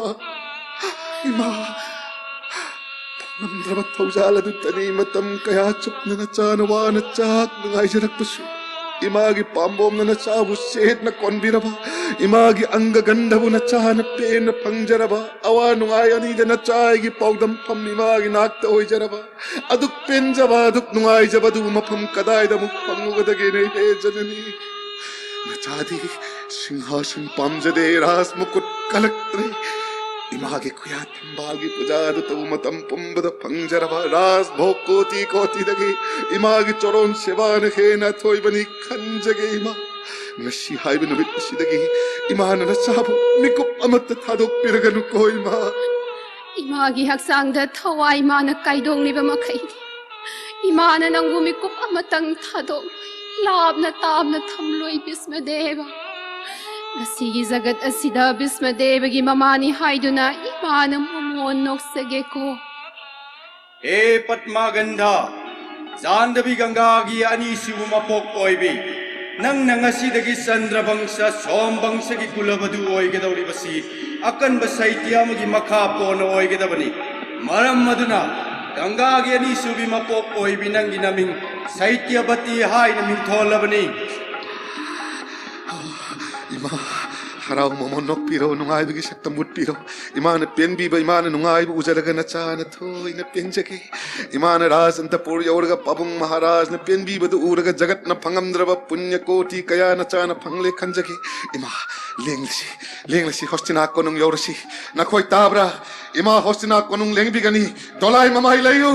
ꯏꯃꯥ꯫ ꯐꯪꯂꯝꯗ꯭ꯔꯕ ꯊꯧꯖꯥꯜ ꯑꯗꯨꯇꯅꯤ ꯃꯇꯝ ꯀꯌꯥ ꯆꯨꯞꯅ ꯅꯆꯥꯅ ꯋꯥꯅ ꯆꯥꯛꯅ ꯉꯥꯏꯖꯔꯛꯄꯁꯨ꯫ ꯏꯃꯥꯒꯤ ꯄꯥꯝꯕꯣꯝꯅ ꯅꯆꯥꯕꯨ ꯁꯦꯠꯅ ꯀꯣꯟꯕꯤꯔꯕ, ꯏꯃꯥꯒꯤ ꯑꯪꯒ ꯒꯟꯙꯕꯨ ꯅꯆꯥꯅ ꯄꯦꯟꯅ ꯐꯪꯖꯔꯕ, ꯑꯋꯥ ꯅꯨꯡꯉꯥꯏ ꯑꯅꯤꯗ ꯅꯆꯥ ꯑꯩꯒꯤ ꯄꯥꯎꯗꯝꯐꯝ ꯏꯃꯥꯒꯤ ꯅꯥꯛꯇ ꯑꯣꯏꯖꯔꯕ, ꯑꯗꯨꯛ ꯄꯦꯟꯖꯕ, ꯑꯗꯨꯛ ꯅꯨꯡꯉꯥꯏꯖꯕꯗꯨ ꯃꯐꯝ ꯀꯗꯥꯏꯗ ꯑꯃꯨꯛ ꯐꯪꯉꯨꯒꯗꯒꯦꯅꯦ ꯍꯦ ꯖꯅꯅꯤ? ꯅꯆꯥꯗꯤ ꯁꯤꯡꯍꯥꯁꯟ ꯄꯥꯝꯖꯗꯦ, ꯔꯥꯖ ꯃꯨꯀꯨꯠ ꯀꯜꯂꯛꯇ꯭ꯔꯦ꯫ ꯏꯃꯥꯒꯤ ꯈꯨꯌꯥ ꯊꯝꯕꯥꯜꯒꯤ ꯄꯨꯖꯥꯗꯨ ꯇꯧꯕ ꯃꯇꯝ ꯄꯨꯝꯕꯗ ꯐꯪꯖꯔꯕ ꯔꯥꯖ ꯚꯣꯒ ꯀꯣꯇꯤ ꯀꯣꯇꯤꯗꯒꯤ ꯏꯃꯥꯒꯤ ꯆꯣꯔꯣꯟ ꯁꯦꯕꯥꯅ ꯍꯦꯟꯅ ꯑꯊꯣꯏꯕꯅꯤ ꯈꯟꯖꯒꯦ ꯏꯃꯥ꯫ ꯉꯁꯤ ꯍꯥꯏꯕ ꯅꯨꯃꯤꯠ ꯑꯁꯤꯗꯒꯤ ꯏꯃꯥꯅ ꯅꯆꯥꯕꯨ ꯃꯤꯀꯨꯞ ꯑꯃꯠꯇ ꯊꯥꯗꯣꯛꯄꯤꯔꯒꯅꯨꯀꯣ ꯏꯃꯥ꯫ ꯏꯃꯥꯒꯤ ꯍꯛꯆꯥꯡꯗ ꯊꯋꯥꯏ ꯃꯥꯅ ꯀꯥꯏꯗꯣꯡꯂꯤꯕ ꯃꯈꯩꯗꯤ ꯏꯃꯥꯅ ꯅꯪꯕꯨ ꯃꯤꯀꯨꯞ ꯑꯃꯇꯪ ꯊꯥꯗꯣꯛꯂꯣꯏ, ꯂꯥꯞꯅ ꯇꯥꯞꯅ ꯊꯝꯂꯣꯏ ꯚꯤꯁꯃꯗꯦꯕ꯫ ꯉꯁꯤꯒꯤ ꯖꯒꯠ ꯑꯁꯤꯗ ꯚꯤꯁꯃꯗꯦꯕꯒꯤ ꯃꯃꯥꯅꯤ ꯍꯥꯏꯗꯨꯅ ꯏꯃꯥꯅ ꯃꯃꯣꯟ ꯅꯣꯛꯆꯒꯦꯀꯣ꯫ ꯍꯦ ꯄꯗꯃꯒꯟꯙ, ꯆꯥꯟꯗꯕꯤ ꯒꯪꯒꯥꯒꯤ ꯑꯅꯤꯁꯨꯕ ꯃꯄꯣꯛ ꯑꯣꯏꯕꯤ, ꯅꯪꯅ ꯉꯁꯤꯗꯒꯤ ꯆꯟꯗ꯭ꯔꯕꯪꯁ ꯁꯣꯝꯕꯪꯁꯒꯤ ꯀꯨꯂꯕꯗꯨ ꯑꯣꯏꯒꯗꯧꯔꯤꯕꯁꯤ ꯑꯀꯟꯕ ꯁꯩꯇ꯭ꯌ ꯑꯃꯒꯤ ꯃꯈꯥ ꯄꯣꯟꯅ ꯑꯣꯏꯒꯗꯕꯅꯤ꯫ ꯃꯔꯝ ꯑꯗꯨꯅ ꯒꯪꯒꯥꯒꯤ ꯑꯅꯤꯁꯨꯕꯤ ꯃꯄꯣꯛ ꯑꯣꯏꯕꯤ ꯅꯪꯒꯤ ꯅꯃꯤꯡ ꯁꯩꯇ꯭ꯌꯕꯇꯤ ꯍꯥꯏꯅ ꯃꯤꯡꯊꯣꯜꯂꯕꯅꯤ꯫ ꯏꯃꯥ, ꯍꯔꯥꯎ ꯃꯃꯣꯟ ꯅꯣꯛꯄꯤꯔꯣ, ꯅꯨꯡꯉꯥꯏꯕꯒꯤ ꯁꯛꯇꯝ ꯎꯠꯄꯤꯔꯣ꯫ ꯏꯃꯥꯅ ꯄꯦꯟꯕꯤꯕ, ꯏꯃꯥꯅ ꯅꯨꯡꯉꯥꯏꯕ ꯎꯖꯔꯒ ꯅꯆꯥꯅ ꯊꯣꯏꯅ ꯄꯦꯟꯖꯒꯦ꯫ ꯏꯃꯥꯅ ꯔꯥꯖ ꯑꯟꯇꯄꯨꯔ ꯌꯧꯔꯒ ꯄꯥꯕꯨꯡ ꯃꯍꯥꯔꯥꯖꯅ ꯄꯦꯟꯕꯤꯕꯗꯨ ꯎꯔꯒ ꯖꯒꯠꯅ ꯐꯪꯉꯝꯗ꯭ꯔꯕ ꯄꯨꯅ꯭ꯌ ꯀꯣꯇꯤ ꯀꯌꯥ ꯅꯆꯥꯅ ꯐꯪꯂꯦ ꯈꯟꯖꯒꯦ꯫ ꯏꯃꯥ, ꯂꯦꯡꯂꯁꯤ, ꯂꯦꯡꯂꯁꯤ, ꯍꯣꯁꯇꯤꯅꯥ ꯀꯣꯅꯨꯡ ꯌꯧꯔꯁꯤ꯫ ꯅꯈꯣꯏ ꯇꯥꯕ꯭ꯔꯥ? ꯏꯃꯥ ꯍꯣꯁꯇꯤꯅꯥ ꯀꯣꯅꯨꯡ ꯂꯦꯡꯕꯤꯒꯅꯤ꯫ ꯗꯣꯂꯥꯏ ꯃꯃꯥꯏ ꯂꯩꯌꯨ꯫